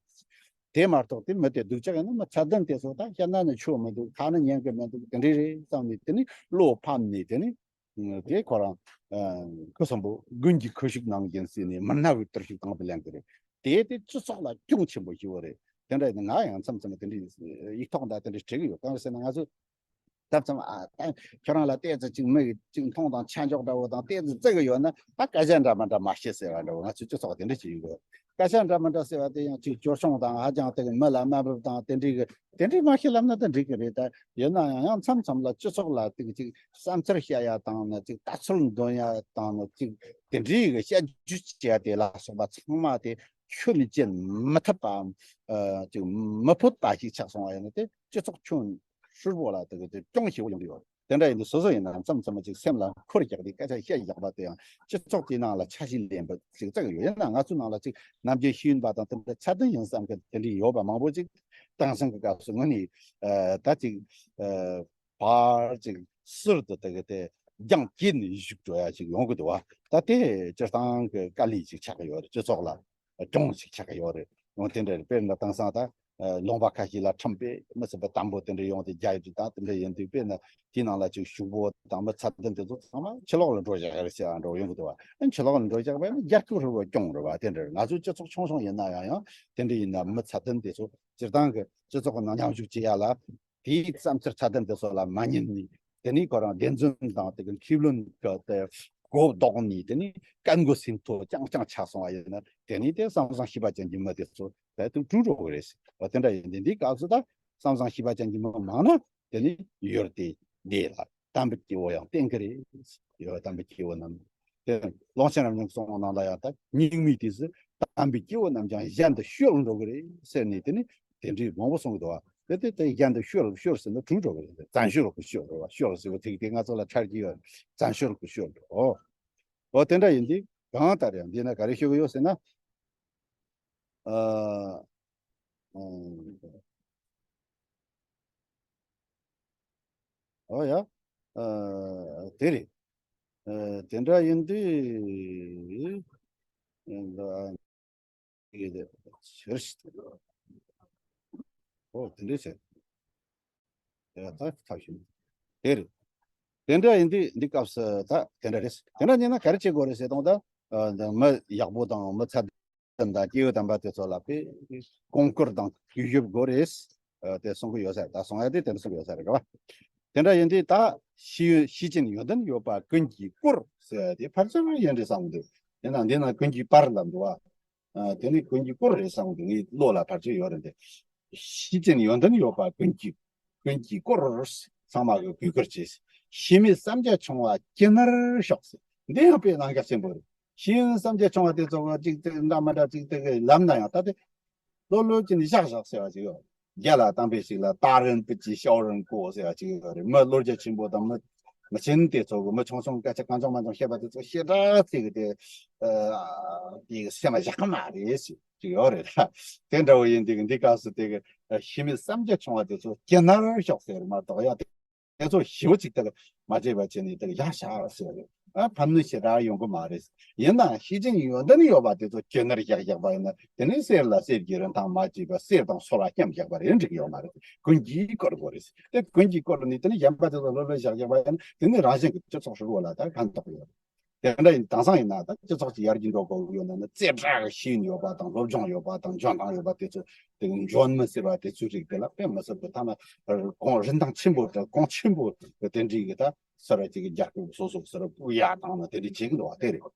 དེ་མ་གཏོགས་དེ་མི་དེ་སྡུག་ཅག་ཡིན་ན་མི་ཚད་ལྡན་དེ་ཚོ་ད་བཤད་ན་ནི་ཆོ་མི་འདུག་ཁ་ནི་ཉན་གི་མི་འདུག་དེ་འདྲའི་རེད་བསམ་ནས་དེ་ནི་བློ་ཕམ་ནས་དེ་ནི་དེ་ཁོ་རང་ཁུ་སིམ་པོ་དགུན་གྱི་ཁུ་བྱུག་ནང་བཞིན་བསྲེས་ནས་མི་སྣ་བའི་དུར་ཞིག་གང་དུ་ལེན་གི་རེད། དེ་དེ་སྤྱི་ཚོགས་ལ་གྱོང་ཆེན་པོ་ཞིག་ཡོད་རེད། དེ་འདྲ་ཡིན་ན་ང་ཡང་མཚམས་མཚམས་དེ་འདྲའི་ཡིག་ཐོག་འདྲ་དེ་འདྲ་བྲིས་གི་ཡོད། གང་རེད་ཟེར་ན་ང་ཚོ་ད་མཚམས་ཨ་ད་ཁྱོད་རང་ལ་ཏོག་ཙམ་ཅིག་མི་ཡི་ཅིག་མཐོང་དང་ཆ་འཇོག་འདྲ་བོ་དང་ཏོག་ཙམ་བརྩི་གི་ཡོད་ན་ད་སྐད་ཆ་འདྲ་མི་འདྲ་མ་བཤད་ཟེར་བ་འདྲ་བོ་ང་ཚོའི་སྤྱི་ཚོགས་དེ་འདྲ་ཅིག་ཡོད། སྐད་ཆ་འདྲ་མི་འདྲ་ཟེར་བ་དེ་ཡང་ཅིག་སྐྱོ་སྦྱོང་དང་ཧ་ཅང་དེ་གི་མི་ལ་དམའ་འབེབས་དང་དེ་འདྲའི་གི་དེ་འདྲའི་མ་བཤད་ལབ་ན་ད་འགྲིག་གི་རེད། ད་ཡིན་ན་ཡང་ཡང་མཚམས་མཚམས་ལ་སྤྱི་ཚོགས་ལ་དེ་གི་ཅིག་བསམ་འཆར་བཤད་ཡ་དང་ནི་ཅིག་ལྟ་ཚུལ་འདོན་ཡ་དང་ནི་ཅིག་དེ་འདྲའི་གི་བཤད་རྒྱུ་བྱས་ཡ་དེ་ལ་སོགས་པ་ཚང་མ་དེ་ཁྱོན་ནས་བཅད་མི་ཐུབ་པའམ་ཅིག་མི་ཕོད་པ་ཞིག་ཆགས་སོང་བ་ཡིན་ན་དེ་སྤྱི་ཚོགས་ཁྱོན་ཧྲིལ་པོ་ལ་དེ་གི་དེ་གྱོང་ཞེ་པོ་ཡོང་གི་ཡོད། དེ་འདྲ་ཡིན་དུས་སོ་སོ་ཡིན་ན་མཚམས་མཚམས་ཅིག་སེམས་ལ་འཁོར་རྒྱག་དེ་སྐད་ཆ་བཤད་བཞག་པ་དེ་ཡང་སྤྱི་ཚོགས་དེའི་ནང་ལ་ཆ་ཤས་ལེན་པ་ཅིག་བརྩི་གི་ཡོད། ཡིན་ན་ང་ཚོའི་ནང་ལ་ཅིག་ནམ་རྒྱུན་ཤེས་ཡོན་པ་དང་དེ་འདྲ་ཚད་ལྡན་ཡིན་བསམ་མཁན་དེ་འདྲ་ཡོད་པ་མང་པོ་ཅིག་དེང་སང་གི་སྐབས་སུ་དངོས་ནས་ད་ཅིག་ཕར་ཅིག་ཟུར་དུ་དེ་གི་དེ་རྒྱང་བཀྱེད་ནས་བཞུགས་འགྲོ་ཡ་ཅིག་ཡོང་གི་འདུག་བ། ད་དེ་སྤྱིར་བཏང་གི་དཀའ་ལས་ཅིག་ཆགས་ཀྱི་ཡོད་རེད། སྤྱི་ཚོགས་ལ་གྱོང་ཞིག་ཆགས་ཀྱི་ཡོད་རེད། ཡང་དེ་འདྲ་རེད། དཔེར་ན་དེང་སང་ད་ ལུང་པ་ཁ་ཤས་ལ་ཁྲིམས་དཔེ་མི་སྲིད་པ་དམ་པོ་དེ་འདྲ་ཡོང་དེ་རྒྱ་ཡིག་དང་དེ་འདྲ་ཡིན་དུས་དཔེར་ན་དེའི་ནང་ལ་ཅིག་ཤུག་པོ་དང་མི་ཚད་ལྡན་དེ་ཚོ་ཚང་མ་ཕྱི་ལོགས་ལ་འགྲོ་བཞག་རེད་ཟེར་ཡང་འགྲོ་ཡོང་གི་འདུག་བ། ཨ་ནི་ཕྱི་ལོགས་ལ་འགྲོ་བཞག་པ་ཡིན་ན་རྒྱལ་ཁབ་ཧྲིལ་བོ་སྐྱོང་རེད་བ། དེ་འདྲ་རེད། ང་ཚོའི་སྤྱི་ཚོགས་ཆུང་ཆུང་ཡིན་ན་ཡང་ཡང་དེ་འདྲ་ཡིན་ན་མི་ཚད་ལྡན་དེ་ཚོ་སྤྱིར་བཏང་གི་སྤྱི་ཚོགས་ཀྱི་ནང་མཉམ་ཞུགས་བྱེད་ཡ་ལ། དེའི་བསམ་འཆར་ཚད་ལྡན་དེ་ཚོ་ལ་མ་ཉན་ནས། དེ་ནས་ཁོ་རང་བདེན་རྫུན་དང་དེ་གི་མཁས་བླུན་གི་དེ་གོ་ལྡོག་ནས། དེ་ནས་སྐད་མགོ་སེམས་ཐོག་རྐྱང་རྐྱང་ཆགས་སོང་བ་ཡིན་ན། དེ་ནས་དེ་བསམ་བཟང་ཤེས་པ་ཅན་གྱི་མི་དེ་ཚོ་དེ་དུ་གྲུབ་འགྲོ་གི་རེད། འོ་དེ་འདྲ་ཡིན་དུས་འདིའི་སྐབས་སུ་ད་བསམ་བཟང་ཤེས་པ་ཅན་གྱི་མི་མང་ན་དེ་ནས་ཡུལ་དེ་བདེ་ལ་དམ་པའི་སྐྱེ་བོ་ཡང་བསྟེན་གི་རེད། ཡོད། དམ་པའི་སྐྱེ་བོ་རྣམས། དེ་ཀློང་ཆེན་རབ་འབྱམས་གསུང་ནང་ལ་ཡང་ད་སྙིགས་མའི་དུས་སུ་དམ་པའི་སྐྱེ་བོ་རྣམས་ཀྱང་གཞན་དུ་བཤོལ་འགྲོ་གི་རེད་ཟེར་ནས། དེ་ནི་དེ་འདྲའི་མང་པོ་གསུང་གི་འདུག་བ། དེ་དེ་དེ་གཞན་དུ་བཤོལ། བཤོལ་ཟེར་ན་གྲུབ་འགྲོ་གི་རེད། བཙན་བཤོལ་གྱི་བཤོལ་རེད་བ། བཤོལ་ཟེར་བ་ཚིག་དེ་ང་ཚོ་ལ་འཕྲད་ཀྱི་ཡོད། བཙན་བཤོལ་གྱི་བཤོལ་རེད། འོ། འོ་དེ་འདྲ་ཡིན་དུས་གང་ལྟར་ཡང་འདི་ན་ག་རེ་ཤོད་གི་ཡོད་ཟེར་ན། ཨ། ཨ། ཨོ་ཡ། ཨ། དེ་རེད། ཨ། དེ་འདྲ་ཡིན་དུས། ཨ། ཨོ་དེ་འདྲ་བྱས། ཡ་ད་ཐབས་ཤེས། དེ་རེད། དེ་འདྲ་ཡིན་དུས་འདི་སྐབས་སུ་ད་དེ་འདྲ་རེད། དེ་འདྲ་ཡིན་ན་ག་རེ་བྱེད་དགོས་རེད་ཟེར་དང་ད། ཨ། འདི་མི་ཡག་པོ་དང་མི་ཚད་དང་སྐྱེས་བུ་དམ་པ་དེ་ཚོ་ལ་དཔེ་གོང་བཀུར་དང་གུས་ཞབས་དགོས་རེད། ཨ། དེ་གསུང་གི་ཡོད་ས་རེད། ད་གསུང་ཡ་དེ་དེ་འདྲ་གསུང་གི་ཡོད་ས་རེད་ག་བ། དེ་འདྲ་ཡིན་དུས་ད་ཤེས་ཡོན་ཤེས་ཅན་ཡོན་ཏན་ཡོད་པ་ཀུན་གྱིས་བཀུར་ཟེར་ཡ་དེ་ཕལ་ཆེར་ཡིན་རེད་བསམ་གི་འདུག་ཡིན་ནའང་འདི་ན་ཀུན་གྱིས་པར་ལབ་འདུག་བ། ཨ། དེ་ནི་ཀུན་གྱིས་བཀུར་རེད་བསམ་གི་འདུག་ངའི་བློ་ལ་ཕལ་ཆེར་ཡོད་རེད་དེ། ཤེས་ཅན་ཡོན་ཏན་ཡོད་པ་ཀུན་གྱིས། ཀུན་གྱིས་བཀུར། ཚང་མ་གིས་གུས་བཀུར་བྱས། ཤེས་མེད་བསམ་རྒྱ་ཆུང་བ་ཀྱི་ནར་ཤོག་ཟེར། འདི་ཡང་དཔེ་གནད་འགག་ཆེན་པོ་རེད། ཤེས་ཡོན་བསམ་རྒྱ་ཆུང་བ་དེ་ཚོ་གིས་ཅིག་དེ་འདྲ་མི་འདྲ་ཅིག་དེ་གི་ལབ་ན་ཡང་ད་དེ་ལྷོད་ལྷོད་ཀྱིས་ནི་བཞག་བཞག་ཟེར་བ་ཅིག་ཡོད། རྒྱ་ལ་གཏམ་དཔེ་ཞིག་ལ་ད་རན་པི་ཅི་ཤའོ་རན་གོ་ཟེར་བ་ཅིག་ཡོད་རེད། མི་བློ་རྒྱ་ཆེན་པོ་དང་མི་མི་ཆེན་དེ་ཚོ་གིས་མི་ཆུང་ཆུང་སྐད་ཆ་གང་བྱུང་མང་བྱུང་བཤད་པ་དེ་ཚོ་ཞེ་དྲག་ཚིག་གི་དེ། ཨ། དེ་གི་སེམས་ལ་བཞག་གི་མ་རེད་ཟེར་ཅིག་ཡོད་རེད། ད་དེ་འདྲ་བོ་ཡིན་དུས་འདི་སྐབས་སུ་དེ་གི་ཤེས་མེད་བསམ་རྒྱ་ཆུང་བ་དེ་ཚོ་ཀྱི་ནར་ཤོག་ཟེར་མ་གཏོགས་ཡ། དེ་ཚོ་ཞེ་པོ་ཅིག་དེ་གི་མ་བརྗེད་པ་བྱས་ནས་དེ་གི་ཡར་བཞག་ཟེར་རེད། ཨ། ཕན་ནུས་ཞེ་དྲག་ཡོང་གི་མ་རེད། ཡིན་ནའང་ཤེས་ཅན་ཡོན་ཏན་ཡོད་པ་དེ་ཚོ་ཀྱི་ནར་བཞག་བཞག་པ་ཡིན་ན། དེ་ནི་གསེར་ལ་གསེར་གྱི་རིན་ཐང་མ་བརྗེས་པ། གསེར་དང་སོལ་བ་མཉམ་བཞག་པ་རེད་འགྲིག་ཡོད་མ་རེད། ཀུན་གྱིས་བཀུར་དགོས་རེད། དེ་ཀུན་གྱིས་བཀུར་ནས་དེ་ནི་གཞན་པ་དེ་ཚོ་ལྷོད་ལྷོད་བཞག་བཞག་པ་ཡིན་ན། དེ་ནི་རང་བཞིན་གྱིས་སྤྱི་ཚོགས་ཧྲིལ་བོ་ལ་ད་ཕན་ཐོགས་ཡོད་རེད། དེ་འདྲ་ཡིན། དེང་སང་ཡིན་ན་ད་སྤྱི་ཚོགས་ཀྱི་ཡར་རྒྱས་འགྲོ་དགོས་ཀྱི་ཡོད་ན་ནི། རྩེ་གྲས་ཀྱི་ཤེས་ཡོན་ཡོད་པ་དང་སློབ་སྦྱོང་ཡོད་པ་དང་འཇོན་ཐང་ཡོད་པ་དེ་ཚོ། དེ་གི་འཇོན་མི་ཟེར་བ་དེ་ཚོའི་རིགས་དེ་ལ་དཔེ་མི་སྲིད་པའི་ཐ་ན་གོང་རིན་ཐང་ཆེན་པོ་དང་གོང་ཆེན་པོ་གི་དེ་འདྲའི་གི་ད་སོ་ར་ཅིག་གི་རྒྱལ་ཁབ་སོ་སོ་སོ་ར་བཀུག་ཡ་དང་ན་དེ་འདྲའི་བྱེད་ཀྱི་འདུག་བ། དེ་རེད།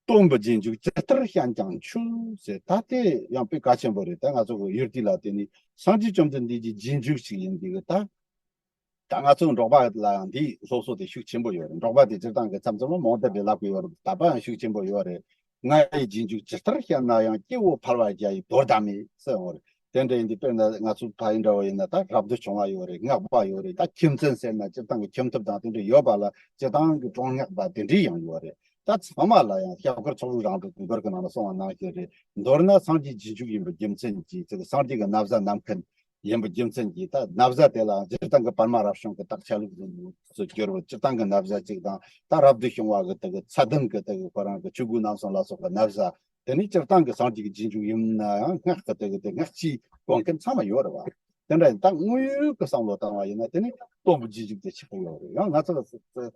སྟོན་པའི་རྗེས་འཇུག་ཇི་ལྟར་ཞན་ཀྱང་འཆུག་ཟེར། ད་དེ་ཡང་དཔེ་གལ་ཆེན་པོ་རེད། ད་ང་ཚོ་གི་ཡུལ་དེ་ལ་དེ་ནི་སངས་རྒྱས་བཅོམ་ལྡན་འདས་ཀྱི་རྗེས་འཇུག་ཅིག་ཡིན་དུས་གི་ད། ད་ང་ཚོ་འབྲོག་པ་ལ་ཡང་འདིའི་སློབ་གསོ་དེ་ཤུགས་ཆེན་པོ་ཡོད་རེད། འབྲོག་པ་དེ་སྤྱིར་བཏང་གི་མཚམས་མཚམས་ལ་མང་དག་དེ་ལབ་གི་ཡོད་རེད། དད་པ་ཡང་ཤུགས་ཆེན་པོ་ཡོད་རེད། ང་ཡི་རྗེས་འཇུག་ཇི་ལྟར་ཞན་ན་ཡང་། སྐྱེ་བོ་ཕལ་བ་བརྒྱ་ཡི་དོར་ད་མེད་ཟེར་ཡོང་རེད། དེ་འདྲ་ཡིན་དུས་དཔེར་ན་ང་ཚོ་ཕ་ཡུལ་འདྲ་བོ་ཡིན་ན་ད་རབ་ཏུ་བྱུང་བ་ཡོད་རེད། སྔགས་པ་ཡོད་རེད། ད་ཁྱིམ་མཚེས་ཟེར་ན་སྤྱིར་བཏང་གི་ཁྱིམ་ཐབ་དང་དེ་འདྲ་ཡོད་པ་ལ་སྤྱིར་བཏང་གི་གྲོང་སྔགས་པ་དེ་འདྲའི་ཡང་ཡོད་རེད། ད་ཚང་མ་ལ་ཡང་ཞབས་དཀར་ཚོགས་དྲུག་རང་གྲོལ་གྱི་མགུར་གྱི་ནང་ལ་གསུངས་པ་ནང་བཞིན་རེད། མདོར་ན་སངས་རྒྱས་རྗེས་འཇུག་ཡིན་པའི་རྒྱུ་མཚན་གྱིས། ཅིག་སངས་རྒྱས་ཀྱི་ན་བཟའ་བསྣམས་མཁན་ཡིན་པའི་རྒྱུ་མཚན་གྱིས། ད་ན་བཟའ་དེ་ལ་སྤྱིར་བཏང་གི་པདྨ་རབ་བྱུང་གི་དྭགས་ཆ་ལུགས་སུ་གྱུར་བའི་སྤྱིར་བཏང་གི་ན་བཟའ་གཅིག་དང་། ད་རབ་ཏུ་བྱུང་བ་གི་དེ་གི་ཚད་ལྡན་གྱི་དེ་གི་ཁོ་རང་གི་ཆོས་གོས་རྣམ་གསུམ་ལ་སོགས་པའི་ན་བཟའ། དེ་ནི་སྤྱིར་བཏང་གི་སངས་རྒྱས་ཀྱི་རྗེས་འཇུག་ཡིན་ན་ཡང་སྔགས་ཀྱི་དེ་གི་དེ་སྔགས་ཀྱིས་གོན་མཁན་ཚང་མ་ཡོད་རེད་བ། དེ་འདྲ་ཡིན། ད་དངོས་ཡོད་ཀྱི་བསམ་བློ་བཏང་བ་ཡིན་ན་དེ་ནི་སྟོན་པའི་རྗེས་འཇུག་དེ་ཆགས་ཀྱི་ཡོད་རེད། ཡང་ང་ཚོ་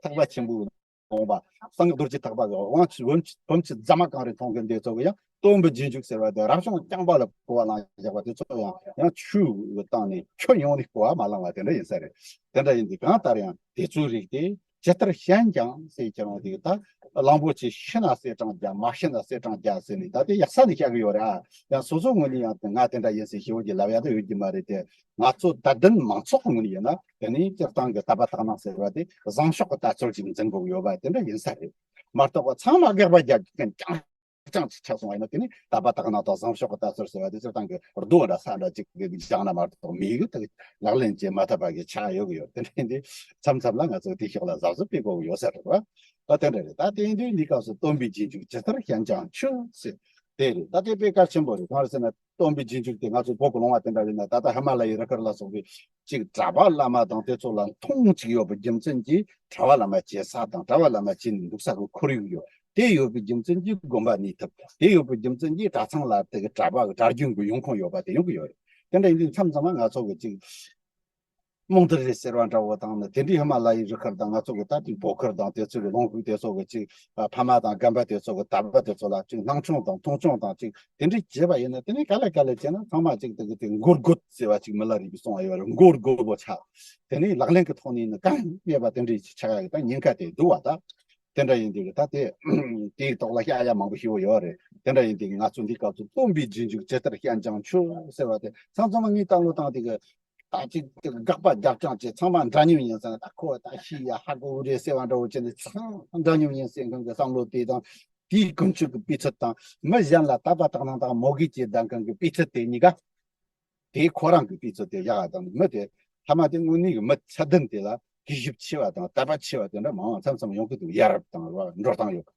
ཐེག་པ་ཆེན་པོའི་དགོངས་པ། གསང་སྔགས་རྡོ་རྗེ་ཐེག་པ་གི་དབང་ཕྱུག་བུམ་བུམ་ཆུ་རྫ་མ་གངས་རི་མཐོང་མཁན་དེ་ཚོ་གི་ཡང་སྟོན་པའི་རྗེས་འཇུག་ཟེར་བ་དེ་རབ་བྱུང་རྐྱང་པ་ལ་གོ་བ་བླངས་བཞག་པ་དེ་ཚོ་ཡང་ཡང་ཆོས་ཀྱི་སྟེང་ནས་ཁྱོན་ཡོངས་ནས་གོ་བ་མ་བླངས་པ་དེ་འདྲ་ཡིན་ས་རེད། དེ་འདྲ་ཡིན་དུས་གང་ལྟར་ཡང་དེ་ཚོའི་རིགས་དེ་ཇི་ལྟར་ཞན་ཀྱང་ཟེར། ཁྱེད་རང་དེ་ད་གླང་པོ་ཆེ་ཤི་ན་གསེར་སྲང་བརྒྱ། མ་ཤི་ན་གསེར་སྲང་བརྒྱ་ཟེར་ནས་ད་དེ་ཡག་ས་ནས་བཤད་གི་ཡོད་རེད་ཨ། ཡང་སོ་སོའི་ངོས་ནས་ཡང་ང་དེ་འདྲ་ཡིན་ཟེར་ཞེ་པོ་ཅིག་ལབ་ཡ་ད་ཡོད་ཀྱི་མ་རེད་དེ། ང་ཚོ་དད་ལྡན་མང་ཚོགས་ཀྱི་ངོས་ནས་ཡིན་ན་དེ་ནི་སྤྱིར་བཏང་གི་དད་པ་དག་སྣང་ཟེར་བ་དེ་བཟང་ཕྱོགས་ཀྱི་ལྟ་ཚུལ་ཅིག་འཛིན་དགོས་ཀྱི་ཡོད་པ་དེ་འདྲ་ཡིན་ས་རེད། མ་གཏོགས་པ་ཚང་མ་དགག་པ་རྒྱག་མཁན་རྐྱང་རྐྱང་ཅིག་ཆགས་སོང་བ་ཡིན་ན། དེ་ནི་དད་པ་དག་སྣང་དང་བཟང་ཕྱོགས་ཀྱི་ལྟ་ཚུལ་ཟེར་བ་དེ་སྤྱིར་བཏང་གི་རྡོ་འདྲ་ས་འདྲ་ཅིག་གི་སྦྱངས་ན་མ་གཏོགས་མེད་གི། དེ་ལག་ལེན་བྱེད་མ་ཐུབ་པ་གི་ཆགས་ཡོད་གི་ཡོད། དེ་འདྲ་ཡིན་དུས་མཚམས་མཚམས་ལ་ང་ཚོ་དེ་ཕྱོགས་ལ་གཟབ་གཟབ་སྤེལ་དགོས་ཀྱི་ཡོད་ས་རེད་བ། ཨ། དེ་འདྲ་རེད། ད་དེ་ཡིན་དུས་འདི་སྐབས་སུ་སྟོན་པའི་རྗེས་འཇུག་ཇི་ལྟར་ཞན་ཀྱང་འཆུག་ཟེར། དེ་རེད། ད་དེ་དཔེ་གལ་ཆེན་པོ་རེད། གང་རེད་ཟེར་ན་སྟོན་པའི་རྗེས་འཇུག་དེ་ང་ཚོ་བོད་ཀྱི་ལུང་བ་དེ་འདྲ་ཡིན་ན་ད་ལྟ་ཧི་མ་ལ་ཡའི་རི་ཁུལ་ལ་སོགས་པའི་ཅིག་གྲྭ་པ་བླ་མ་དང་དེ་ཚོ་ལ་མཐོང་ཅིག་ཡོད་པའི་རྒྱུ་མཚན་གྱིས་གྲྭ་པ་བླ་མ་བྱེད་ས་དང་གྲྭ་པ་བླ་མ་བྱེད་ནས་འདུག་ས་གི་ཁོར་ཡུག་ཡོད། དེ་ཡོད་པའི་རྒྱུ་མཚན་གྱིས་དགོན་པ་གནས་ཐུབ། དེ་ཡོད་པའི་རྒྱུ་མཚན་གྱིས་གྲྭ་ཚང་ལ་དེ་གི་གྲྭ་པ་གི་གྲྭ་རྒྱུན་གྱི་ཡོང་ཁུངས་ཡོད་པ་དེ་ཡོང་གི་ཡོད་རེད། དེ་འདྲ་ཡིན་དུས་མཚམས་མཚམས་ལ་ང་ཚོ་གི་ཅིག་རྨོངས་དད་རེད་ཟེར་བ་འདྲ་བོ་དང་ནི་དེ་འདྲའི་ཧི་མ་ལ་ཡའི་རུ་ཁག་དང་ང་ཚོ་གི་ད་དེའི་བོད་ཁུལ་དང་དེ་ཚོ་གི་ལུང་ཁུག་དེ་ཚོ་གི་ཅིག་ཕ་མ་དང་རྒན་པ་དེ་ཚོ་གི་དད་པ་དེ་ཚོ་ལ་ཅིག་སྣང་ཆུང་དང་མཐོང་ཆུང་དང་ཅིག་དེ་འདྲའི་བྱས་པ་ཡིན་ན་དེ་ནས་ག་ལེ་ག་ལེ་བྱས་ན་ཚང་མ་ཅིག་དེ་གི་དེ་མགོ་སྒུར་ཟེར་བ་ཅིག་མི་ལ་རིག་པའི་གསུང་བ་ཡོད་རེད། མགོ་སྒུར་བོ་ཆགས། དེ་ནས་ལག་ལེན་གི་ཐོག་ནས་ནི་གང་ཡང་མེད་པ་དེ་འདྲའི་ཆགས་ཡ་གི་ད་ཉེན་ཁ་དེ་འདུག་བ་ད། དེ་འདྲ་ཡིན་དུས་ད་དེ་དེའི་ཐོག་ལ་བཤད་ཡ་མང་པོ་ཞིག་ཡོད་རེད། དེ་འདྲ་ཡིན་དུས་ང་ཚོ་འདི་སྐབས་སུ་སྟོན་པའི་རྗེས་འཇུག་ཇི་ལྟར་ཤན་སྦྱང་ཆོག་ཟེར་བ་དེ་མཚམས་མཚམས་ངས་བསམ་བློ་བཏང་དེ་གི་ད་ཅིག་དེ་གི་དགག་པ་རྒྱབ་རྐྱང་བྱས་ཚང་མ་འདྲ་མཉམ་ཡིན་ཟེར་ན་ད་ཁོ་ད་ཤི་ཡ་ཧ་གོ་རེད་ཟེར་བ་འདྲ་བོ་བྱས་ནས་ཚང་འདྲ་མཉམ་ཡིན་ཟེར་མཁན་གི་བསམ་བློ་དེ་དང་དེའི་ཀུན་སྤྱོད་ཀྱི་སྤུས་ཚད་དང་མི་གཞན་ལ་དད་པ་དག་སྣང་དང་མོས་གུས་བྱེད་ལྡན་མཁན་གྱི་སྤུས་ཚད་དེ་གཉིས་ཀ་དེའི་ཁོ་རང་གི་སྤུས་ཚད་དེ་ཡག་དང་མི་དེ་ཐ་མ་དེ་དངོས་གནས་ཀྱི་མི་ཚད་ལྡན་དེ་ལ་གུས་ཞབས་ཆེ་བ་དང་དད་པ་ཆེ་བ་དེ་འདྲ་མང་བ་མཚམས་མཚམས་ཡོང་གི་འདུག་ཡ་རབས་དང་ར་འགྲོ་སྟངས་ཡོད།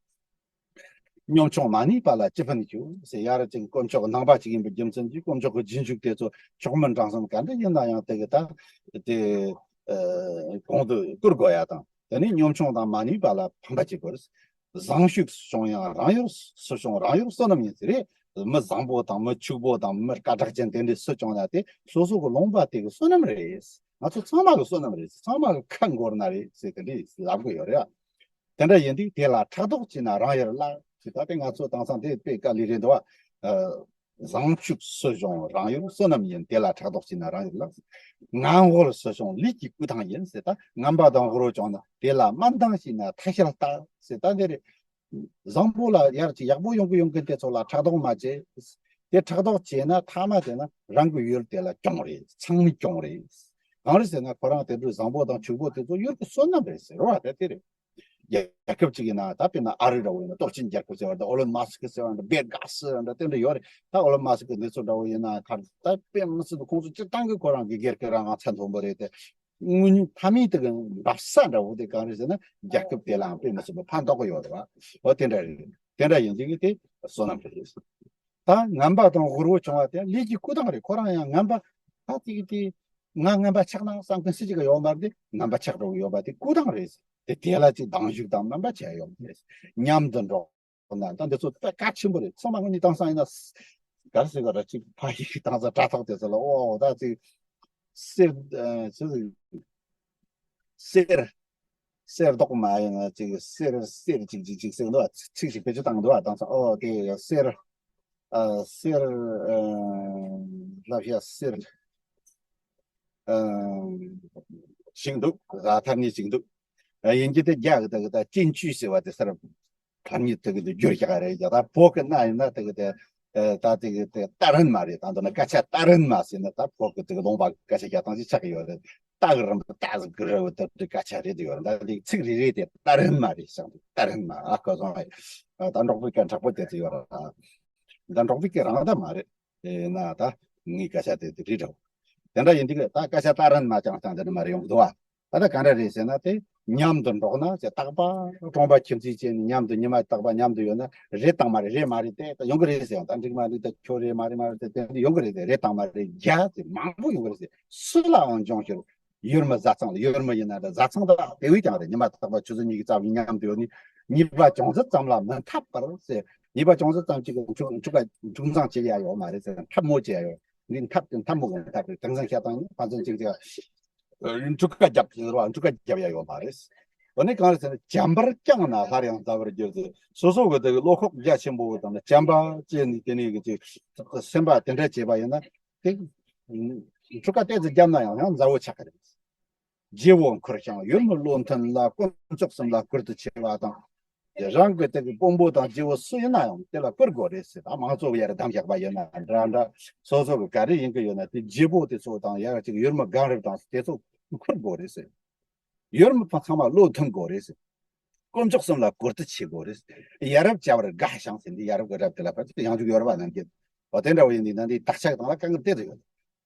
གཉོམ་ཆུང་མ་ནུས་པ་ལ་ཅི་ཕན་ཞུ་ཟེར་ཡ་རབས་ཅིག་དཀོན་མཆོག་ནང་པ་ཅིག་ཡིན་པའི་རྒྱུ་མཚན་གྱིས་དཀོན་མཆོག་གི་རྗེས་འཇུག་དེ་ཚོ་མཆོག་མིན་འབྲིང་གསུམ་ག་འདྲ་ཡིན་ན་ཡང་དེ་གི་ད་དེ་གོང་དུ་བཀུར་དགོས་ཡ་དང་དེ་ནས་གཉོམ་ཆུང་དང་མ་ནུས་པ་ལ་ཕན་པ་བྱེད་དགོས། བཟང་ཕྱུག་སུ་བྱུང་ཡང་རང་ཡུལ་སུ་བྱུང་རང་ཡུལ་བསོད་ནམས་ཡིན་ཟེར་རེད། མི་བཟང་པོ་དང་མི་ཕྱུག་པོ་དང་མི་སྐད་གྲགས་ཅན་དེ་འདྲའི་སུ་བྱུང་ན་དེ་སོ་སོ་གི་ལུང་པ་དེ་གི་བསོད་ནམས་རེད། ང་ཚོ་ཚང་མ་གི་བསོད་ནམས་རེད། ཚང་མ་གི་ཁ་འགོར་ན་རེད་ཟེར་དེ་འདྲའི་ལབ་གི་ཡོད་རེད། དེ་འདྲ་ཡིན་དུས་དེ་ལ་ཕྲག་དོག་བྱས་ན་རང་ཡུལ་བརླག་ཅེས་ད་དེ་ང་ཚོ་དེང་སང་དེ་དཔེ་དཀའ་ལས་རེད་འདུག་བ། བཟང་ཕྱུག་སུ་བྱུང་རང་ཡུལ་བསོད་ནམས་ཡིན། དེ་ལ་ཕྲག་དོག་བྱས་ན་རང་ཡུལ་བརླག་ངན་དབུལ་སུ་བྱུང་ལས་ཀྱི་སྐུ་ཐང་ཡིན་ཟེར། ད་ངན་པ་དང་དབུལ་བོ་བྱུང་ན་དེ་ལ་དམའ་འདང་བྱས་ན་ཐ་ཤལ་རྟགས་ཟེར། ད་འདི་རེད། བཟང་པོ་ལ་ཡར་ཅིག་ཡག་པོ་ཡོང་གི་ཡོང་གི་དེ་ཚོ་ལ་ཕྲག་དོག་མ་བྱེད། དེ་ཕྲག་དོག་བྱས་ན་ཐ་མ་དེ་ན་རང་གི་ཡུལ་དེ་ལ་གྱོང་རེད། ཚང་མས་གྱོང་རེད། གང་རེད་ཟེར་ན་ཁོ་རང་དེ་འདྲའི་བཟང་པོ་དང་ཕྱུག་པོ་དེ་ཚོ་ཡུལ་གྱི་བསོད་ནམས་རེད་ཟེར་བ་དེ་དེ་རེད། རྒྱལ་ཁབ་ཅིག་ཡིན་ན་ད་དཔེར་ན་ཨ་རི་འདྲ་བོ་ཡིན་ན་སྟོབས་ཆེན་རྒྱལ་ཁབ་ཟེར་བ་འདྲ་ཨོ་ལོན་མཱ་སི་ཀི་ཟེར་བ་འདྲ་བེ་གཱ་སི་འདྲ་དེ་འདྲ་ཡོད་རེད། ད་ཨོ་ལོན་མཱ་སི་ཀི་འདི་ཚོ་འདྲ་བོ་ཡིན་ན་ཁར་ད་དཔེ་མི་སྲིད་པ་ཁོང་ཚོ་སྤྱིར་བཏང་གི་ཁོ་རང་གི་སྒེར་གྱི་རང་དབང་ཚད་མཐོན་པོ་རེད་དེ། དངོས་གནས་མཐའ་མའི་དེ་གི་འབབ་ས་འདྲ་བོ་དེ་གང་རེད་ཟེར་ན་རྒྱལ་ཁབ་དེ་ལའང་དཔེ་མི་སྲིད་པ་ཕན་ཐོགས་ཀྱི་ཡོད་རེད་བ། འོ་དེ་འདྲ་རེད། དེ་འདྲ་ཡིན་དུས་ཀྱི་དེ་བསོད་ནམས་རེད། ད་ངན་པ་དང་དབུལ་བོ་བྱུང་བ་དེ་ལས་ཀྱི་སྐུ་ཐང་རེད། ཁོ་རང་ཡང་ངན་པ་ད་དེ་གི་དེ་ང་ངན་པ་ཆགས་ན་བསམ་མཁན་སུ་ཅིག་ཡོད་མ་རེད། དེ་ངན་པ་ཆགས་འགྲོ་གི་ཡོད་པ་དེ་སྐུ་ཐང་རེད། དེ་དེ་ལ་ཅིག་སྡང་ཞུགས་དང་རྣམ་པ་ཆེ་ཡོད་མ་རེད། མཉམ་དུ་འགྲོགས་ན་ད་འདི་ཚོ་དཔེ་གལ་ཆེན་པོ་རེད། ཚང་མ་དངོས་གནས་དེང་སང་ཡིན་ན་ག་རེ་ཟེར་ག་ར་ཅིག་ཕ་ཡིག་དེང་སང་དྲ་ཐོག་དེ་ཚོ་ལ་ཨོ་ད་ཅིག་གསེར་ཨ་ཅི་ཟེར་གསེར་གསེར་མདོག་མ་ཡིན་ན་ཅིག་གསེར་གསེར་ཅིག་ཅིག་ཅིག་ཟེར་འདུག་བ། ཚིག་ཅིག་བེད་སྤྱོད་བཏང་འདུག་བ། དེང་སང་ཨོ་དེ་གསེར་ཨ་གསེར་ཨ་ལབ་ཡ་གསེར་ཨ་ཞིག་འདུག་ག་ཐ་སྙད་ཅིག་འདུག་ཨ་ཡིན་གྱི་དེ་རྒྱ་གི་དེ་གི་ད་ཅིན་ཅུས་ཟེར་བ་དེ་སར་ཐ་སྙད་དེ་གི་དེ་བསྒྱུར་བཞག་རེད་ཀྱང་། ད་བོད་གི་ན་ཡིན་ན་དེ་གི་དེ་ཨ་ད་དེ་གི་དེ་ཏཱ་རན་མ་རེད། ད་འདི་ན་སྐད་ཆ་ཏཱ་རན་མ་ཟེར་ན་ད་བོད་གི་དེ་གི་ལུང་པ་གི་སྐད་ཆ་བཤད་སྟངས་ཅིག་ཆགས་ཀྱི་ཡོད་རེད། ཏཱ་གི་རིང་པོ་ཏཱ་ཟིག་གི་རེད་བ། ད་དེ་སྐད་ཆ་རེད་དེ་ཡོད་རེད། ད་དེ་ཚིག་རེ་རེ་དེ་ཏཱ་རན་མ་རེད་ཟེར་འདུག་ཏཱ་རན་མ་ཨ་ཁོ་སོང་ཨ་ད་འབྲོག་པའི་སྐད་མཁྲེགས་པོ་དེ་ཚོ་ཡོད་རེད། ཨ་ད་འབྲོག་པའི་སྐད་རང་ད་མ་རེད། ཨེ་ན་ད་ངའི་སྐད་ཆ་དེ་དེ་རེད་འདྲ་བོ། དེ་འདྲ་ཡིན་དུས་ད་སྐད་ཆ་ཏཱ་རན་མ་ཅང་ཅང་དེ་འདྲ་མ་རེད་ཡོང་གི་འདུག་བ། ད་ལྟ་ག་འདྲ་རེད་ཟེར་ན་དེ་མཉམ་དུ་འགྲོགས་ན་ཟེར། རྟག་པར་གྲོང་པ་ཁྱིམ་མཚེས་བཅས་ནས་མཉམ་དུ་ཉི་མ་རྟག་པར་མཉམ་དུ་ཡོད་ན་རེད་དང་མ་རེད། རེད་མ་རེད་དེ་ད་ཡོང་གི་རེད་ཟེར། ཡང་ད་འགྲིག་མ་འགྲིག་ད་ཁྱོད་རེད་མ་རེད་མ་རེད་དེ་དེ་འདྲ་ཡོང་གི་རེད་དེ། རེད་དང་མ་རེད་རྒྱ་དེ་མང་པོ་ཡོང་གི་རེད་ཟེར། སུ་ལའང་འབྱུང་ཞོར་ཡུལ་མི་བཟའ་ཚང་ལ་ཡུལ་མི་ཡིན་ན་འདྲ་བཟའ་ཚང་དང་དེ་བས་ཀྱང་རེད། ཉི་མ་རྟག་པར་ཆུ་ཚོད་གཉིས་ཀྱི་རྩ་བའི་མཉམ་དུ་ཡོད་ནི་ཉེས་པ་ཅུང་ཟད་ཙམ་ལ་མི་འཐབ་པར་ཟེར། ཉེས་པ་ཅུང་ཟད་ཙམ་ཅིག་གི་འཁྲུག་འཁྲུག་པ་འཁྲུག་མཚང་བྱེད་ཡ་ཡོད་མ་རེད་ཟེར། འཐབ་མོ་བྱེད་ཡ་ཡོད། འདི་འཐབ་འཐབ་མོ་གི་འཐབ་རེད། དེང་སང་བཤད་སྟངས་ནི་ཕན་ཚུན་གཅིག་གཅིག་འཁྲུག་པ་རྒྱབ་ཟེར་བ། འཁྲུག་པ་རྒྱབ་ཡ་ཡོད་མ་རེད། འོ་ནི་གང་རེད་ཟེར་ན་བྱམས་པར་བསྐྱངས་ན་སླར་ཡང་མཛའ་བར་འགྱུར་ཟེར། སོ་སོ་གི་དེ་གི་བློ་ཁོག་རྒྱ་ཆེན་པོ་དང་བྱམས་པ་བཅས་ནི་དེ་ནི་གི་ཅིག་སེམས་པ་དེ་འདྲ་བྱས་པ་ཡིན་ན་དེ་འཁྲུག་པ་ཏོག་ཙམ་བརྒྱབ་ན་ཡང་ཡང་མཛའ་བོ་ཆགས་ཀྱི་རེད། རྗེ་བོ་འཁོར་ཞིང་ཡུལ་མི་བློ་མཐུན་ལ་དཀོན་མཆོག་གསུམ་ལ་བཀུར་སྟི་ཆེ་བ་དང་། རང་གི་དེ་གི་དཔོན་པོ་དང་རྗེ་བོ་སུ་ཡིན་ན་ཡང་དེ་ལ་བཀུར་དགོས་རེད་ཟེར། ད་མང་གཙོ་ཡར་བདམས་བཞག་པ་ཡིན་ན་འདྲ་འདྲ་སོ་སོ་གི་ག་རེ་ཡིན་གི་ཡོད་ན་དེ་རྗེ་བོ་དེ་ཚོ་དང་ཡར་ཅིག་ཡུལ་མི་སྒང་རེད་དང་དེ་ཚོ་བཀུར་དགོས་རེད་ཟེར། ཡུལ་མི་ཚང་མ་བློ་མཐུན་དགོས་རེད་ཟེར། དཀོན་མཆོག་གསུམ་ལ་བཀུར་སྟི་བྱེད་དགོས་རེད། ཡ་རབས་བྱ་བར་དགའ་ཞིང་ཟེར། འདི་ཡ་རབས་ཀྱི་རབ་དེ་ལ་ཕར་ཚུར་ཡང་འཇུག་ཡོད་རེད་བ། ནམ་རྒྱུན་འོ་དེ་འདྲ་བོ་ཡིན་དུས་ན་འདི་དག་ཆ་དང་ལ་དཀའ་ངལ་དེ་ཚོ་ཡོད།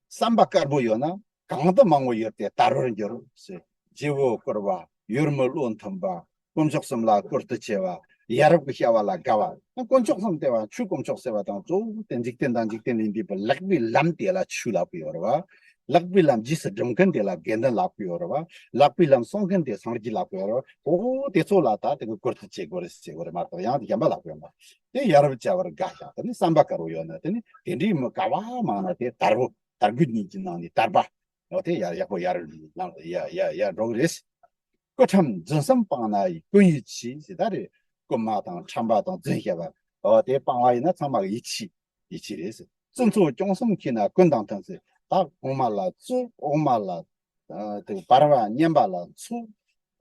བསམ་པ་དཀར་པོ་ཡོད་ན་གང་དུ་མང་བོ་ཡོད་དེ་དར་བར་འགྱུར་ཟེར། རྗེ་བོ་བཀུར་བ། ཡུལ་མི་བློ་མཐུན་པ། དཀོན་མཆོག་གསུམ་ལ་བཀུར་སྟི་ཆེ་བ། ཡ་རབས་ཀྱི་བྱ་བ་ལ་དགའ་བ། དཀོན་མཆོག་གསུམ་ལྟེ་བ་ཆོས་དཀོན་མཆོག་ཟེར་བ་དང་གཙོ་བོ་དེ་འཇིག་རྟེན་དང་འཇིག་རྟེན་ལས་འདས་པའི་ལེགས་པའི་ལམ་དེ་ལ་ཆོས་ལབ་ཀྱི་ཡོད་རེད་བ། ལེགས་པའི་ལམ་རྗེས་སུ་འགྲིམ་མཁན་དེ་ལ་དགེ་འདུན་ལབ་ཀྱི་ཡོད་རེད་བ། ལེགས་པའི་ལམ་སྲུང་མཁན་དེ་སངས་རྒྱས་ལབ་ཀྱི་ཡོད་རེད་བ། འོ་དེ་ཚོ་ལ་ད་དེ་གི་བཀུར་སྟི་བྱེད་དགོས་རེད་ཟེར་དགོས་རེད་མ་གཏོགས་ཡང་དེ་གཞན་པ་ལབ་ཀྱི་ཡོད་མ་རེད། དེ་ཡ་རབས་བྱ་བར་དགའ་ཞིང་དེ་ནི་བསམ་པ་དཀར་བོ་ཡོད་ན་དེ་ནི་དེ་འདྲའི་མི་ག་བ་མང་ན་དེ་དར་བོ་ དར་རྒུད་གཉིས་ཀྱི་ནང་ནས་དར་བ། འོ་དེ་ཡར་ཡག་པོ་ཡར་ཡར་ཡར་ཡར་འགྲོ་གི་རེད། སྐུ་ཁྲམ་རྫུན་གསུམ་སྤངས་ན་ཀུན་ཡིད་ཆེས་ཟེར་ད་རེད། རྐུན་མ་དང་ཁྲམ་པ་དང་རྫུན་བཤད་པ། འོ་དེ་སྤངས་པ་ཡིན་ན་ཚང་མ་གི་ཡིད་ཆེས། ཡིད་ཆེས་རེད་ཟེར། བཙུན་ཚོགས་སྐྱོང་གསུམ་མཁས་ན་ཀུན་དང་མཐུན་ཟེར། ད་གོང་མ་ལ་བཙུན། འོག་མ་ལ་ཨ་དེ་བར་བ་གཉན་པ་ལ་ཚོགས།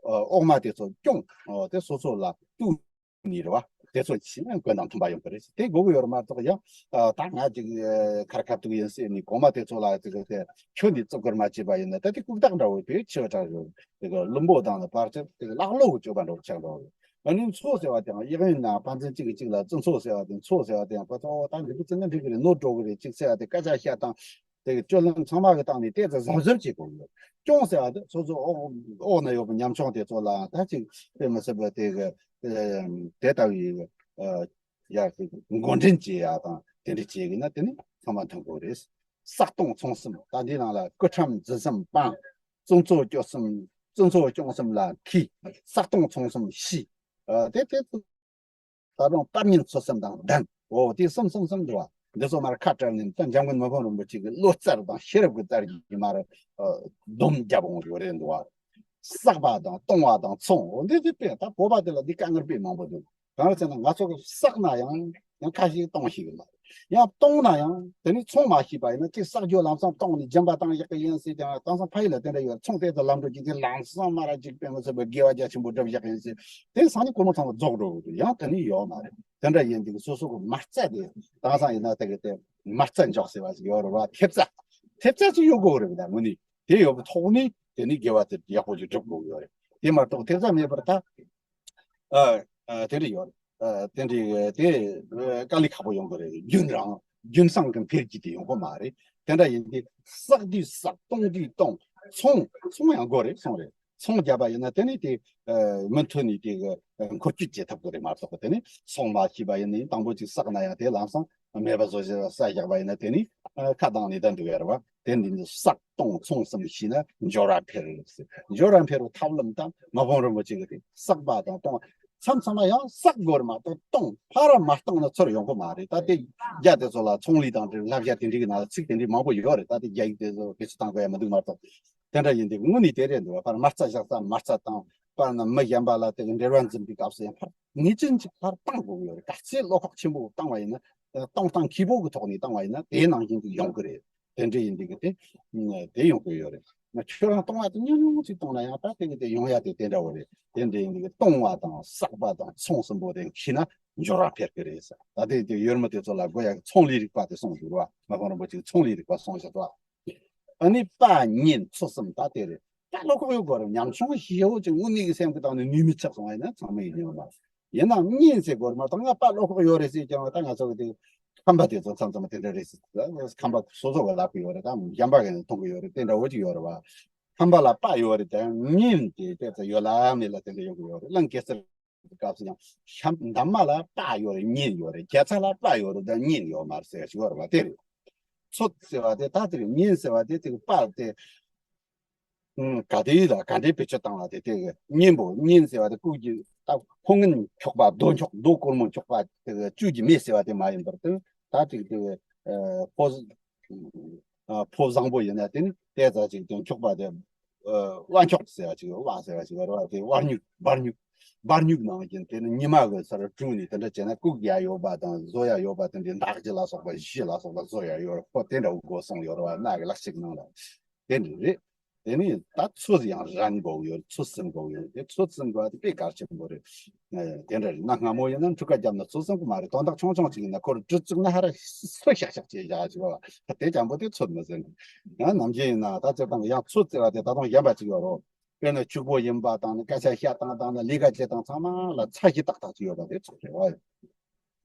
ཨ་འོག་མ་དེ་ཚོ་སྐྱོང་། ཨ་དེ་སོ་སོ་ལ་གཏུག་ནི་རེད་བ། དེ་ཚོ་ཕྱིན་ན་ཀུན་དང་མཐུན་པ་ཡོང་གི་རེད། དེ་དགོས་ཀྱི་ཡོད་རེད་མ་གཏོགས་ཡང་ཨ་ད་ང་ཅིག་ཨ་ཁར་ཁ་ཐུག་ཡིན་ཟེར་ནས་གོང་མ་དེ་ཚོ་ལ་ཅིག་དེ་ཁྱོད་ནས་བཙུགས་སྐུར་མ་བྱས་པ་ཡིན་ན་ད་དེ་ལྐུགས་རྟགས་འདྲ་བོ་དེ་ཆེ་བ་དྲག་རེད། དེ་གི་བླུན་པོ་དང་ནི་བར་ཆད་དེ་གི་ལག་ལོག་གི་སྤྱོད་པ་འདྲ་བོ་ཆགས་འགྲོ་རེད། ཨ་ནི་ཚོགས་ཟེར་བ་དེའང་ཡིག་ཡིན་ན་ཕན་ཚུན་གཅིག་གིས་གཅིག་ལ་བཙུན་ཚོགས་ཟེར་བ་དེ། ཚོགས་ཟེར་བ་དེ་ཡང་པ་ཚོ་ད་འདི་གི་ཚིག་ནི་འགྲིག་གི་རེད། ནོར་འགྲོ་གི་རེད་ཅིག་ཟེར་བ་དེ་སྐད་ཆ་བཤད་སྟངས་དེ་གི་སྤྱོད་ལམ་ཚང་མ་གི་སྟེང་ནས་ཏོག་ཙམ་གཟབ་གཟབ་བྱེད་དགོས་ཀྱི་ཡོད། སྐྱོང་ཟེར་བ་དེ་སོ་སོ་འོག་འོག་ན་ཡོད་པའི་ཉམ་ཆུང་དེ་ཚོ་ལ་ད་ཅིག་དཔེ་མི་སྲིད་པ་དེ་གི་ཨེ་དེ་ལྟ་བུའི་ཨ་ཡ་གི་མགོ་འདྲེན་བྱེད་ཡ་དང་དེ་འདྲ་བྱེད་གི་ན་དེ་ནི་ཚང་མ་མཐུན་དགོས་རེད། བསགས་གཏོང་ཚོང་གསུམ། ད་འདི་ནང་ལ་སྐུ་ཁྲམ་རྫུན་གསུམ་སྤངས། བཙུན་ཚོགས་སྐྱོང་གསུམ། བཙུན་ཚོགས་སྐྱོང་གསུམ་ལ་མཁས། བསགས་གཏོང་ཚོང་གསུམ་ཤེས། ཨ་དེ་དེ་ད་རུང་དཔའ་ཉེན་ཚུལ་གསུམ་དང་ལྡན། འོ་དེ་གསུམ་གསུམ་གསུམ་འདུག་བ། འདི་ཚོ་མར་ཁ་བྲལ་ནས་ད་འཇམ་མགོན་མི་ཕམ་རིན་པོ་ཆེ་གི་བློ་རྩལ་དང་ཤེས་རབ་ཀྱི་རྩལ་གྱིས་མར་ཨ་སྡོམ་རྒྱབ་འོང་ཡོད་རེད་འདུག་བ། བསགས་པ་དང་གཏོང་བ་དང་ཚོང་། འོ་འདི་དེ་དཔེ་ད་བོད་པ་དེ་ལ་འདི་དཀའ་ངལ་དཔེ་མང་པོ་འདུག་གང་རེད་ཟེར་ན་ང་ཚོ་གི་བསགས་ན་ཡང་ཡང་ཁ་ཤས་གཏོང་ཤེས་གི་མ་རེད། ཡང་གཏོང་ན་ཡང་དེ་ནི་ཚོང་མ་ཤེས་པ་ཡིན་ན་ཅིག་བསགས་རྒྱུ་ལམ་སང་གཏོང་ནས་སྦྱིན་པ་བཏང་ཡག་གི་ཡིན་ཟེར་ཀྱང་དེང་སང་ཕ་ཡུལ་ལ་དེ་འདྲ་ཡོད། ཚོང་དེ་ཚོ་ལམ་འགྲོ་གྱི་དེ་ལམ་སང་མ་ར་ཅིག་དཔེ་མི་སྲིད་པའི་དགེ་བ་རྒྱ་ཆེན་པོ་སྒྲུབ་ཡག་ཡིན་ཟེར་དེ་སང་ཉིན་ཁོ་མོ་ཚང་མ་རྫོགས་འགྲོ་གི་འདུག་ཡང་དེ་ནི་ཡོད་མ་རེད། དེ་འདྲ་ཡིན་དུས་སོ་སོ་གི་མ་རྩ་དེ་དེང་སང་ཡིན་ན་དེ་གི་དེ་མ་རྩ་འཇོག་ཟེར་བ་ཞིག་ཡོད་རེད་བ། ཐེབས་རྩ་ཐེབས་རྩ་ཅིག་ཡོད་དགོས་རེད་ད་དངོས་གནས། དེ་ཡོད་པའི་ཐོག་ནས་དེ་ནི་དགེ་བ་དེ་ཡག་པོ་ཅིག་སྒྲུབ་དགོས་ཡོད་རེད། དེ་མ་གཏོགས་ཐེབས་རྩ་མེད་པར་ད། ཨ་ཨ་དེ་འདྲ་ཡོད་རེད། ཨ་དེ་འདྲ་དེ་ཨ་དཀའ་ལས་ཁག་པོ་ཡོང་གི་རེད། རྒྱུན་རིང་རྒྱུན་བསྲིངས་ཀྱི་འཕེལ་རྒྱས་དེ་ཡོང་གི་མ་རེད། དེ་འདྲ་ཡིན་དུས་བསགས་དུས་བསགས། གཏོང་དུས་གཏོང་། ཚོང་ཚོང་ཡང་དགོས་རེད། ཚོང་རེད། ཚོང་བརྒྱབ་པ་ཡིན་ན་དེ་ནི་དེ་ཨ་མུ་མཐུད་ནས་དེ་གི་འཁོར་སྐྱོད་བྱེད་ཐུབ་ཀྱི་རེད་མ་གཏོགས། དེ་ནི་ཚོང་མ་ཤེས་པ་ཡིན་ན་ཡང་དང་པོ་ཅིག་བསགས་ན་ཡང་དེ་ལམ་སང་མེད་པ་བཟོ་བྱས་ས་བཞག་པ་ཡིན་ན་དེ་ནི་ཨ་ཁ་གདངས་ནས་ད་འདུག་ཡ་རེད་བ། དེ་འདི་ནི་བསགས་གཏོང་ཚོང་གསུམ་ཤེས་ན་འབྱོར་བ་འཕེལ། འབྱོར་བ་འཕེལ་བའི་ཐབས་ལམ་དང་མ་ཕམ་རིན་པོ་ཆེ་གི་དེ་བསགས་པ་དང་གཏོང་བ་མཚམས་མཚམས་མ་ཡང་བསགས་དགོས་རེད་མ་གཏོགས་གཏོང་ཕར་མ་བཏང་ན་ཚུར་ཡོང་གི་མ་རེད། ད་དེ་རྒྱ་དེ་ཚོ་ལ་ཚོང་ལས་དང་འབྲེལ་བསླབ་བྱ་དེ་འདྲའི་གི་ནང་ཚིག་དེ་འདྲའི་མང་པོ་ཡོད་རེད། ད་དེ་རྒྱ་ཡིག་དེ་ཚོ་བེད་སྤྱོད་བཏང་དགོས་ཡ་མི་འདུག་མ་གཏོགས། དེ་འདྲ་ཡིན་དུས་དངོས་གནས་དེ་རེད་འདུག་ཕར་མ་རྩ་བཞག་ས་མ་རྩ་བཏང་། པར་ན་མི་གཞན་པ་ལ་དེ་གི་འབྲེལ་བ་འཛིན་པའི་སྐབས་སུ་ཡང་ཕར་ངེས་ཅན་ཅིག་ཕར་བཏང་དགོས་ཀྱི་ཡོད་རེད། ག་ཚད་བློ་ཁོག་ཆེན་པོ་བཏང་བ་ཡིན་ན། གཏོང་སྟངས་མཁས་པོ་གི་ཐོག་ནས་བཏང་བ་ཡིན་ན་དེའི་ནང་བཞིན་དུ་ཡོང་གི་རེད། དེ་འདྲ་ཡིན་དུས་གི་དེ་དེ་ཡོང་གི་ཡོད་རེད། ང་ཁྱོད་རང་གཏོང་བ་དེ་ཉུང་ཉུང་ཅིག་གཏོང་ན་ཡང་ད་དེ་གི་དེ་ཡོང་ཡ་དེ་དེ་འདྲ་བོ་རེད། དེ་འདྲ་ཡིན་དུས་གི་གཏོང་བ་དང་བསགས་པ་དང་ཚོང་གསུམ་པོ་དེ་མཁས་ན་འབྱོར་བ་འཕེལ་གི་རེད་ཟེར། ད་དེ་དེ་ཡོད་མི་དེ་ཚོ་ལ་དགོས་ཡ་གི་ཚོང་ལས་རིག་པ་དེ་གསུངས་འདུག་ར། མ་ཕམ་རིན་པོ་ཆེས་ཚོང་ལས་རིག་པ་གསུངས་བཞག་འདུག་ར། ཨ་ནི་དཔའ་གཉེན་ཚུལ་གསུམ་ད་དེ་རེད། དཔའ་བློ་ཁོག་ཡོད་དགོས་རེད། ཉམ་ཆུང་ཞེ་བོ་ཅིག་དངོས་གནས་ཀྱི་སེམས་ཀྱི་སྟེང་ནས་ནུས་མེད་ཆགས་སོང་བ་ཡིན་ན་ཚང་མ་ཡིན་ཡོད་མ་རེད། ཡིན་ནའང་གཉེན་ཟེར་དགོས་རེད་མ་གཏོགས་ང་དཔའ་བློ་ཁོག་ཡོད་རེད་ཟེར་ཀྱང་ད་ང་ཚོ་གི་དེ་ཁམས་པ་དེ་ཚོ་མཚམས་མཚམས་དེ་འདྲ་རེད་ཟེར། ཁམས་པ་སོ་སོ་གི་ལབ་གི་ཡོད་རེད། ད་གཞན་པ་གི་མཐོང་གི་ཡོད་རེད། དེ་འདྲ་བོ་ཅིག་ཡོད་རེད་བ། ཁམས་པ་ལ་དཔའ་ཡོད་རེད་དེ་གཉེན་དེ་དེ་ཚོ་ཡོད་ལ་མེད་ལ་དེ་འདྲ་ཡོང་གི་ཡོད་རེད། གླིང་གེ་སར། སྐབས་སུ་ཡང་། འདབ་མ་ལ་དཔའ་ཡོད་རེད་གཉེན་ཡོད་རེད། རྒྱ་ཚ་ལ་དཔའ་ཡོད་རེད་ད་གཉེན་ཡོད་མ་རེད་ཟེར་ཞིག་ཡོད་རེད་བ། དེ་རེད། ཚོད་ཟེར་བ་དེ་ད་དེ་རེད། གཉེན་ཟེར་བ་དེ་དེ་དཔའ་དེ། ག་དེ་ཡིན་ལ་ག་འདྲའི་བེད་སྤྱོད་བཏང་བ་དེ་དེ་གཉེན་པོ། གཉེན་ཟེར་བ་དེ་ལྐུགས་ཀྱི་ད་ཕོ་ངན་འཁྱོག་པ། རྡོ་འཁྱོག་རྡོ་སྒོར་མོ་འཁྱོག་པ་དེ་བཅུད་ཀྱི་མེ་ཟེར་བ་དེ་མ་ཡིན་པར་དེ་ད་དེ་དེ་ཕོ། ཕོ་བཟང་པོ་ཡིན་ན་དེ་ནི་དེ་ཙམ་ཅིག་དེ་འཁྱོག་པ་དེ། དབའ་འཁྱོག་ཟེར་བ་ཅིག་དབའ་ཟེར་བ་ཅིག་ཡོད་རེད་བ། དེ་དབའ་སྨྱུག་སྦར་སྨྱུག་སྦར་སྨྱུག་ནང་བཞིན་དེ་ནི་ཉི་མ་གི་སར་དྲུད་ནས་དེ་འདྲ་བྱས་ན་ལྐུགས་ཡ་ཡོད་པ་དང་བཟོ་ཡ་ཡོད་པ་དེ་འདྲའི་འདག་ཅིག་ལ་སོགས་པ་གཞི་ལ་སོགས་པ་བཟོ་ཡ་ཡོད་རེད། ཁོ་དེ་འདྲ་བོ་སྒོ་སྲུང་ཡོད་རེད་བ། སྣ་གི་ལག་ཅིག་ནང་ལ་དེ་འདྲ་རེད། དེ་ནི་ད་ཚོད་ཡང་རན་དགོས་ཡོད། ཚོད་ཟིན་དགོས་ཡོད། དེ་ཚོད་ཟིན་དགོས་པ་དེ་དཔེ་གལ་ཆེན་པོ་རེད། དེ་འདྲ་རེད། གནའ་སྔ་མོ་ཡིན་ན་འཁྲུག་པ་བརྒྱབ་ན་ཚོད་ཟིན་གི་མ་རེད། དོན་དག་ཆུང་ཆུང་ཅིག་ཡིན་ན་ཁོར་གྲི་བཙུགས་ན་ཧ་ར་སོ་ཤག་ཤག་བྱས་བཞག་ཅིག་བ། དེ་ཅང་པོ་དེ་ཚོད་མི་ཟིན། ཡང་ནམ་རྒྱུན་ཡིན་ན་ད་སྤྱིར་བཏང་གི་ཡང་ཚོད་ཟེར་བ་དེ་ད་དུང་གཞན་པ་ཅིག་ཡོད་རོ། དཔེར་ན་ཕྱུག་པོ་ཡིན་པ་དང་ནི་སྐད་ཆ་བཤད་སྟངས་དང་ནི་ལས་ཀ་བྱེད་སྟངས་ཚང་མ་ལ་ཚད་གཞི་ཏག་ཏག་ཅིག་ཡོད་པ་དེ་ཚོད་རེད་བ།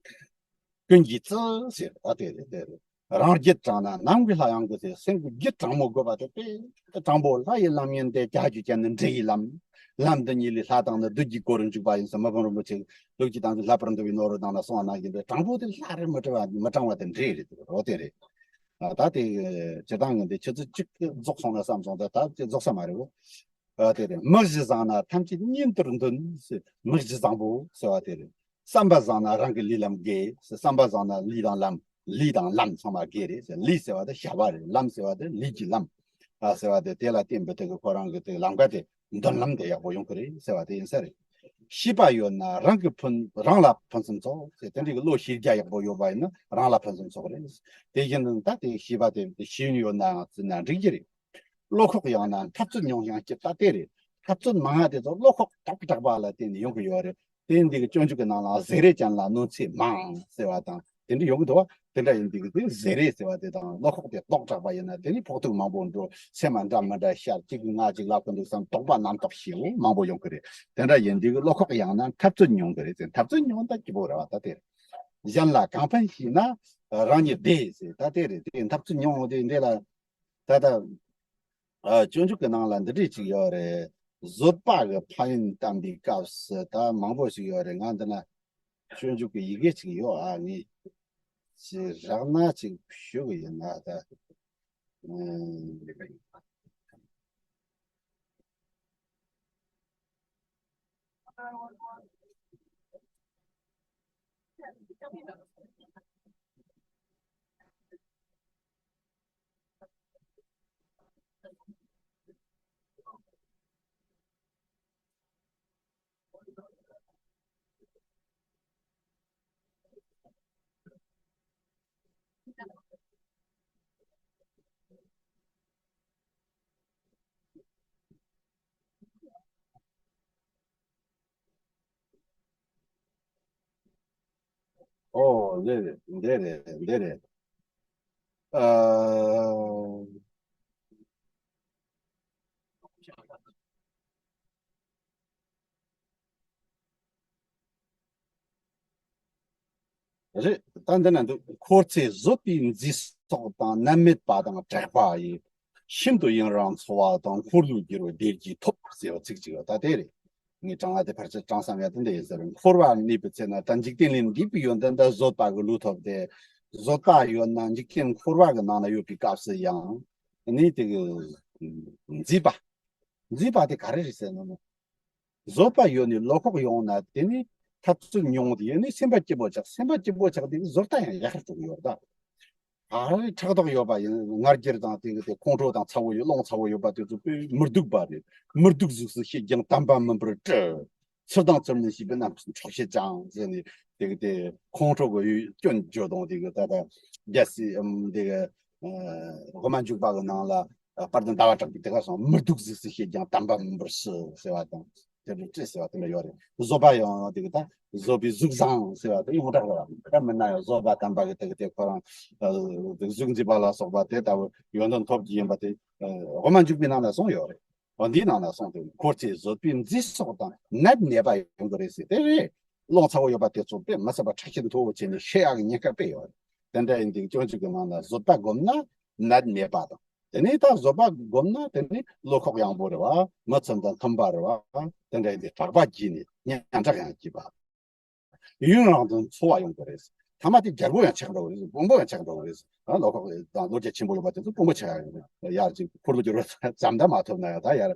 ཀུན་གྱིས་བརྩི་ཟེར་ཨ་དེ་རེད་དེ་རེད། རང་རྒྱུད་དྲང་ན་ནམ་གྱི་ལྷ་ཡང་དགོས་ཟེར། སེམས་ཀྱི་རྒྱུད་དྲང་མོ་དགོས་པ་དེ་དཔེ་དྲང་པོ། ལྷ་ཡི་ལམ་ཡིན་ཏེ། བྱ་རྒྱུད་ཅན་ནི་འདྲེ་ཡི་ལམ། ལམ་འདི་ཉིད་ལས་ལྷ་དང་ནི་བདུད་ཀྱི་སྒོ་རུ་འཇུག་པ་ཡིན་ཟེར། མི་ཕམ་རིན་པོ་ཆེ་བདུད་ཀྱི་དང་ལྷ་པར་འདུ་བའི་ནོར་བུ་དང་ལ་གསུངས་པ་ནང་བཞིན་དུ་དྲང་པོ་དེ་ལྷ་རེད། མི་དྲང་བ་མི་དྲང་བ་དེ་འདྲེ་རེད། འོ་དེ་རེད། ཨ་ད་དེ་སྤྱིར་བཏང་གི་འདི་ཆུ་ཚོད་གཅིག་རྫོགས་སོང་ན་བསམ་སོང་། ད་ད་དེ་རྫོགས་ས་མ་རེད་འོ། ཨ་དེ་རེད། མི་གཞི་བཟང་ན་ཐམས་ཅད་གཉེན་དུ་འདུན་ཟེར། མི་གཞི་བཟང་པོ་ཟེར་བ་དེ་རེད། བསམ་པ་བཟང་ན་རང་གི་ལས་ལམ་དགེ། བསམ་པ་བཟང་ན་ལས་དང་ལམ། ལུས་དང་ལམ་ཚང་མ་དགེ་རེད་ཟེར། ལུས་ཟེར་བ་དེ་བྱ་བ་རེད། ལམ་ཟེར་བ་དེ་ལུས་ཀྱི་ལམ། ཨ་ཟེར་བ་དེ་དེ་ལ་བརྟེན་པའི་དེ་གི་ཁོ་རང་གི་དེ་ལམ་ཀ་དེ་མདུན་ལམ་དེ་ཡག་པོ་ཡོང་གི་རེད་ཟེར་བ་དེ་ཡིན་ས་རེད། ཤེས་པ་ཡོད་ན་རང་གི་ཕུན་རང་ལ་ཕུན་སུམ་ཚོགས་ཟེར། དེ་འདྲའི་གི་བློ་ཤེས་རྒྱ་ཡག་པོ་ཡོད་པ་ཡིན་ན་རང་ལ་ཕུན་སུམ་ཚོགས་རེད། དེ་བཞིན་དུ་ད་དེ་ཤེས་པ་དེ་ཤེས་ཡོན་ཡོད་ནའང་བརྩིས་ན་འགྲིག་གི་རེད། བློ་ཁོག་ཡང་ན་འཐབ་རྩོད་མྱོང་ཞིང་སྐྱིད་ལྟ་དེ་རེད། འཐབ་རྩོད་མང་ང་དེ་ཚོ་བློ་ཁོག་དྲག་དྲག་པ་ལ་བརྟེན་ནས་ཡོང་གི་ཡོད་རེད། དེ་འདི་གི་སྤྱོད་འཇུག་གི་ནང་ལ་བཟེ་རེ་ཅན་ལ་གནོད་འཚེ་མང་ཟེར་བ་དང་དེ་འདྲ་ཡོང་གི་འདུག་བ། དེ་འདྲ་ཡིན་འདི་གི་དེ་བཟེ་རེ་ཟེར་བ་དེ་དང་བློ་ཁོག་དེ་ལྡོག་དྲག་པ་ཡིན་ན་དེ་ནི་ཕོག་ཐུག་མང་པོ་འགྲོ། སེམས་འདྲ་མི་འདྲ་ཤར། གཅིག་གིས་ང་གཅིག་ལབ་གི་འདུག་བསམ་དོགས་པ་རྣམ་རྟོག་ཞེ་པོ་མང་པོ་ཡོང་གི་རེད། དེ་འདྲ་ཡིན་འདི་གི་བློ་ཁོག་ཡང་ན་འཐབ་རྩོད་མྱོང་གི་རེད་ཟེར། འཐབ་རྩོད་མྱོང་ད་སྐྱིད་པོ་རེད་བ། ད་དེ་རེད། གཞན་ལ་གང་ཕན་བྱས་ན་རང་ཉིད་བདེ་ཟེར། ད་དེ་རེད། དེ་འཐབ་རྩོད་མྱོང་དེ་འདི་ལ་ད་ལྟ་ཨ་སྤྱོད་འཇུག་གི་ནང་ལ་འདི་འདྲས་ཅིག་ཡོད་རེད། བཟོད་པ་གི་ཕན་ཡོན་བསྟན་པའི་སྐབས་སུ་ད་མང་པོ་ཞིག་ཡོད་རེད། ང་འདི་ན་སྤྱོད་འཇུག་གི་ཡི་གེ་ཅིག་ཡོད་ཨ། ངས་ཅིག་རག་ན་ཅིག་ཞུ་གི་ཡིན་ན་ད། ཨུམ། ཨོ་འདི་རེད། འདི་རེད། འདི་རེད། ཨ། རེད། ད་འདི་ན་འདུག་འཁོར་ཚེ་བཟོད་པས་མཛེས་སོགས་དང་། ནད་མེད་པ་དང་དྲེགས་པ་ཡི། ཤིན་ཏུ་ཡུན་རིང་འཚོ་བ་དང་། འཁོར་ལོས་བསྒྱུར་བའི་བདེ་སྐྱིད་ཐོབ་ཟེར་བ་ཚིག་ཅིག་ཡོད། ད་དེ་རེད། ངས་དྲང་བ་དེ་ཕལ་ཆེར་དྲང་བསམ་ཡ་དེ་འདྲ་ཡིན་ཟེར། འཁོར་བར་གནས་པའི་ཚེ་ན་ད་འཇིག་རྟེན་ལས་འདས་པའི་ཡོན་ཏན་ད་བཟོད་པ་གི་ལུས་ཐོབ་སྟེ། བཟོད་པ་ཡོད་ན་འཇིག་རྟེན་འཁོར་བ་གི་ནང་ན་ཡོད་པའི་སྐབས་སུ་ཡང་ནི་དེ་གི་མཛེས་པ། མཛེས་པ་དེ་ག་རེ་རེད་ཟེར་ན། བཟོད་པ་ཡོད་ནས་བློ་ཁོག་ཡོང་ན་དེ་ནི་འཐབ་རྩོད་མྱོང་དེ་ཡོད་ནས་སེམས་པ་སྐྱིད་པོ་ཆགས། སེམས་པ་སྐྱིད་པོ་ཆགས་དེ་བཟོད་ལྟ་ཡང་ཡག་པོ་འགྲོ་གི་ཡོད་ད། ག་རེ་ཕྲག་དོག་ཡོད་པ་ཡིན་ང་རྒྱལ་དང་དེ་གི་དེ་ཁོང་ཁྲོ་དང་ཚ་བོ་ཡོད་རླུང་ཚ་བོ་ཡོད་པ་དེ་ཚོ་དཔེ་མི་སྡུག་པ་རེད། མི་སྡུག་གཟུགས་སུ་བྱེད་ཀྱང་དམ་པ་མིན་པར་སྤྲུལ། ཚུལ་དང་ཚུལ་མིན་ཤེས་པའི་རྣམ་འཕྲོག་བྱེད་ཅིང་ཟེར་ནས་དེ་གི་དེ་ཁོང་ཁྲོ་གི་སྐྱོན་བརྗོད་དང་དེ་གི་ད་ལྟ་རྒྱལ་སྲས་དེ་གི་དབུ་མ་འཇུག་པ་གི་ནང་ལ་དཔལ་ལྡན་ཟླ་བ་གྲགས་པས་དེ་ག་སོང་མི་སྡུག་གཟུགས་སུ་བྱེད་ཀྱང་དམ་པ་མིན་པར་སྤྲུལ་ཟེར་བ་དང་། དེ་འདྲ་སྤྲུལ་ཟེར་བ་དེ་འདྲ་ཡོད་རེད། བཟོད་པ་ཡང་དེ་གི་ད་བཟོད་པའི་གཟུགས་བཟང་ཟེར་བ་དེ་ཡོངས་གྲགས་རེད་བ། ད་མི་སྣང་ཡང་བཟོད་པ་དམ་པ་གི་དེ་གི་དེ་ཁོ་རང་གཟུགས་མཛེས་པ་ལ་སོགས་པ་དེ་ལྟ་བུ་ཡོན་ཏན་ཐོབ་ཀྱི་ཡིན་པ་དེ་དབུ་མ་འཇུག་པའི་ནང་ལ་གསུངས་ཡོད་རེད། འོ་འདིའི་ནང་ལ་གསུངས་ཏེ་འཁོར་ཚེ་བཟོད་པས་མཛེས་སོགས་དང་། ནད་མེད་པ་ཡོང་གི་རེད་ཟེར་དེ་རེད། རླུང་ཚ་བོ་ཡོད་པ་དེ་ཚོ་དཔེ་མི་སྲིད་པ་ཁྲག་ཤེད་མཐོ་བོ་བྱས་ནས་ཤི་ཡག་གི་ཉེན་ཁ་དཔེ་ཡོད་རེད། དེ་འདྲ་ཡིན་དུས་སྤྱོད་འཇུག་གི་ནང་ལ་བཟོད་པ་བསྒོམས་ན་ནད་མེད་པ་དང་། དེ་ནས་ད་བཟོད་པ་བསྒོམས་ན་དེ་ནས་བློ་ཁོག་ཡངས་པོ་རེད་བ། མི་ཚུལ་དང་མཐུན་པ་རེད་བ། དེ་འདྲ་ཡིན་དུས་དྲེགས་པ་བརྗེད་ནས་སྙན་གྲགས་ཡང་བརྗེད་པ། ཡུན་རིང་དུ་འཚོ་བ་ཡོང་གི་རེད། ཐ་མ་དེ་རྒྱལ་པོ་ཡང་ཆགས་འགྲོ་གི་རེད། དཔོན་པོ་ཡང་ཆགས་འགྲོ་གི་རེད། ཨ་བློ་ཁོག་དང་བློ་རྒྱ་ཆེན་པོ་ཡོད་པ་དེ་ཚོ་དཔོན་པོ་ཆགས་ཡོང་གི་རེད། ཡར་ཅིག་འཁོར་ལོ་བསྒྱུར་བ་ཙམ་ད་མ་ཐོབ་ན་ཡང་ད་ཡར་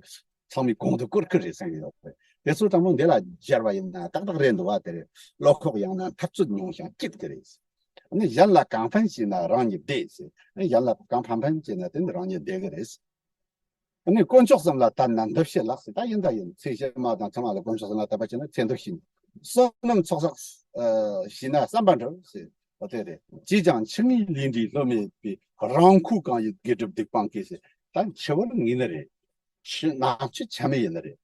ཚང་མའི་གོང་དུ་བཀུར་གི་རེད་བསམ་གི་ཡོད་རེད། དེ་ཚོ་ཚང་མ་འདི་ལ་སྦྱར་བ་ཡིན་ན་ཏག་ཏག་རེད་འདུག་བ། དེ་རེད། བློ་ཁོག་ཡང་ན་འཐབ་རྩོད་མྱོང་ཞིང་སྐྱིད་གི་རེད། ཨ་ནི་གཞན་ལ་གང་ཕན་བྱས་ན་རང་ཉིད་བདེ་ཟེར། ཨ་ནི་གཞན་ལ་གང་ཕན་ཕན་བྱས་ན་དེ་ནི་རང་ཉིད་བདེ་གི་རེད། ཨ་ནི་དཀོན་མཆོག་གསུམ་ལ་དད་ན་འདུ་ཤེས་ལགས་ཟེར། ད་ཡིན་ད་ཡིན། ཚེ་ཕྱི་མ་དང་ཚེ་མ་ལ་དཀོན་མཆོག་གསུམ་ལ་དད་པ་བྱས་ན་ཚེ་འདི་ཤི། བསོད་ནམས་ཚོགས་བསགས་ཨ་བྱས་ན་བསམ་པ་འགྲུབ་ཟེར། འོ་དེ་རེད། བྱས་ཀྱང་འཆི་ངེས་ལས་འབྲས་བསླུ་མེད་པའི། རང་འཁོས་གང་ཡིན་དགེ་སྒྲུབ་སྡིག་སྤང་གིས་ཟེར། ད་འཆི་བ་ངེས་ནི་རེད། ཕྱི་ནང་འཆི་ཆ་མེད་ཡིན་ནི་རེད།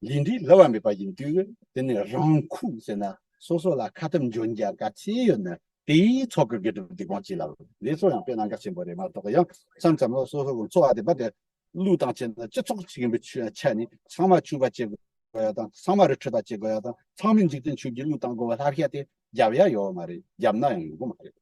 ལས་འབྲས་བསླུ་བ་མེད་པ་ཡིན་དུས་དེ་ནས་རང་འཁོས་ཟེར་ན་སོ་སོ་ལ་ཁ་ཐུབ་འཇོན་རྒྱ་ག་ཚད་ཡོད་ན་དེའི་ཚོགས་ཀྱི་དགེ་སྒྲུབ་སྡིག་སྤང་བྱེད་ལ་འདི་ཚོ་ཡང་དཔེ་གནད་འགག་ཆེན་པོ་རེད་མ་གཏོགས། ཡང་མཚམས་མཚམས་ལ་སོ་སོ་གི་འཚོ་བ་དེ་བར་དེ་བློས་བཏང་བྱས་ན་སྤྱི་ཚོགས་གཅིག་ཡིན་པའི་ཆ་ནས་ཚང་མ་ཆོས་པ་བྱེད་དགོས་ཡ་དང་། ཚང་མ་རི་ཁྲོད་པ་བྱེད་དགོས་ཡ་དང་། ཚང་མས་འཇིག་རྟེན་ཆོས་བརྒྱུད་བློས་བཏང་དགོས་པ་ལྷ་བཤད་དེ་རྒྱབ་ཡ་ཡོད་མ་རེད། རྒྱབ་ན་ཡང་ཡོང་གི་མ་རེད།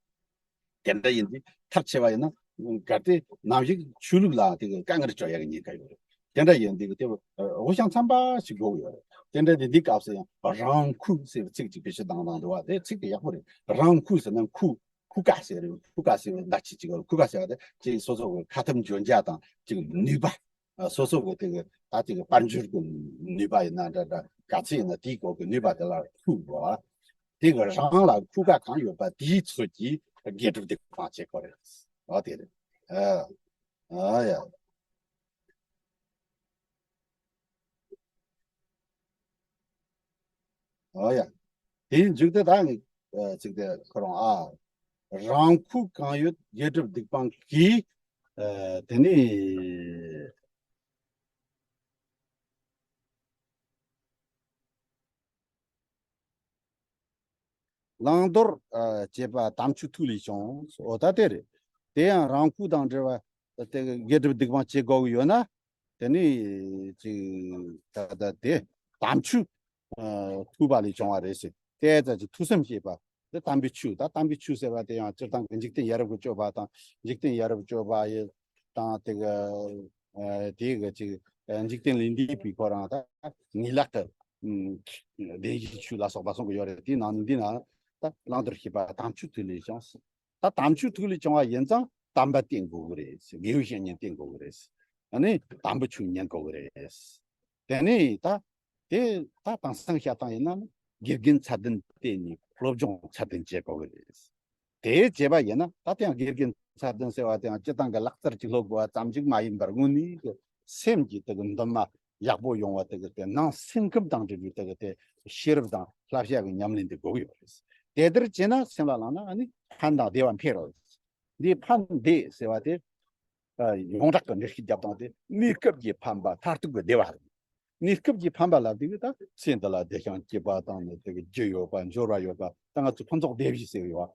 དེ་འདྲ་ཡིན་དུས་ཐབས་ཆེ་བ་ཡིན་ན་གལ་ཏེ་ནམ་ཞིག་ཆོས་ལུགས་ལ་དེ་གི་དཀའ་ངལ་འཕྲད་ཡག་གི་ཉེན་ཁ་ཡོད་རེད། དེ་འདྲ་ཡིན་དུས་དེ་འུ་ཤང་འཚམ་པ་ཞིག་དགོས་ཡོད་རེད། དེ་འདྲ་དེ་འདི་སྐབས་སུ་ཡང་རང་འཁོས་ཟེར་བའི་ཚིག་ཅིག་བེད་སྤྱོད་བཏང་བཏང་འདུག་བ། དེ་ཚིག་དེ་ཡག་པོ་རེད། རང་འཁོས་ཟེར་ན་འཁོས་འཁོས་ཀ་ཟེར་རེད། འཁོས་ཀ་ཟེར་བའི་མདའ་ཆས་ཅིག་ཡོད་རེད། འཁོས་ཀ་ཟེར་བ་དེ་ཅིག་སོ་སོ་གི་ཁ་ཐུབ་འཇོན་རྒྱ་དང་ཅིག་ནུས་པ། སོ་སོ་གི་དེ་གི་ད་དེ་གི་དཔལ་འབྱོར་གི་ནུས་པ་ཡིན་ན་འདྲ་འདྲ་ག་ཚད་ཡིན་ན་དེའི་སྐོར་གི་ནུས་པ་དེ་ལ་འཁོས་དགོས་བ། དེ་གི་རང་ལ་འཁོས་ཀ་གང་ཡོད་པ་དེའི་ཚོད་ཀྱིས་ དགེ་སྒྲུབ་སྡིག་སྤང་བྱེད་དགོས་རེད། ཨོ་དེ་རེད། ཨ་ཨ་ཡ། ཨོ་ཡ། དེའི་མཇུག་དེ་ད་ངས་ཅིག་དེ་ཁོ་རང་ཨ། རང་ཁུག་གང་ཡོད་དགེ་སྒྲུབ་སྡིག་སྤང་གིས། ཨ་དེ་ནས། བླང་དོར་བྱེད་པ་དམ་ཆོས་ཐུགས་ལས་བྱུང་། འོ་ད་དེ་རེད། དེ་ཡང་རང་ཁུག་དང་འབྲེལ་བ་དེ་དགེ་སྒྲུབ་སྡིག་སྤང་བྱེད་དགོས་ཀྱི་ཡོད་ན། དེ་ནི་ཅིག་ད་ལྟ་དེ་དམ་ཆོས་ཐུགས་པ་ལས་བྱུང་བ་རེད་ཟེར། དེ་ཙམ་གྱི་ཐུགས་སེམས་བསྐྱེད་པ་དེ་དམ་པའི་ཆོས། ད་དམ་པའི་ཆོས་ཟེར་བ་དེ་ཡང་སྤྱིར་བཏང་གི་འཇིག་རྟེན་ཡ་རབས་ཀྱི་སྤྱོད་པ་དང་། འཇིག་རྟེན་ཡ་རབས་སྤྱོད་པ་ཡི་དང་དེ་གི་དེ་གི་ཅིག་འཇིག་རྟེན་ལས་འདས་པའི་ཁོ་རང་ད་ངེས་ལག་གི་བདེན་བཞིའི་ཆོས་ལ་སོགས་པ་གསུང་གི་ཡོད་རེད། དེའི་ནང་ནས་འདི་ན་ད་བླང་དོར་བྱེད་པ་དམ་ཆོས་ཐུགས་ལས་བྱུང་། ད་དམ་ཆོས་ཐུགས་ལས་བྱུང་བ་ཡིན་ཙང་དམ་པ་བསྟེན་དགོས་ཀྱི་རེད། དགེ་བའི་བཤེས་གཉེན་བསྟེན་དགོས་ཀྱི་རེད། ཨ་ནི་དམ་པའི་ཆོས་ཉན་དགོས་ཀྱི་རེད། དེ་ནས་ད་དེ་ད་དེང་སང་བཤད་སྟངས་ཡིན་ན་དགེ་རྒན་ཚད་ལྡན་བསྟེན་ནས་སློབ་སྦྱོང་ཚད་ལྡན་བྱེད་དགོས་ཀྱི་རེད། དེ་བྱས་པ་ཡིན་ན་ད་དེ་ཡང་དགེ་རྒན་ཚད་ལྡན་ཟེར་བ་དེ་ཡང་སྤྱིར་བཏང་གི་ལག་རྩལ་གྱི་སློབ་དགོས་པ་ཙམ་ཞིག་མ་ཡིན་པར་དངོས་གནས་ཀྱི་སེམས་ཀྱི་དེ་གི་འདུན་མ་ཡག་པོ་ཡོང་བ་དེ་གི་དེ་ནང་སེམས་ཁམས་དང་འབྲེལ་བའི་དེ་གི་དེ་ཤེས་རབ་དང་བསླབ་བྱ་གི་ཉམས་ལེན་དེ་དགོས་ཀྱི་ཡོད་རེད། དེ་ལྟར་བྱས་ན་སེམས་ལ་བླངས་ན་ཨ་ནི་ཕན་དང་བདེ་བ་འཕེལ་རོ། འདིའི་ཕན་བདེ་ཟེར་བ་དེ་ཡོངས་གྲགས་ཀྱི་འགྲེལ་བཤད་རྒྱབ་སྟངས་དེ་གནས་སྐབས་ཀྱི་ཕན་པ་མཐར་ཐུག་གི་བདེ་བ་རེད། གནས་སྐབས་ཀྱི་ཕན་པ་ལབ་དུས་ད་ཚེ་འདི་ལ་བདེ་ཞིང་སྐྱིད་པ་དང་ནི་དེ་གི་རྒྱུ་ཡོད་པ་འབྱོར་བ་ཡོད་པ། ད་ང་ཚོ་ཕུན་ཚོགས་སྡེ་བཞི་ཟེར་གི་ཡོད།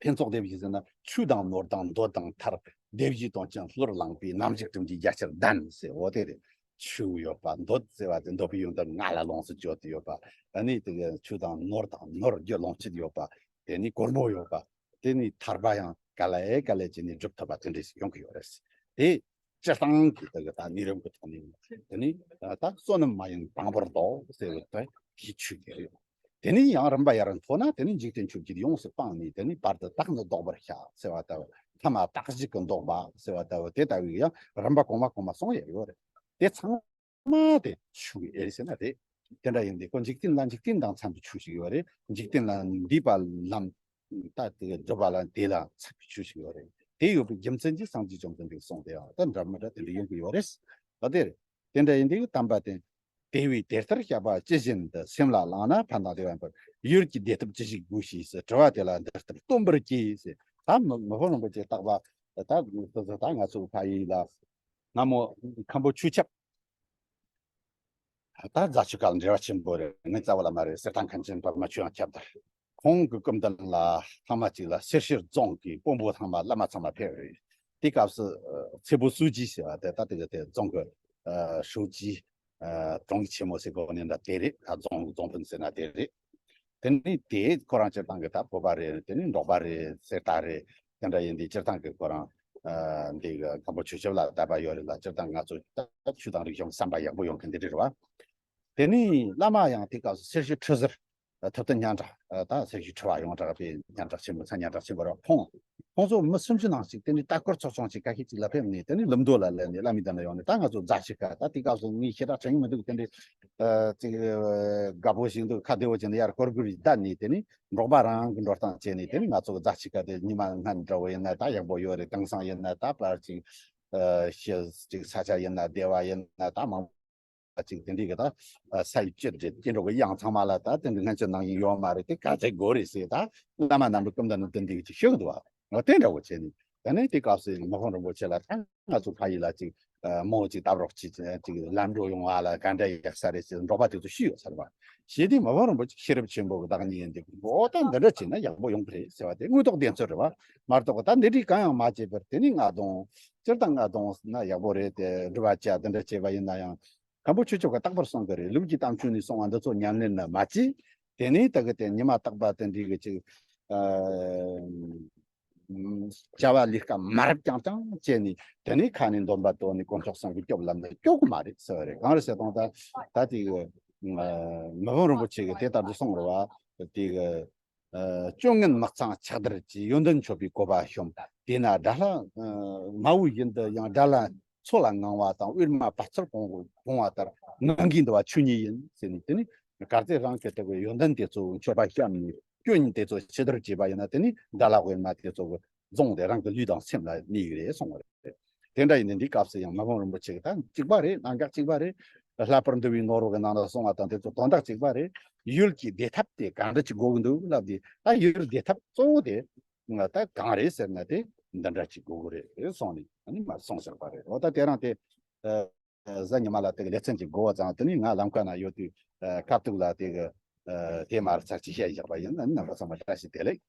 ཕུན་ཚོགས་སྡེ་བཞི་ཟེར་ན་ཆོས་དང་ནོར་དང་འདོད་དང་ཐར། སྡེ་བཞིའི་དོན་ཅན་ལྷུར་བླངས་པའི། རྣམ་ཤེས་སྒྲིམ་གྱིས་རྒྱ་ཆེར་ལྡན་ཟེར། འོ་དེ་རེད། ཆོས་ཡོད་པ། འདོད་ཟེར་བ་དེ་འདོད་པའི་ཡོན་ཏན་ལྔ་ལ་ལོངས་སུ་སྤྱོད་དེ་ཡོད་པ། ཨ་ནི་དེ་གི་ཆོས་དང་ནོར་དང་ནོར་རྒྱུ་ལོངས་སྤྱོད་ཡོད་པ། དེ་ནི་སྒོར་མོ་ཡོད་པ། དེ་ནི་ཐར་པ་ཡང་ག་ལེ་ག་ལེ་བྱས་ནས་སྒྲུབ་ཐུབ་པ་དེ་འདྲ་ཞིག་ཡོང་གི་ཡོད་རེད། དེ་སྤྱིར་བཏང་གི་དེ་གི་ད་གནས་རིམ་གྱི་ཐོག་ནས། དེ་ནི་ད་བསོད་ནམས་མ་ཡིན་དང་པོར་ལྡོག་ཟེར་བའི་དོན་གྱི་ཆོས་དེ་རེད། དེ་ནས་ཡང་རིམ་པ་ཡར་མཐོ་ན་དེ་ནས་འཇིག་རྟེན་ཆོས་བརྒྱད་ཡོངས་སུ་སྤངས་ནས། དེ་ནས་བར་དུ་བདག་ནི་བཟློག་པར་བྱ་ཟེར་བ་ལྟ་བུ། ཐ་མ་བདག་བཞི་གི་བཟློག་པ་ཟེར་བ་ལྟ་བུ། དེ་ལྟ་བུའི་ཡང་རིམ་པ་གོང་མ་གོང་མ་གསུངས་ཡོད་རེད། དེ་ཚང་མ་དེ་ཆོས་ཨེ་ཟེར་ན་དེ་དེ་འདྲ་ཡིན་ཏེ། ཁོ་འཇིག་རྟེན་ལ་འཇིག་རྟེན་དང་འཚམ་པའི་ཆོས་ཤིག་ཡོད་རེད། འཇིག་རྟེན་ལ་འདས་པ་ལམ་ད་དེ་སྒྲུབ་པ་ལ་དེ་ལ་འཚམ་པའི་ཆོས་ཤིག་ཡོད་རེད། དེ་ཡོད་པའི་རྒྱུ་མཚན་གྱིས་སངས་རྒྱས་བཅོམ་ལྡན་འདས་གསུངས་ཏེ། ཡང་ད་འདྲ་མི་འདྲ་དེ་འདྲ་ཡོང་གི་ཡོད་རེད། ད་དེ་རེད། དེ་འདྲ་ཡིན་དུས་དམ་པ་དེ། དེ་བས་དེ་ལྟར་བཤད་པ་ཇི་བཞིན་དུ་སེམས་ལ་བླངས་ན་ཕན་དང་བདེ་བ་འབྱུང་བར། ཡུལ་གྱི་བདེ་ཐབས་ཅི་ཞིག་དགོས་ཤེས་སུ། དྲི་བ་དེ་ལ་འདི་ལྟར་སྟོན་པར་གྱིས་ཟེར། ད་མི་མི་ཕམ་རིན་པོ་ཆེ་བརྟག་པ་ད་ད་ད་ང་ཚོ་ཕ་ཡུལ་ལ་སྔ་མོ་མཁན་པོ་ཆོས་ཁྱབ། ད་རྫ་ཆུ་ཁ་ལ་འབྲེལ་བ་ཆེན་པོ་རེད། ངའི་རྩ་བ་བླ་མ་རེད། གསེར་ཐང་མཁན་ཆེན་པདྨ་ཆོས་དབྱངས་ཁྱབ་བརྡལ། ཁོང་གི་སྐུ་མདུན་ལ་ཐེངས་མ་གཅིག་ལ་སེར་བྱེས་རྫོང་གི་དཔོན་པོ་ཚང་མ་བླ་མ་ཚང་མ་ཕེབས་རེད། དེ་སྐབས་སུ་ཨ་ཚེ་པོ་སུ་ཇི་ཟེར་བ་དེ་ད་དེ་ག་དེ་རྫོང་གི་ཨ་ཧྲུའུ་ཅི། ཨ་དྲུང་ཆེན་མོ་ཟེར་གོ་ནི་འདྲ་དེ་རེད། ད་རྫོང་རྫོང་དཔོན་ཟེར་ན་དེ་རེད། དེ་ནི་དེ་ཁོ་རང་སྤྱིར་བཏང་གི་ད་བོད་པ་རེད། དེ་ནི་འབྲོག་པ་རེད། གསེར་རྟ་རེད། དེ་འདྲ་ཡིན་དུས་སྤྱིར་བཏང་གི་ཁོ་རང་ཨ་འདི་གི་མཁན་པོ་ཆོས་ཁྱབ་ལ་དད་པ་ཡོད་རེད་ལ། སྤྱིར་བཏང་ང་ཚོ་ད་ཆོས་དང་རིག་གཞུང་བསམ་པ་ཡག་པོ་ཡོང་མཁན་དེ་འདྲ་རེད་བ། དེ་ནས་བླ་མ་ཡང་དེ་སྐབས་སུ་སེར་བྱེས་ཁྲི་ཟུར་ཐུབ་བསྟན་སྙན་གྲགས། ད་སེར་བྱེས་ཁྲི་བ་ཡོངས་གྲགས་པའི་སྙན་གྲགས་ཆེན་པོ། མཚན་སྙན་གྲགས་ཆེན་པོ་རེད། ཁོང་ཁོང་ཚོ་མི་སུམ་ཅུ་ནང་ཞིག་དེ་འདྲའི་ལྟ་སྐོར་ཚོགས་ཆུང་ཞིག་ཁ་ཤས་ཅིག་ལ་ཕེབས་ནས། དེ་ནས་ལམ་མདོ་ལ་སླེབས་ནས་བླ་མའི་མདུན་ལ་ཡོང་ནས། ད་ང་ཚོ་རྫ་ཆུ་ཁ། ད་དེ་སྐབས་སུ་ངས་ཞེ་དྲག་དྲན་གྱི་མི་འདུག་དེ་འདྲའི་ཨ་ཅིག་དགའ་པོ་ཞིག་འདུག་ཁ་བདེ་བོ་བྱས་ནས་ཡར་སྐོར་དགོས་རེད་བསྡད་ནས། དེ་ནས་འབྲོག་པ་རང་གི་འགྲོ་སྟངས་བྱས་ནས། དེ་ནས་ང་ཚོ་གི་རྫ་ཆུ་ཁ་དེ་ཉི་མ་སྔ་འདྲ་བོ་ཡིན་ན་ད་ཡག་པོ་ཡོད་རེད། དེང་སང་ཡིན་ན་ད་ཕར་ཅིག་ཨ་ཤི་ཅིག་ས་ཆ་ཡིན་ན་བདེ་བ་ཡིན་ན་ད་མང་ཅིག་དེ་འདྲའི་གི་ད་ས་ཡི་སྤྱི་སྤྱི་འགྲོ་གི་གཡང་ཚང་མ་ལ་ད་དེ་འདྲའི་སྔོན་ཆད་ནང་བཞིན་ཡོད་མ་རེད། དེ་ག་ཚད་དགོས་རེད་ཟེར། ད་བླ་མ་རྣམ་པའི་སྐུ་མདུན་ནས་དེ་འདྲའི་ཅིག་ཞུ་གི་འདུག་བ། འོ་དེ་འདྲ་བོ་བྱས་ནས། ད་ནི་དེ་སྐབས་སུ་མི་ཕམ་རིན་པོ་ཆེ་ལ་ད་ང་ཚོ་ཕ་ཡུལ་ལ་ཅིག་ཨ་མོ་ཅིག་བཏབ་རོགས་གྱིས། ཅིག་ལམ་འགྲོ་ཡོང་བ་ལ་ག་འདྲ་ཡག་ས་རེད་ཟེར་འབྲོག་པ་དེ་ཚོ་ཞུས་ཡོད་ས་རེད་བ། ཞེས་དེ་མི་ཕམ་རིན་པོ་ཆེ་ཤེས་རབ་ཆེན་པོ་གི་བདག་ཉིད་ཡིན་ཏེ། འོ་ད་འདི་འདྲ་བྱས་ན་ཡག་པོ་ཡོང་གི་རེད་ཟེར་བ་དེ་དངོས་ཐོག་བདེན་འཚོལ་རེད་བ། མ་གཏོགས་ད་འདི་འདྲའི་གང་ཡང་མ་བྱས་པར་དེ་ནི་ང་གདོང་སྤྱིར་བཏང་ང་གདོང་ན་ཡག་པོ་རེད་དེ་སྒྲུབ་པ་བྱས་དེ་འདྲ་བྱས་པ་ཡིན་ན་ཡང་། མཁན་པོ་ཆོས་ཁྱབ་ཀྱིས་རྟག་པར་གསུང་གི་རེད། ལུགས་ཀྱི་གཏམ་ཆུང་ནས་གསུང་བ་འདི་ཚོ་ཉམས་ལེན་ན་མ་བྱེད། དེ་ནས་ད་གི་དེ་ཉི་མ་རྟག་པ་དེ་འདྲའི་གི་ཅིག་ཨ་བྱ་བ་ལས་ཀ་མ་རབས་རྐྱང་རྐྱང་བྱས་ནས། དེ་ནས་ཁ་ནས་འདོན་པ་བཏོན་ནས་དཀོན་མཆོག་གསུམ་གྱི་སྐྱོབ་ལམ་ལ་སྐྱོབ་གི་མ་རེད་ཟེར་བ་རེད། གང་རེད་ཟེར་དང་ད་ད་དེ་གི་ཨ་མི་ཕམ་རིན་པོ་ཆེ་གིས་དེ་ལྟར་དུ་གསུངས་རེད་བ། དེ་གི་ཨ་སྐྱོ་ངལ་མི་གཙང་ཕྱག་དར་གྱིས། ཡོན་ཏན་མཆོད་པའི་བཀོད་པ་ཤོམས། དེས་ན་དགྲ་ལྷ་ཨ་མ་བུ་བཞིན་དུ་ཡང་། དགྲ་ལྷ་མཚོ་ལ་ངང་བ་དང་། དབུས་མ་བ་ཚུར་གང་གང་བ་ལྟར། ངང་གིས་འདུ་བ་ཆོས་ཉིད་ཡིན་ཟེར་ནས། དེ་ནི་གལ་ཏེ་རང་གི་དེ་གི་ཡོན་ཏན་དེ་ཚོ་མཆོད་པ་བཤམས་ནས། སྐྱོན་དེ་ཚོ་ཕྱི་བསྡུར་བྱས་པ་ཡིན་ན། དེ་ནི་མདའ་ལ་དབེན་མ་དེ་ཚོ་གི་རྫོང་དེ་རང་གི་ལུས་དང་སེམས་ལ་གནས་ཡོད་རེད་གསུངས་པ་རེད། དེ་འདྲ་ཡིན་ནའི་འདིའི་སྐབས་སུ་ཡང་མི་ཕམ་རིན་པོ་ཆེ་གི་ད་གཅིག་པ་རེད། གནད་འགག་གཅིག་པ་རེད། ལྷག་པར་འདུལ་བའི་ནོར་བུ་གི་ནང་ལ་གསུངས་པ་དང་དེ་ཚོ་དོན་དག་གཅིག་པ་རེད། ཡུལ་གྱི་བདེ་ཐབས་དེ་གང་འདྲ་ཅིག་དགོས་ཀྱི་འདུག་ལབ་དུས། ད་ཡུལ་བདེ་ཐབས་གཙོ་བོ་དེ་ང་ད་གང་རེད་ཟེར་ན། དེ་འདི་འདྲ་ཅིག་དགོས་ཀྱི་རེད་གསུངས་ནས་ཨ་ནི་མར་གསུངས་བཞག་པ་རེད། འོ་ད་དེ་རང་དེ་ཨ་གཟའ་ཉི་མ་ལ་དེ་གི་ལེ་ཚན་གྱི་དགོས་པ་ཙང་། དེ་ནི་ང་ལམ་ཁ་ན་ཡོད་དུས་ཨ་ཁ་ཐུག་ལ་དེ་གི་ཨ་དེ་མར་ཚར་གཅིག་བཤད་བཞག་པ་ཡིན། ཨ་ནི་རྣམ་པ་ཚང་མ་བཀྲ་ཤིས་བདེ་ལེགས།